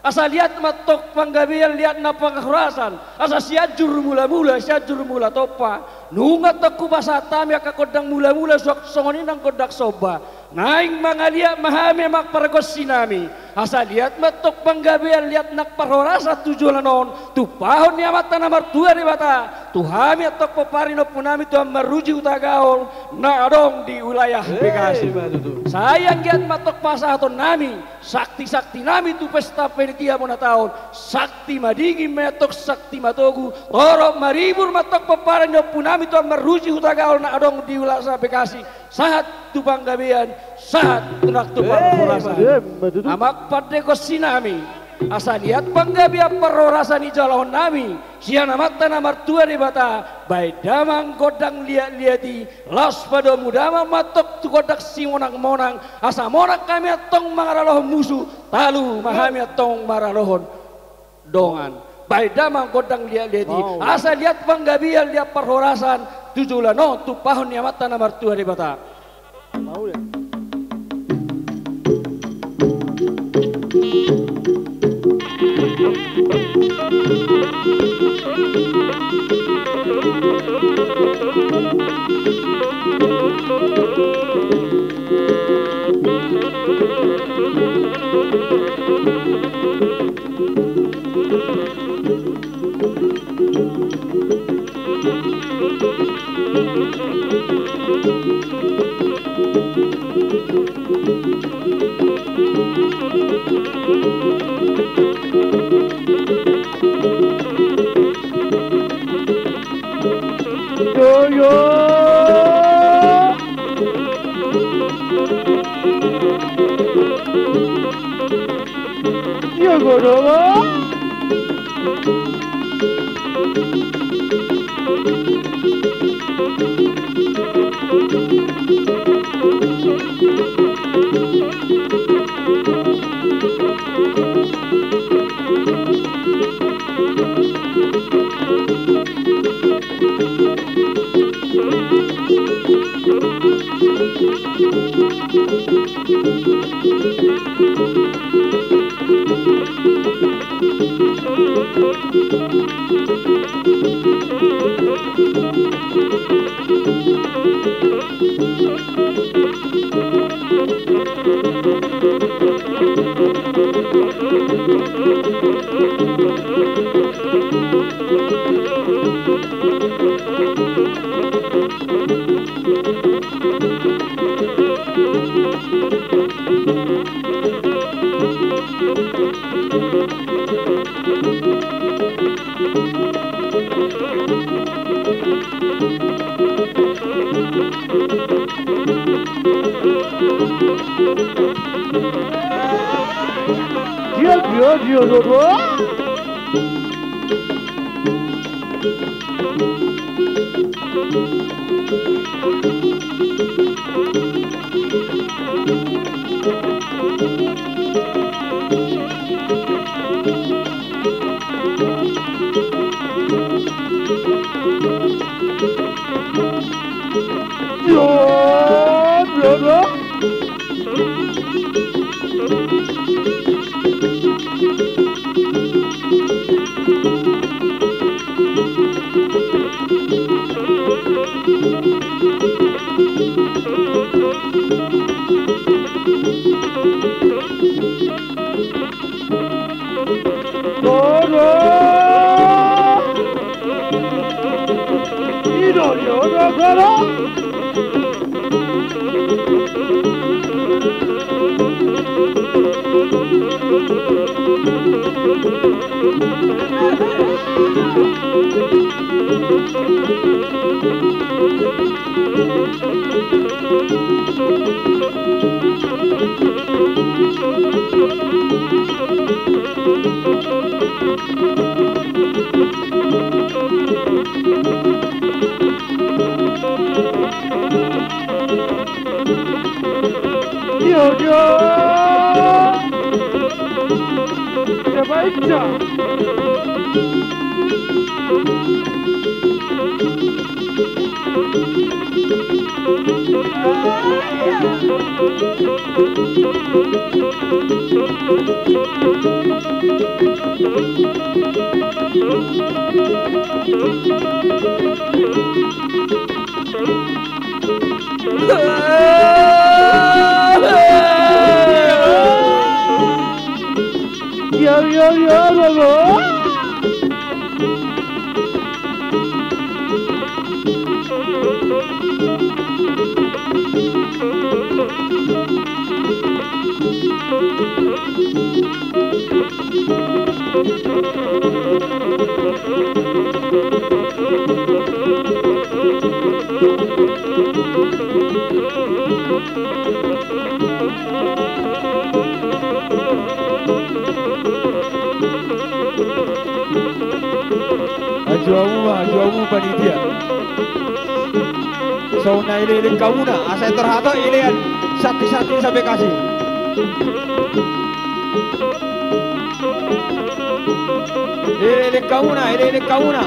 Asa liat ma antong panggabean, liat nang parhorasan. Asa Sianjur Mulamula, Sianjur Mulatompa. Nunga antong hupasahat hami angka gondang mulamula, suang songon i nang gondang somba. Naeng mangaliat ma hami amang pargonsi nami. Asa liat ma antong panggabean, liat nang parhorasan tu joloan on, tumpahon ni Amanta na martua Debata tu hami antong pomparan ni ompu nami Tuan Maruji Hutagaol na adong di wilayah Bekasi. Sai anggiat ma antong pasahaton nami sakti-sakti nami tu pesta panitia bona taon, sakti madingin ma i antong, sakti matogu, torop maribur ma antong pomparan ni ompu nami Tuan Maruji Hutagaol na adong di wilayah Bekasi. Sahat tu panggabean, sahat tu nang tu parhorasan. Amang pande gonsi nami, asa liat panggabean parhorasan i jaloon nami sian Amanta na martua Debata, baen damang gondang liat-liat i, laos padomu damang ma antong tu gondang simonang-monang, asa monang hami antong mangaralohon musu, talu ma hami antong maralohon dongan. Baen damang gondang liat-liat i. Asa liat panggabean, liat parhorasan tu joloan on, tumpahon ni Amanta na martua Debata. Yo, yo. Yo, go, go, go. Dia, dia, dia, dia, dia. Dio, dio. Dia baik, Cak. Yo, yo, yo, yo, yo. Ajo hamu ma, ajo hamu panitia. Songon na eleelek hamuna, asa tor hatop elean santi-santi sampe kasi. Eleelek hamuna, eleelek hamuna.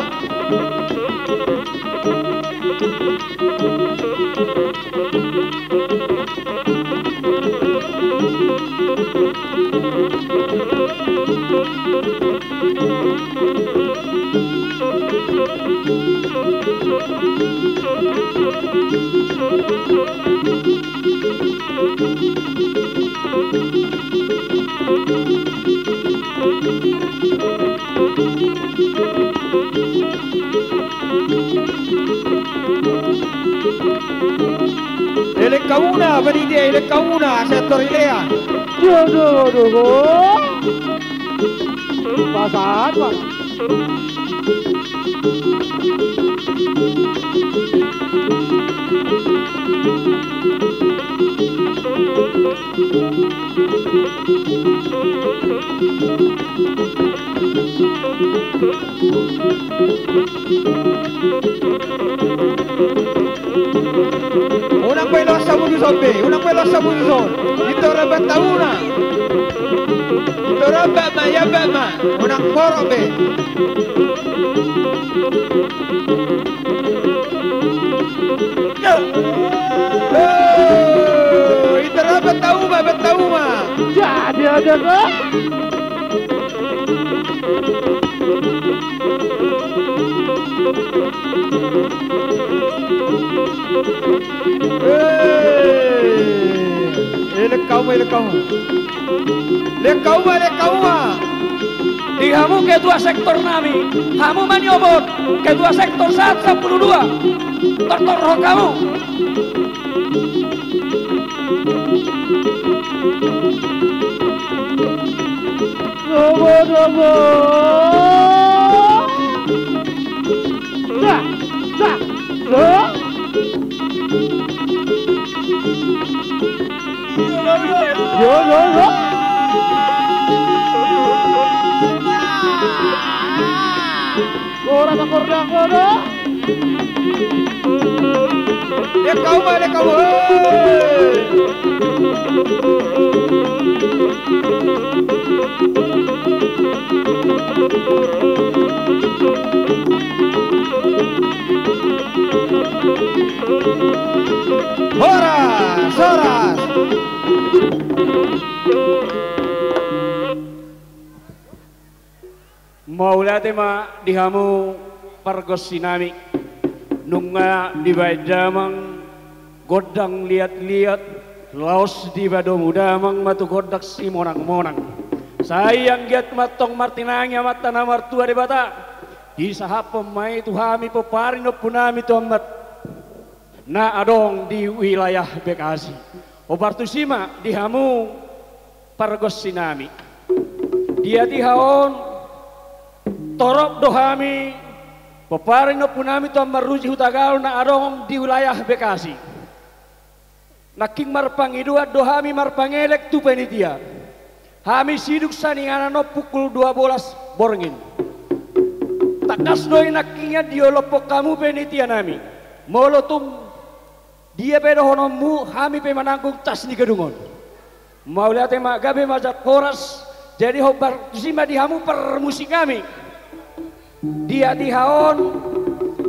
Elek hamuna, panitia, elek hamuna, asa tor elean. Aduh, aduh, aduh. Pasan, Pak. Unang pe loas hamu dison be, unang pe loas hamu dison. Ito rambat hamuna. Ito rambat ma, iambat ma. Unang borok be. Ito rambat hamu ma, bat hamu ma. Jadi ada kok. Eh, elek hamu, elek hamu. Elek hamu ma, elek hamu ma. Di hamu ketua sektor nami, hamu ma niobot, ketua sektor sahat sampulu dua. Tortor roha hamu. Dobo, dobo. Sa, sa, lo. Yo, yo, yo. Ora takor dakoro. Elek hamu ma, elek hamu ma. Horas, horas. Mauliate ma di hamu pargonsi nami. Nunga dibaen damang gondang liat-liat, laos dipadomu damang ma tu gondang simonang-monang. Sai anggiat ma antong martinangi Amanta na martua Debata, disahaphon ma i tu hami pomparan ni ompu nami tu Amanta na adong di wilayah Bekasi. Hombar tusi ma di hamu pargonsi nami. Di hatiha on, torop do hami pomparan ni ompu nami Tuan Marmuji Hutagalung na adong di wilayah Bekasi. Nangkin marpangidoan do hami marpangelek tu panitia. Hami sidung saninganan on pukul dua belas borngin. Tangkas do i nangkin diolophon hamu panitia nami. Molo tung dia pe dohononmu, hami pe mananggung tas ni gedung on. Mauliate ma, gabe ma jala horas. Jadi hombar tusi ma di hamu parmusik nami. Di hatiha on,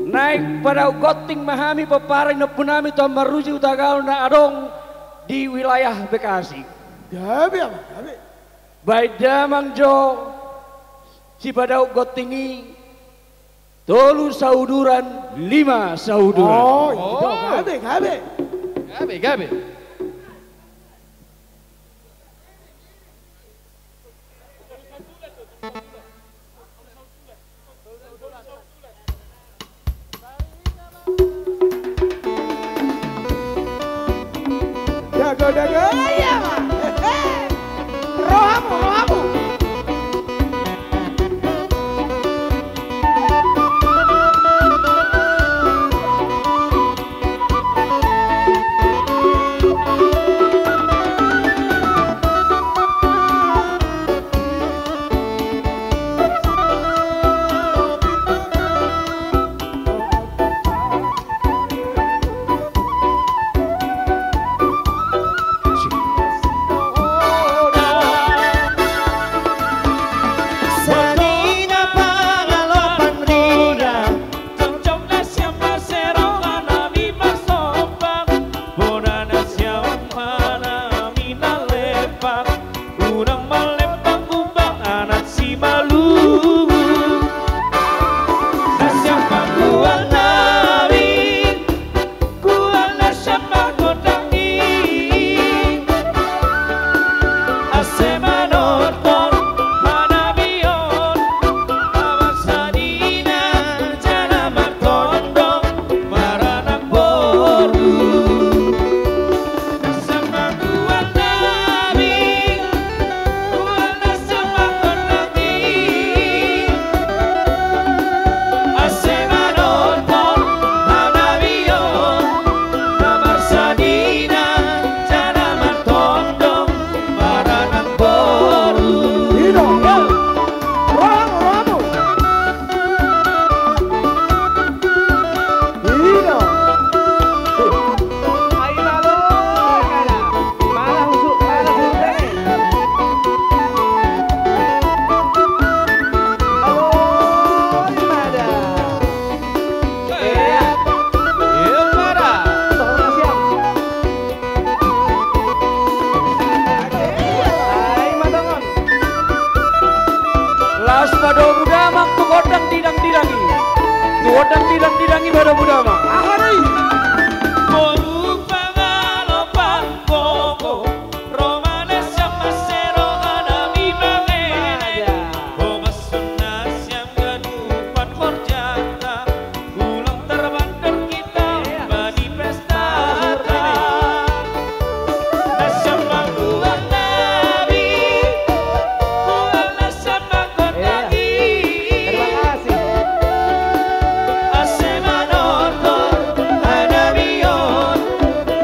naeng padaon gonting ma hami pomparan ni ompu nami Tuan Marmuji Hutagalung na adong di wilayah Bekasi. Gabe, amang, gabe. Baen damang jo sipadaon gonting i, tolu sauduran, lima sauduran. Oh, itu. Oh. Gabe, gabe. Gabe, gabe. Dago, dago, iya, ma. Hehe. Rohamu, rohamu. Sanina pangalopan ria. Jongjong nasiam ma sero hanami marsomba, bona nasiam hanami na lempak, unang malempang umbang anak si Maluku. Nasiam panggual nami, gual nasiam ma gondang i. Ase manortor hanami on, na marsanina jala martondong maranak boru. Nasiam panggual nami, gual nasiam ma gondang i. Ase manortor hanami on, na marsanina jala martondong maranak boru. I do, rohamu, rohamu. I do. Ai malo, kada. Pala husuk, pala husuk, eh. Alo, i ma da. Iya. Iya, ma da. Tolong, siap. Ai, ma dongan. Laos padomu damang tu gondang didang-didang i. Tu gondang didang-didang i padomu damang. Aha do i? Boru pangalopan gogo, ro ma nasiam marsero hanami mangele. Ho ma son nasiam ganupan horjata. Ulang terbanter kita bani pestata. Nasiam panggual nami, gual nasiam ma gondang i. Ase manortor hanami on,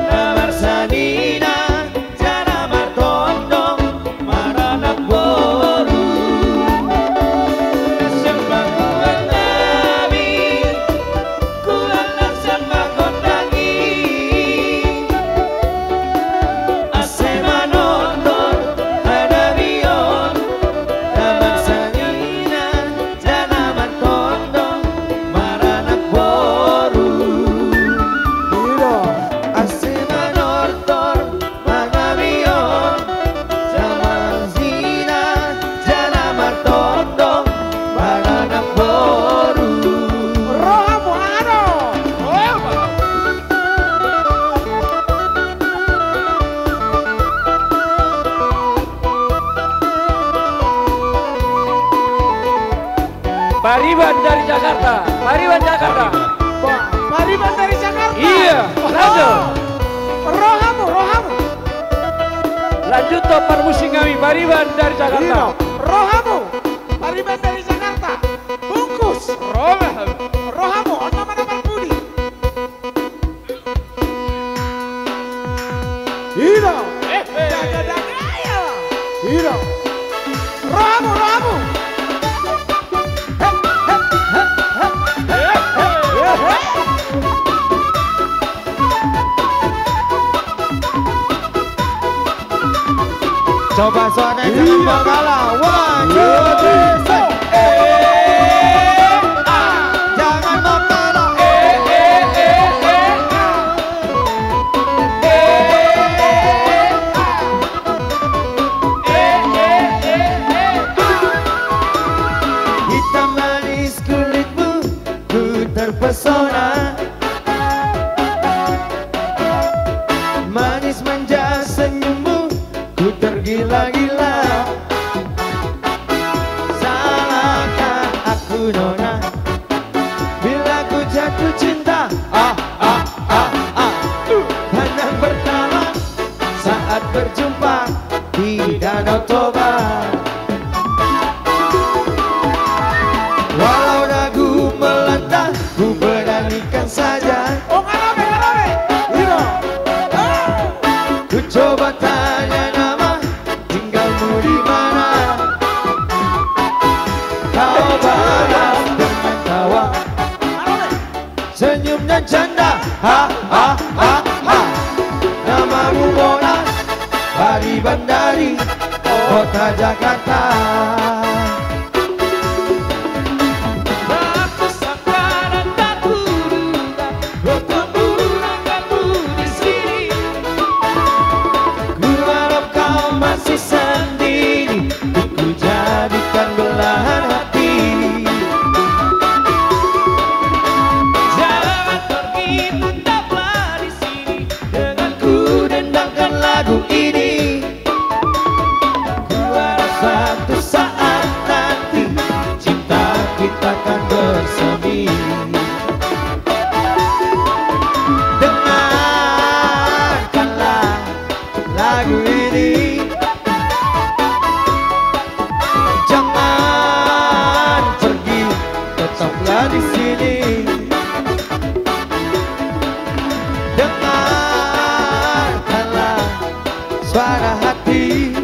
na marsanina jala martondong maranak boru. Nasiam panggual nami, gual nasiam ma gondang i. Ase manortor hanami on, na marsanina jala martondong maranak boru. I do. Ase manortor hanami on, na marsanina jala martondong maranak boru. Rohamu, aha do? Pariban dari Jakarta, Pariban Jakarta. Wah, Pariban dari Jakarta. Iya, oh, langsung. Rohamu, rohamu. Lanjut tu parmusik nami, Pariban dari Jakarta. Ino, rohamu, Pariban dari Jakarta. Bungkus. Rohamu. Rohamu, on nama na parpudi. Ino. Eh, eh. Daga, daga, ya. Ino. Rohamu, rohamu. Coba suara yang jangan mau kalah. One, two, three, four. Eh, ah. Jangan mau kalah. Eh, eh, eh, eh, ah. Eh, eh, eh, eh, ah. Eh, eh, eh, eh, ah. Hitam manis kulitmu, ku terpesona. Manis manja senyummu, ku tergila-gila. Salahkah aku, Nona, bila ku jatuh cinta? Ah, ah, ah, ah. Pandang pertama saat berjumpa di Danau Toba. Walau ragu melanda, ku beranikan saja. Oh, ngarame, ngarame. Ino. Ah. Ku coba tanya nama, tinggalmu di mana? Kau balas dengan tawa. Ngarame. Senyum dan canda, ha, ha, ha, ha. Namamu Mona, Pariban dari kota Jakarta. Aku sangka dan tak kuduga, bertemu denganmu di sini. Ku harap kau masih sendiri, ku jadikan belahan hati. Jangan pergi, tetaplah di sini, denganku dendangkan lagu ini. Ku harap satu saat nanti cinta kita kan bersemi. Dengarkanlah lagu ini. Jangan pergi, tetaplah di sini. Dengarkanlah suara hati.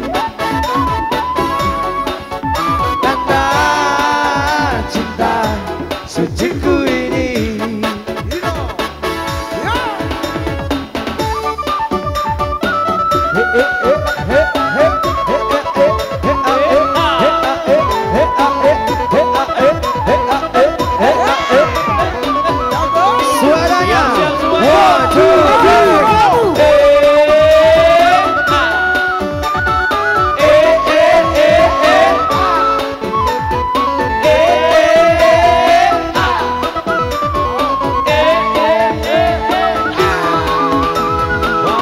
Tanda cinta suciku ini. Suaranya. One, two, three.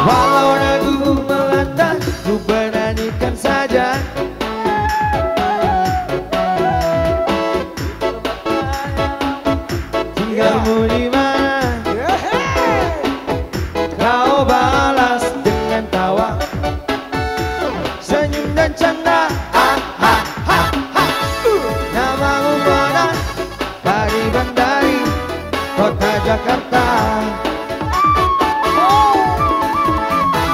Walau ragu melanda, ku beranikan saja. Tinggalmu di mana? Kau balas dengan tawa, senyum dan canda. Ah, ha, ha, ha. Namamu Mona, Pariban dari kota Jakarta.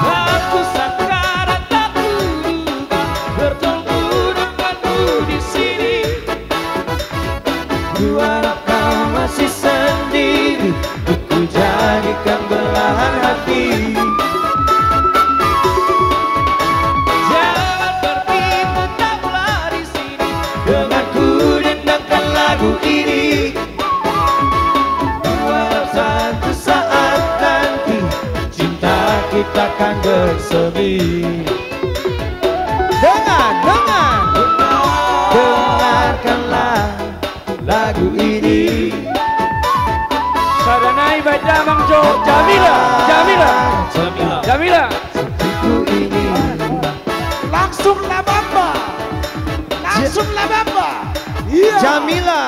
Aku sangka dan tak kuduga, bertemu denganmu di sini. Ku harap kau masih sendiri, ku jadikan belahan hati. Jangan pergi, tetaplah di sini, denganku dendangkan lagu ini. Ku harap satu saat nanti cinta kita kan bersemi. Dengar, dengar. Dengarkanlah lagu ini. Sada nai baen damang jo. Jamila, Jamila. Jamila. Jamila. Langsung La Bamba. Langsung La Bamba. Iya. Jamila.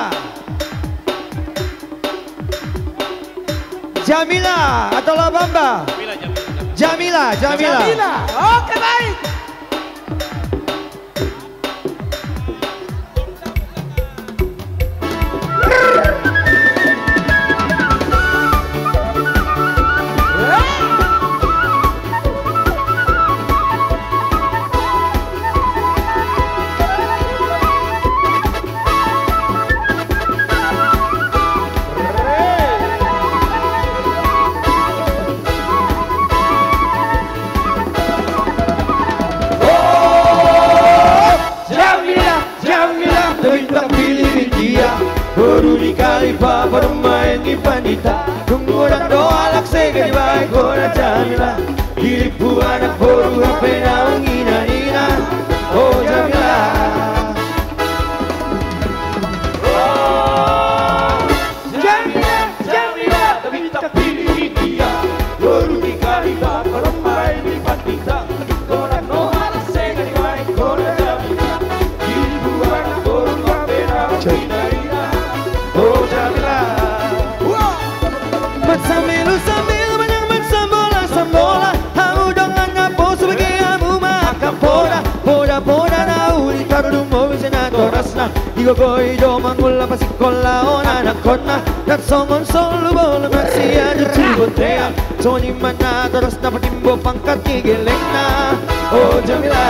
Jamila atau La Bamba? Jamila, Jamila. Jamila, Jamila. Jamila. Oke, baik. Paparumaen ni pandita, dung godang do halak sega dibaen ho da Jamila. Dirimpu anak boru hape naung ina-ina, o Jamila. O Jamila, Jamila, na bintang pilih India. Boru ni kalipa, parumaen ni pandita. Mansamilu-samilu manang mansambola-sambola. Hamu dongan naposo bege hamu ma angka poda. Poda-poda na uli taru dumbo muse natorasna. Digogoi do mangula pasikola on anakkonna. Nang songon solu bolon na sian tu bontean. Songon i ma natorasna patimbo pangkat ni gellengna. O Jamila.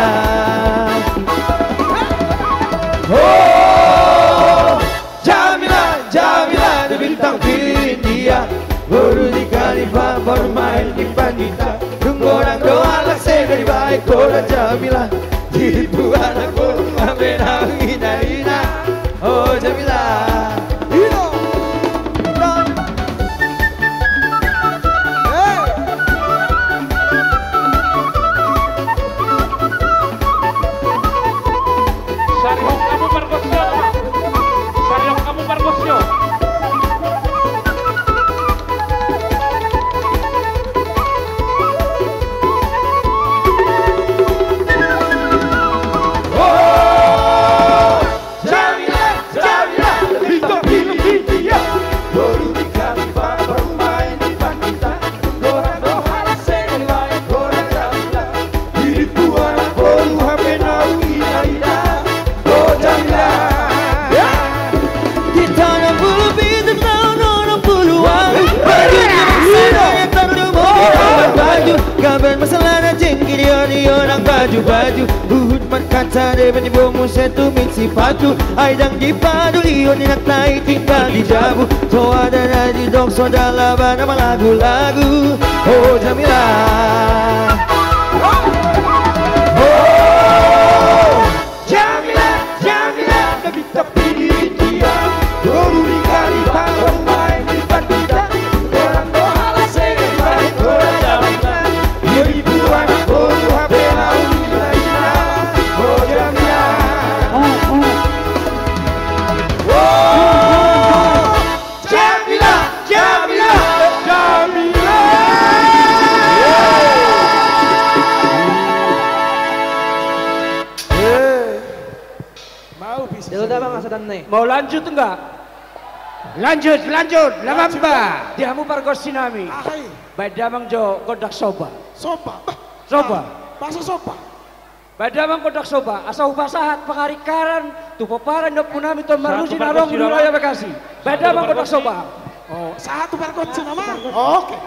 O Jamila, Jamila, na bintang pilih India. Boru ni kalipa, parumaen ni pandita. Dung godang do halak sega dibaen ho da Jamila. Dirimpu anak boru hape naung ina-ina, o Jamila. Ina. Sarihon hamu pargonsi on. Sarihon hamu pargonsi on. Di taon onom pulu pitu, taon onom puluan, baju ni masalah yang terlalu mau baju, gaben masalah na jengki dio dio nang baju-baju, huhut markaca deba ni bomu setu misi patu, ai dang dipadulihon ni nang tai tinggal di jabu, so ada na didok so dalaba na malagu-lagu, o Jamila. O Jamila, Jamila, na bintang pilih India. Boru ni kalipa, parumaen ni pandita. Godang do halak sega dibaen ho da Jamila. Dirimpu anak boru hape naung ina-ina, o Jamila. O Jamila, Jamila, Jamila. Eh. Mau bisa. Jalo damang asa dan ne. Mau lanjut enggak? Lanjut, lanjut, lanjut. Lamamba. Di hamu pargonsi nami. Ahai. Baen damang jo gondang somba. Somba. Bah. Somba. Ah, bahasa somba. Baen damang gondang somba, asa hupasahat pangaringkaran tu pomparan ni ompu nami Tuan Marmusi na adong di Wilayah Bekasi. Baen damang gondang somba. Oh, sahat tu pargonsi nama. Oke.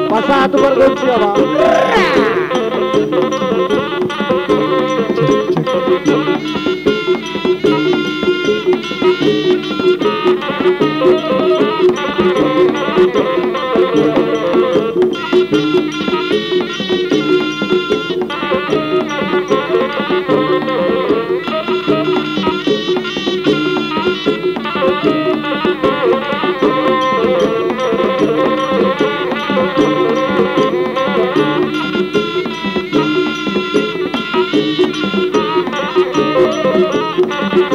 Pasahat tu pargonsi, Abang. Kembali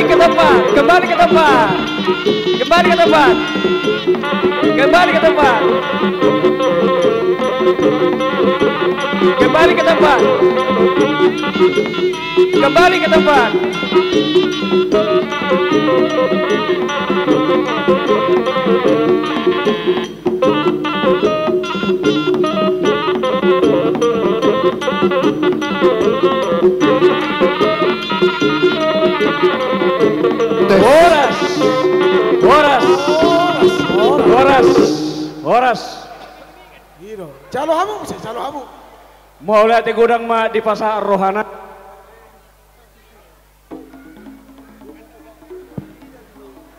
ke tempat, kembali ke tempat, kembali ke tempat, kembali ke tempat, kembali ke tempat, kembali ke tempat. Horas, horas, horas, horas. Jalo hamu, jalo hamu. Mauliate godang ma dipasahat rohana.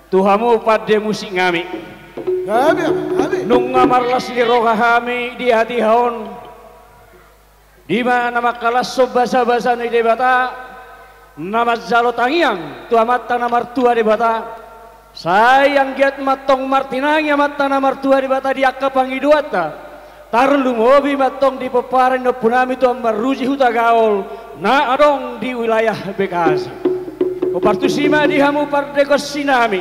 Tu hamu pande musik nami. Nami, nami. Nunga marlas ni roha hami di hatiha on. Di ma na mangkalashon basabasa ni Debata, na manjalo tangiang tu Amanta na martua Debata. Sai anggiat ma antong martinangi Amanta na martua Debata di angka pangidoanta. Tarlumobi ma antong di pomparan ni ompunami Tuan Marruji Hutagaol, na adong di wilayah Bekasi. Hombar tusi ma di hamu pande gonsinami.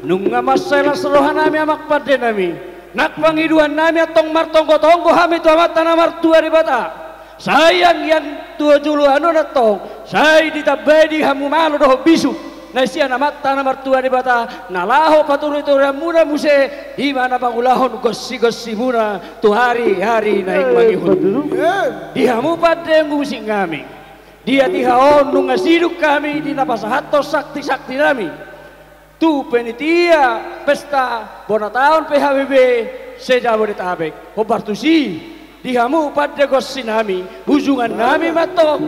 Nunga mansai las rohanami amang pandenami. Nang pangidoannami antong martonggo-tonggo hami tu Amanta na martua Debata. Sai anggiat tu joloan on antong, sai ditambai di hamu malo dohot bisuk na sian Amanta na martua Debata, na laho paturut-turutanmuna muse, i ma na pangulahon gonsi-gonsimuna tu ari-ari naeng mangihut. Di hamu pande musik nami, di hatiha on nunga sidung hami di na pasahathon sakti-saktinami tu panitia pesta bona taon P H B B se-Jabodetabek. Hombar tusi, di hamu pande gonsinami, ujungannami ma antong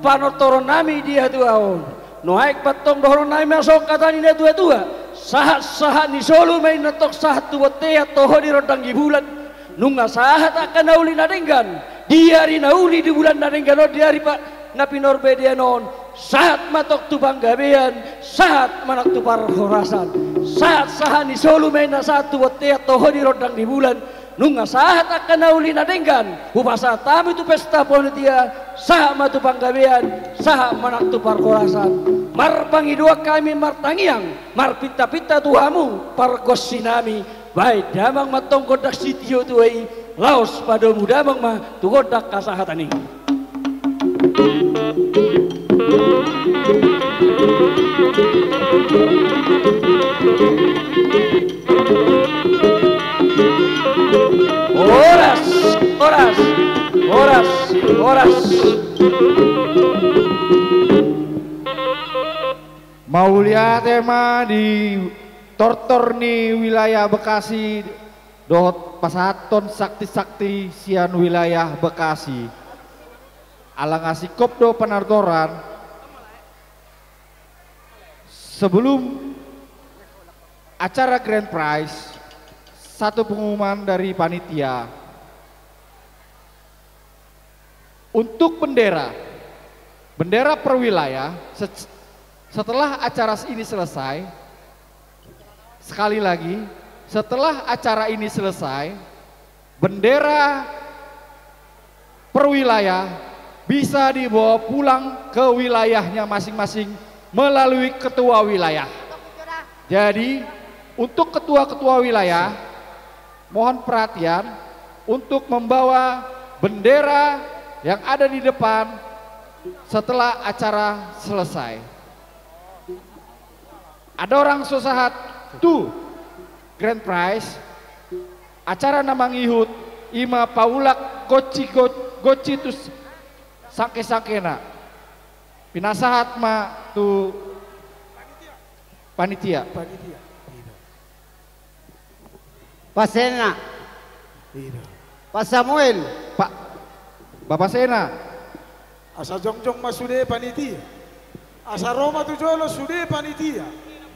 panortoronnami di hatiha on. Nuaeng ma antong dohononnami ma songon hata ni natua-tua: Sahat-sahat ni solu ma inna antong sahat tu bontean, toho di rondang ni bulan. Nunga sahat angka na uli na denggan di ari na uli, di bulan na denggan on, di ari pa-, na pinarbadean on. Sahat ma antong tu panggabean, sahat ma nang tu parhorasan. Sahat-sahat ni solu ma inna sahat tu bontean, toho di rondang ni bulan. Nunga sahat angka na uli na denggan hupasahat hami tu pesta panitia, sahat ma tu panggabean, sahat ma nang tu parhorasan. Marpangidoan hami, martangiang, marpinta-pinta tu hamu pargonsinami. Baen damang ma antong gondang sitio tua i, laos padomu damang ma tu gondang hasahatan i. Horas, horas, horas, horas. Mauliate ma di tortor ni wilayah Bekasi dohot pasahathon sakti-sakti sian wilayah Bekasi. Ala nga singkop do panortoran, sebelum acara grand prize, satu pengumuman dari panitia. Untuk bendera, bendera per wilayah, se-, setelah acara ini selesai, sekali lagi, setelah acara ini selesai, bendera per wilayah bisa dibawa pulang ke wilayahnya masing-masing melalui ketua wilayah. Jadi, untuk ketua-ketua wilayah, mohon perhatian untuk membawa bendera yang ada di depan setelah acara selesai. Andorang so sahat tu grand prize, acara na mangihut i ma paulak gonsi, go-, gonsi tu sangke-sangkena. Pinasahat ma tu panitia. Panitia. Pak Sena. Pak Samuel. Pak, Bapak Sena. Asa jongjong ma sude panitia. Asa ro ma tu jolo sude panitia.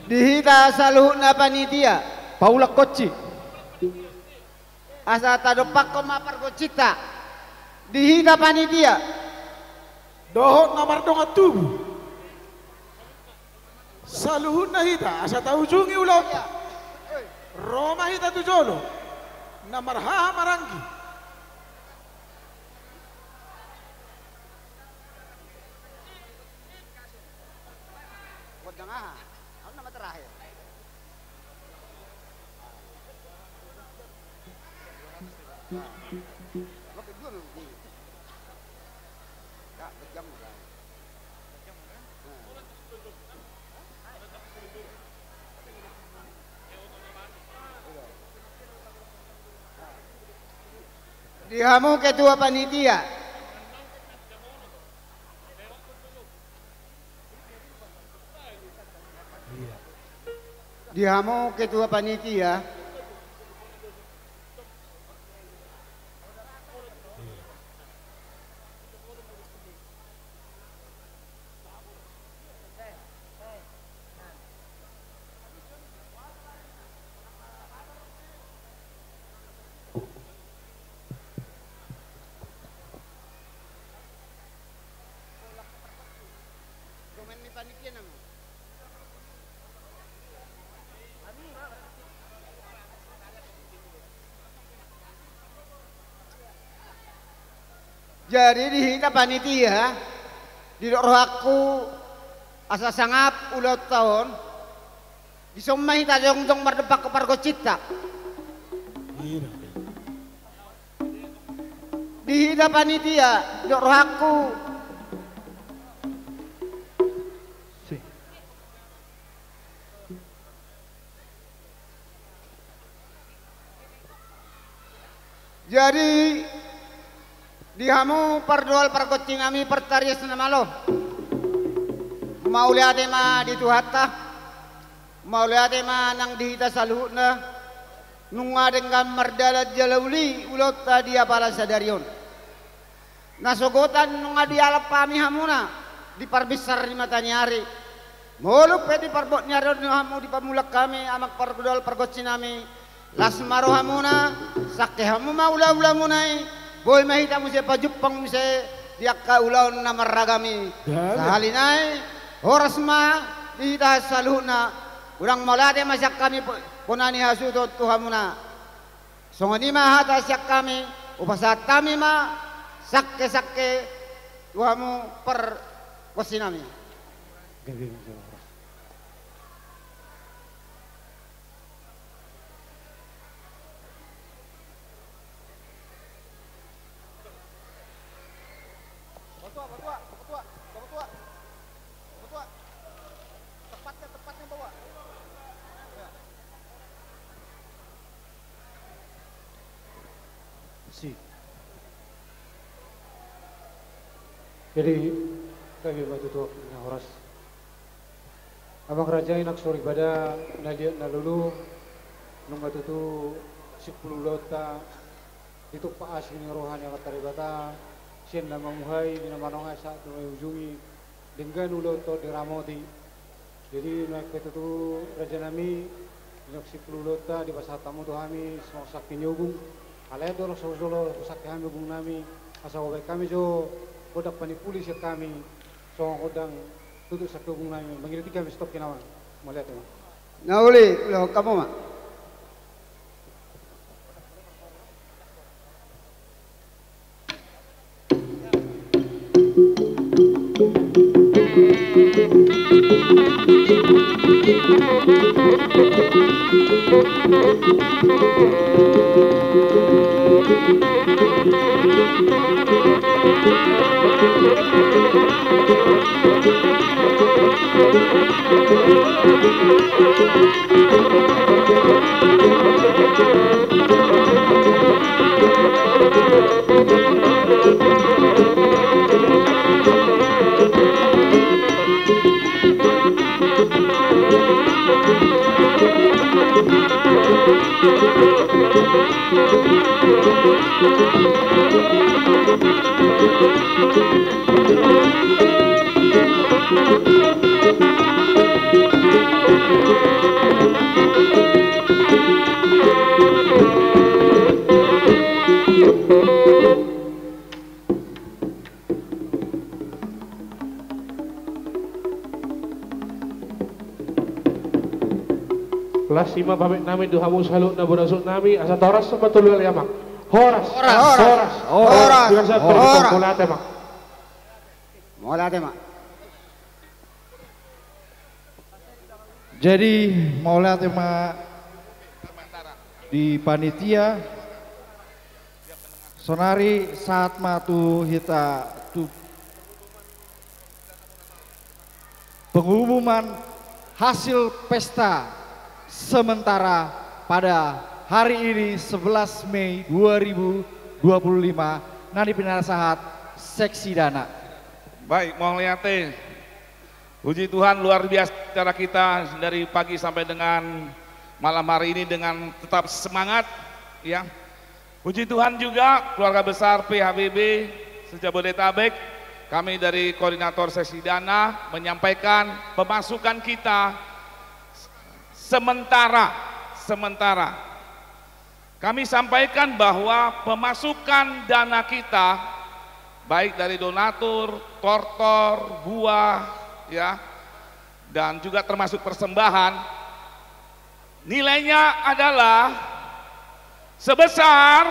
Di hita saluhutna panitia. Paulak gonsi. Asa tadompakkon ma pargonsinta. Di hita panitia. Dohot na mardongan tubu. Saluhutna hita, asa taujungi ulaonta. Ro ma hita tu jolo. Na marhaha maranggi. Gondang aha? Au nama terakhir. Di hamu ketua panitia. Di hamu ketua panitia. Jadi di hita panitia, didok rohangku asa sangap ulaonta on, dison ma hita jongjong mardompakkon pargonsinta. Di hita panitia, didok rohangku. Jadi di hamu pardoal pargonsinami, partarias na malo. Mauliate ma di Tuhanta. Mauliate ma nang di hita saluhutna. Nunga denggan mardalan jala uli ulaonta di apala sadari on. Na sogot nunga dialap hami hamuna di parbinsar ni mata ni ari. Molo pe di parbot ni ari on hamu dipamulak hami, amang pardoal pargonsinami, las ma rohamuna, sangke hamu ma ulaonmuna i, boi ma hita muse pajumpang muse di angka ulaon na marragam i. Sahali nai, horas ma di hita saluhutna. Godang mauliate ma sian hami bona ni hasuhuton tu hamuna. Songon i ma hata sian hami, hupasahat hami ma sangke-sangke tu hamu pargonsinami. Si. Jadi, gabe ma tutu na horas. Amang raja i nang soripada na liat na lolo, nunga tutu simpul ulaonta ditumpak asi ni roha ni Amanta Debata, sian na mamuhai di na manonga sahat tu na ujungi, denggan ulaonta on diramoti. Jadi nuaeng pe tutu rajanami, nunga simpul ulaonta dipasahat hamu tu hami songon sangke ni ogung. Alai andorang so jolo husangke hami ogungnami, asa hubaen hami jo gondang panimpuli sian hami, songon gondang tutu sangke ogungnami, mangido tingki hami satongkin, amang. Mauliate ma. Na uli, ulahon hamu ma. Horas i ma pamit nami tu hamu saluhutna, burasut nami, asa horas ma tu hula ni amang. Horas. Horas. Horas. Horas. Horas. Horas. Horas. Mauliate ma. Jadi, mauliate ma di panitia. Saonari sahat ma tu hita tu pengumuman hasil pesta sementara pada hari ini, sebelas Mei dua ribu dua puluh lima, na pinasahat Seksi Dana. Baik, mauliate. Puji Tuhan, luar biasa acara kita dari pagi sampai dengan malam hari ini dengan tetap semangat, ya. Puji Tuhan juga, keluarga besar P H B B se-Jabodetabek, kami dari Koordinator Seksi Dana menyampaikan pemasukan kita sementara, sementara. Kami sampaikan bahwa pemasukan dana kita, baik dari donatur, tortor, buah, ya, dan juga termasuk persembahan, nilainya adalah sebesar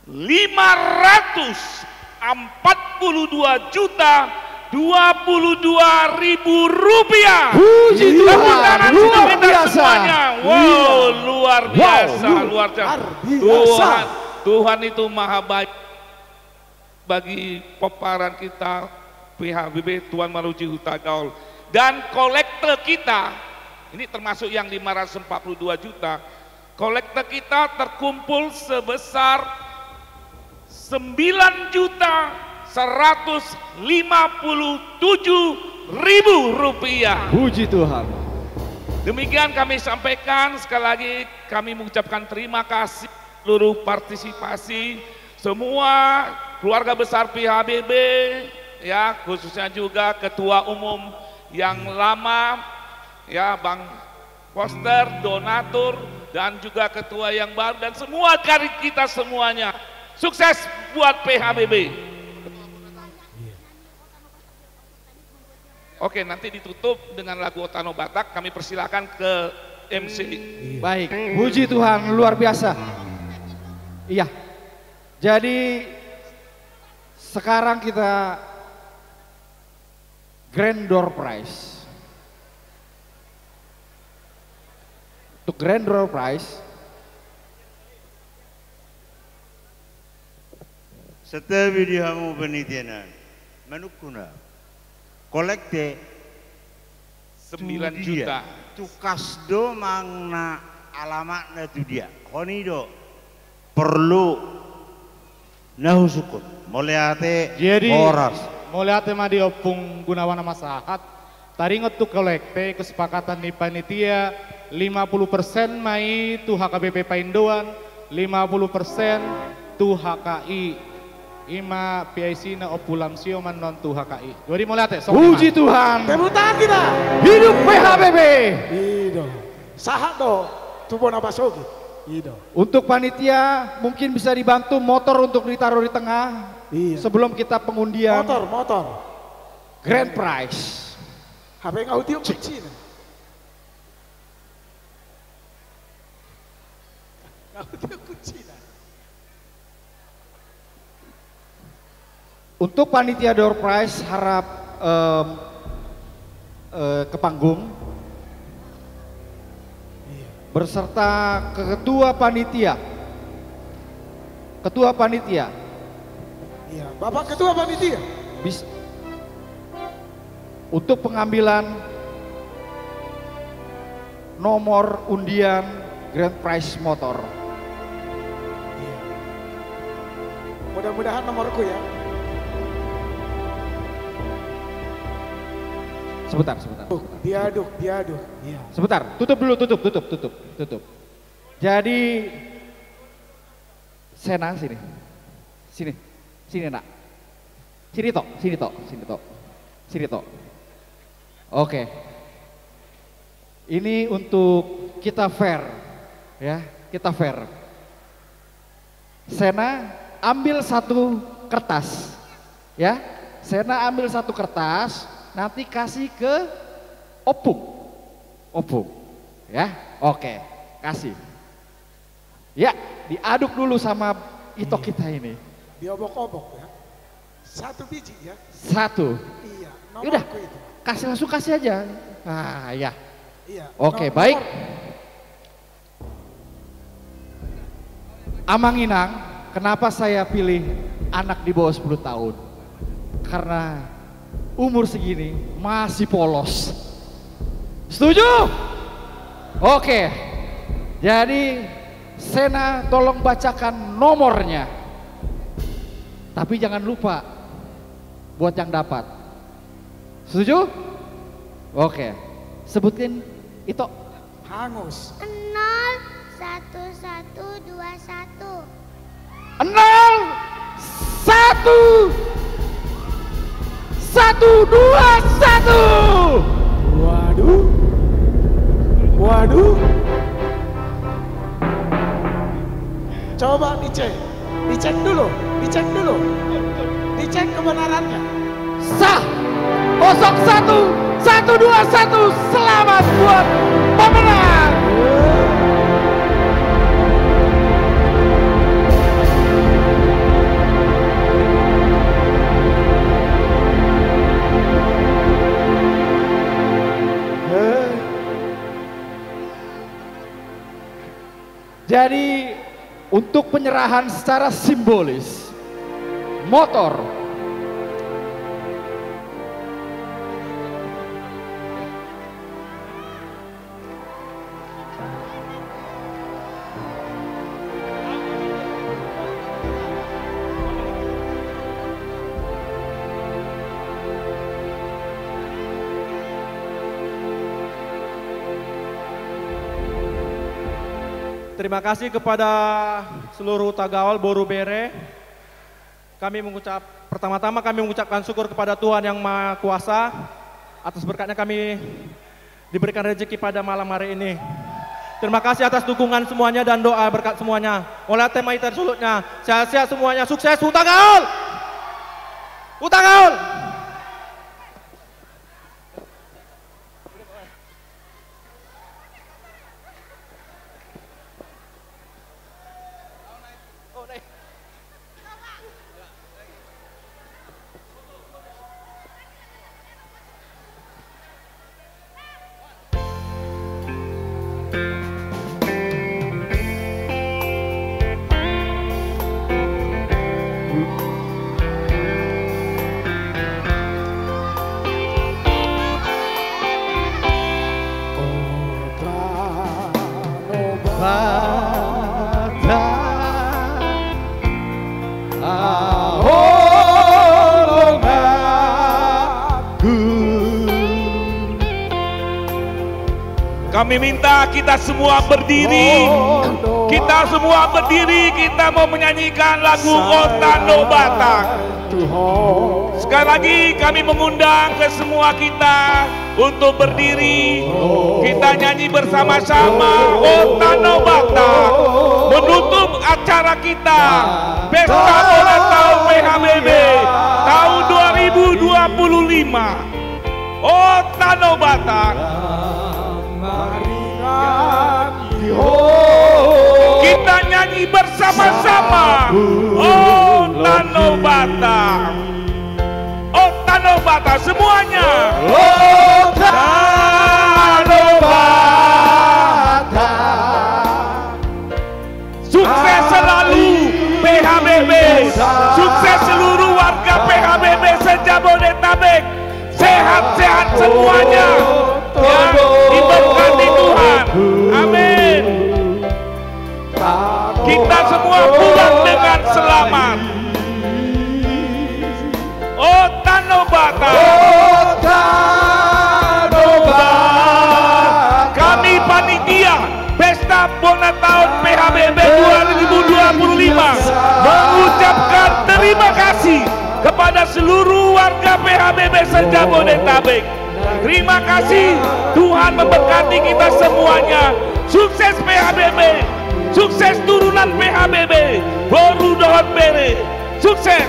lima ratus empat puluh dua juta dua puluh dua ribu rupiah. Puji Tuhan, tepuk tangan untuk kita semuanya. Luar biasa. Wow, luar biasa, luar biasa. Tuhan, Tuhan itu maha baik bagi pomparan kita, P H B B Tuan Maruji Hutagaol. Dan kolekte kita, ini termasuk yang lima ratus empat puluh dua juta, kolekte kita terkumpul sebesar sembilan juta seratus lima puluh tujuh ribu rupiah. Puji Tuhan. Demikian kami sampaikan, sekali lagi kami mengucapkan terima kasih seluruh partisipasi, semua keluarga besar P H B B, ya, khususnya juga ketua umum yang lama, ya, Bang Koster, donatur, dan juga ketua yang baru, dan semua dari kita semuanya. Sukses buat P H B B. Oke, nanti ditutup dengan lagu Otan o Batak, kami persilakan ke M C. Baik, puji Tuhan, luar biasa. Iya. Jadi, sekarang kita grand door prize. Untuk grand door prize, santabi di hamu panitia na manungkun. Kolekte sembilan juta. Tu kas do manang na alamatna tu dia? Honi do porlu na husungkun. Mauliate. Jadi, horas. Mauliate ma di Ompung Gunawan na marsahat. Taringot tu kolekte, kesepakatan ni panitia, lima puluh persen ma i tu H K B P Paindoan, lima puluh persen tu H K I. I ma P I C na Ompu Lamsio ma annon tu H K I. Jadi mauliate, songon i ma. Puji Tuhan. Tepuk tangan kita. Hidup P H B B. I do. Sahat do tu bona pasogit. I do. Untuk panitia, mungkin bisa dibantu motor untuk ditaruh di tengah. Iya. Sebelum kita pengundian. Motor, motor. Grand prize. H P nga hutiop kuncina. Nga hutiop kuncina. Untuk panitia door prize harap, em, eh, ke panggung. Iya. Berserta ke-, ketua panitia. Ketua panitia. Iya, Bapak Ketua Panitia. Bis-, untuk pengambilan nomor undian grand prize motor. Iya. Mudah-mudahan nomorku ya. Sebentar, sebentar, sebentar. Diaduk, diaduk. Iya. Sebentar, tutup dulu, tutup, tutup, tutup, tutup. Jadi, Sena, sini. Sini. Sini, Nak. Sini, Tok. Sini, Tok. Sini, Tok. Sini, Tok. Oke. Ini untuk kita fair, ya. Kita fair. Sena, ambil satu kertas, ya. Sena ambil satu kertas, nanti kasih ke Ompung. Ompung. Ya, oke. Kasih. Ya, diaduk dulu sama Ito kita ini. Diobok-obok ya. Satu biji ya. Satu. Iya, udah, nomorku itu. Kasih, langsung kasih aja. Ah, ya. Iya. Oke, baik. Amang Inang, kenapa saya pilih anak di bawah sepuluh tahun? Karena umur segini masih polos. Setuju? Oke. Jadi, Sena, tolong bacakan nomornya. Tapi jangan lupa buat yang dapat. Setuju? Oke. Sebutin, Ito. Hangus. Nol satu satu dua satu. Nol satu satu dua satu. Waduh. Waduh. Coba dicek. Dicek dulu, dicek dulu. Dicek kebenarannya. Sah. Kosong satu satu dua satu, selamat buat pemenang. Jadi, untuk penyerahan secara simbolis, motor. Terima kasih kepada seluruh Huta Gaol, boru, bere. Kami mengucap, pertama-tama kami mengucapkan syukur kepada Tuhan Yang Maha Kuasa atas berkatnya kami diberikan rezeki pada malam hari ini. Terima kasih atas dukungan semuanya dan doa berkat semuanya. Mauliate ma di hita saluhutna. Sehat-sehat semuanya. Sukses Huta Gaol. Huta Gaol. Kami minta kita semua berdiri. Kita semua berdiri, kita mau menyanyikan lagu O Tano Batak. Sekali lagi kami mengundang ke semua kita untuk berdiri. Kita nyanyi bersama-sama O Tano Batak, menutup acara kita Pesta Ulang Tahun P H B B tahun dua ribu dua puluh lima. O Tano Batak. Kita nyanyi bersama-sama. O Tano Batak. O Tano Batak semuanya. O Tano Batak. Sukses selalu P H B B. Sukses seluruh warga P H B B se-Jabodetabek. Sehat-sehat semuanya. Ya, diberkati Tuhan. Amin. Kita semua pulang dengan selamat. O Tano Batak. O Tano Batak. Kami panitia Pesta Bona Taon P H B B dua ribu dua puluh lima mengucapkan terima kasih kepada seluruh warga P H B B se-Jabodetabek. Terima kasih, Tuhan memberkati kita semuanya. Sukses P H B B, sukses turunan P H B B, boru dohot bere, sukses.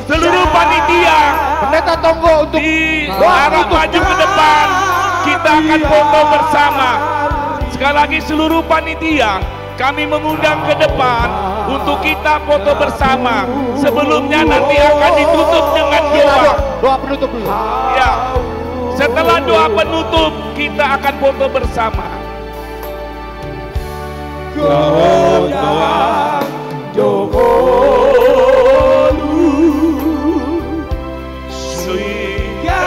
Seluruh panitia, Pendeta, tonggo untuk di doa arah penutup. Maju ke depan, kita akan foto bersama. Sekali lagi, seluruh panitia, kami mengundang ke depan untuk kita foto bersama. Sebelumnya nanti akan ditutup dengan doa. Doa penutup dulu. Ya. Setelah doa penutup, kita akan foto bersama. Godang do ngolu, siganup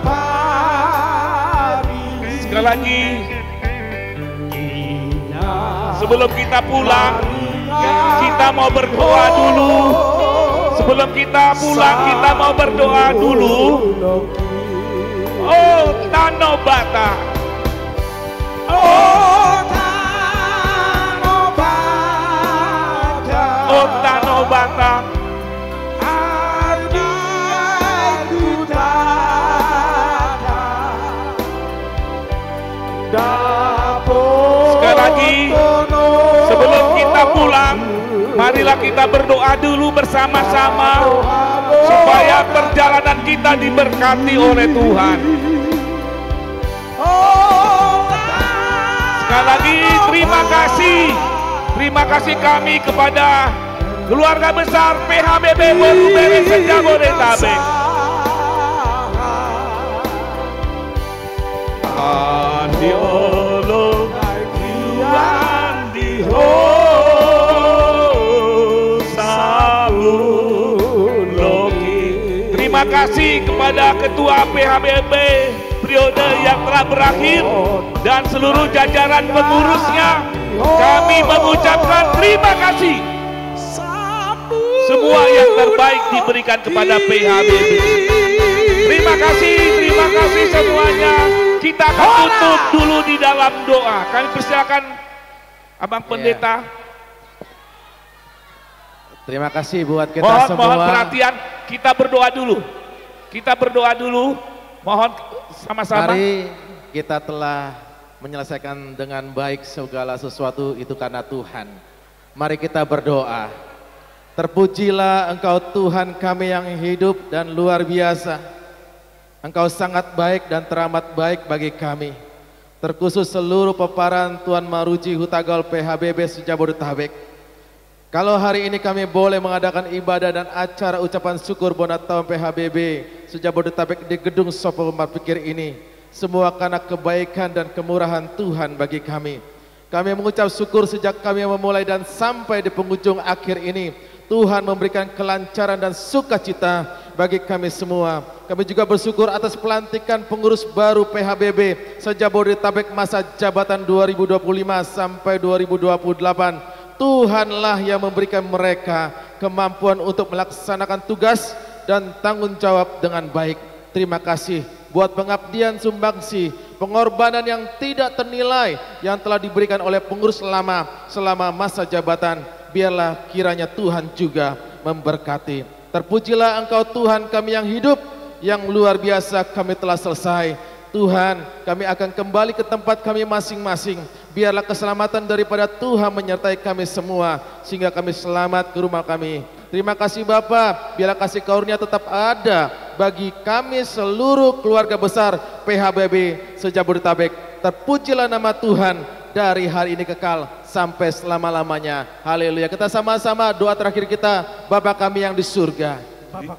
ari. Sekali lagi, sebelum kita pulang, kita mau berdoa dulu. Sebelum kita pulang, kita mau berdoa dulu. O Tano Batak. O Tano Batak. O Tano Batak. Sekali lagi, sebelum kita pulang, marilah kita berdoa dulu bersama-sama supaya perjalanan kita diberkati oleh Tuhan. Sekali lagi, terima kasih. Terima kasih kami kepada keluarga besar P H B B Boru Bere se-Jabodetabek. Andi olo, andi ho, sabu loki. Terima kasih kepada Ketua P H B B periode yang telah berakhir dan seluruh jajaran pengurusnya. Kami mengucapkan terima kasih. Semua yang terbaik diberikan kepada P H B B. Terima kasih, terima kasih semuanya. Kita akan tutup dulu di dalam doa. Kami persilakan Abang Pendeta. Terima kasih buat kita semua. Mohon, mohon perhatian, kita berdoa dulu. Kita berdoa dulu. Mohon sama-sama. Mari kita telah menyelesaikan dengan baik segala sesuatu itu karena Tuhan. Mari kita berdoa. Terpujilah Engkau Tuhan kami yang hidup dan luar biasa. Engkau sangat baik dan teramat baik bagi kami. Terkhusus seluruh pomparan Tuan Maruji Hutagal P H B B se-Jabodetabek. Kalau hari ini kami boleh mengadakan ibadah dan acara ucapan syukur bona taon P H B B se-Jabodetabek di gedung Sopo Marpikir ini, semua karena kebaikan dan kemurahan Tuhan bagi kami. Kami mengucap syukur sejak kami memulai dan sampai di penghujung akhir ini. Tuhan memberikan kelancaran dan sukacita bagi kami semua. Kami juga bersyukur atas pelantikan pengurus baru P H B B se-Jabodetabek masa jabatan dua ribu dua puluh lima sampai dua ribu dua puluh delapan. Tuhanlah yang memberikan mereka kemampuan untuk melaksanakan tugas dan tanggung jawab dengan baik. Terima kasih buat pengabdian, sumbangsih, pengorbanan yang tidak ternilai yang telah diberikan oleh pengurus lama selama masa jabatan. Biarlah kiranya Tuhan juga memberkati. Terpujilah Engkau Tuhan kami yang hidup, yang luar biasa kami telah selesai. Tuhan, kami akan kembali ke tempat kami masing-masing. Biarlah keselamatan daripada Tuhan menyertai kami semua, sehingga kami selamat ke rumah kami. Terima kasih Bapa, biarlah kasih karunia tetap ada bagi kami seluruh keluarga besar P H B B se-Jabodetabek. Terpujilah nama Tuhan dari hari ini kekal sampai selama-lamanya. Haleluya. Kita sama-sama doa terakhir kita, Bapa kami yang di surga.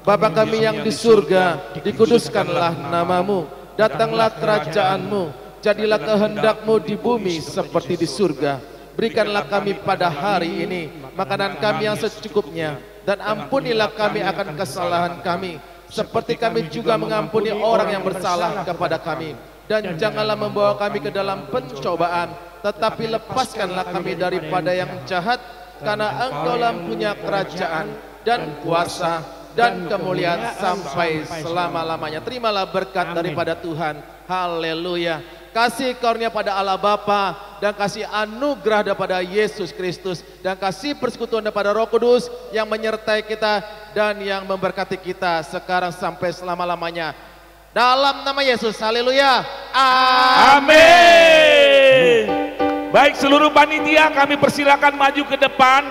Bapa kami yang di surga, dikuduskanlah namamu, datanglah kerajaanmu, jadilah kehendakmu di bumi seperti di surga. Berikanlah kami pada hari ini makanan kami yang secukupnya, dan ampunilah kami akan kesalahan kami, seperti kami juga mengampuni orang yang bersalah kepada kami. Dan janganlah membawa kami ke dalam pencobaan, tetapi lepaskanlah kami daripada yang jahat, karena Engkaulah yang punya kerajaan, dan kuasa, dan kemuliaan sampai selama-lamanya. Terimalah berkat daripada Tuhan. Haleluya. Kasih karunia pada Allah Bapa, dan kasih anugerah daripada Yesus Kristus, dan kasih persekutuan daripada Roh Kudus yang menyertai kita dan yang memberkati kita sekarang sampai selama-lamanya. Dalam nama Yesus, haleluya. Amin. Amin. Baik, seluruh panitia, kami persilakan maju ke depan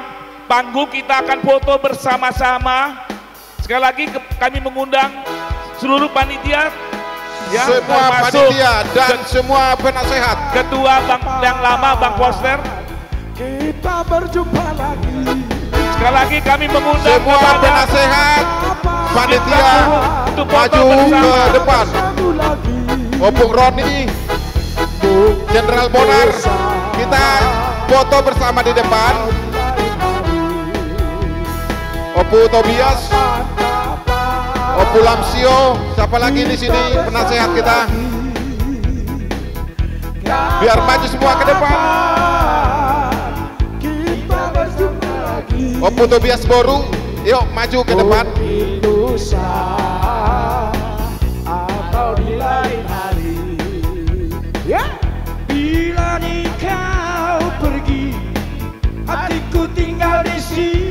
panggung, kita akan foto bersama-sama. Sekali lagi ke-, kami mengundang seluruh panitia, ya, semua termasuk panitia dan ke-, semua penasehat. Ketua Bang, yang lama, Bang Koster. Kita berjumpa lagi. Sekali lagi kami mengundang semua kepada penasehat, panitia, untuk foto maju bersama. Ke depan. Ompung Roni, Jenderal Bonar, kita foto bersama di depan. Ompu Tobias, Ompu Lamsio, siapa lagi di sini penasehat kita? Biar maju semua ke depan. Ompu Tobias Boru, yuk maju ke depan. Mungkin lusa atau di lain hari. Ya. Bila engkau pergi, hatiku tinggal di sini.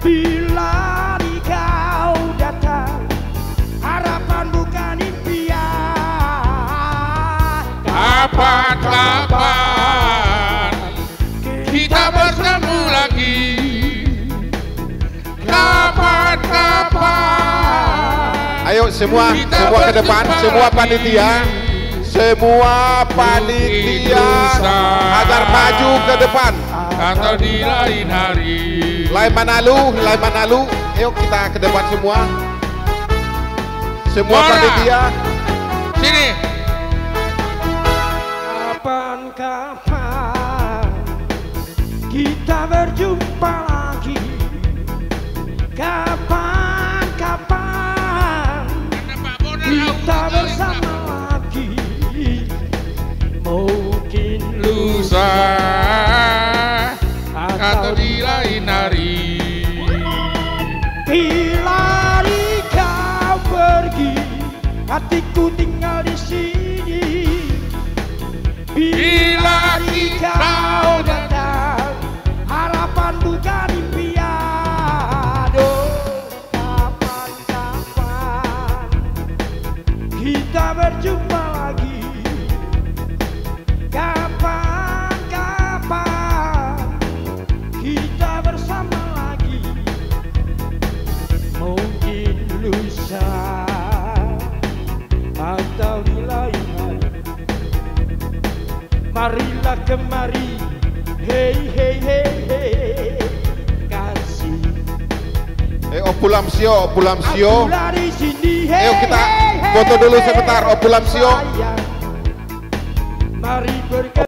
Bila engkau datang, harapan bukan impian. Kapan, kapan kita bertemu lagi? Kapan, kapan. Ayo semua, semua ke depan, semua panitia, semua panitia agar maju ke depan. Atau di lain hari. Lae Manalu, lae Manalu. Ayo kita ke depan semua. Semua panitia. Sini. Kapan, kapan kita berjumpa lagi? Kapan, kapan kita bersama lagi? Mungkin lusa atau di lain hari. Bila engkau pergi, hatiku tinggal di sini. Bila engkau datang, harapan bukan impian. Oh, kapan, kapan kita berjumpa lagi? Kapan, kapan kita bersama lagi? Mungkin lusa atau di lain hari. Marilah kemari, hei, hei, hei, hei, kasih. Eh, Ompu Lamsio, Ompu Lamsio. Akulah di sini, hei, hei, hei. Ayo kita foto dulu sebentar, Ompu Lamsio. Sayang. Mari bergabung.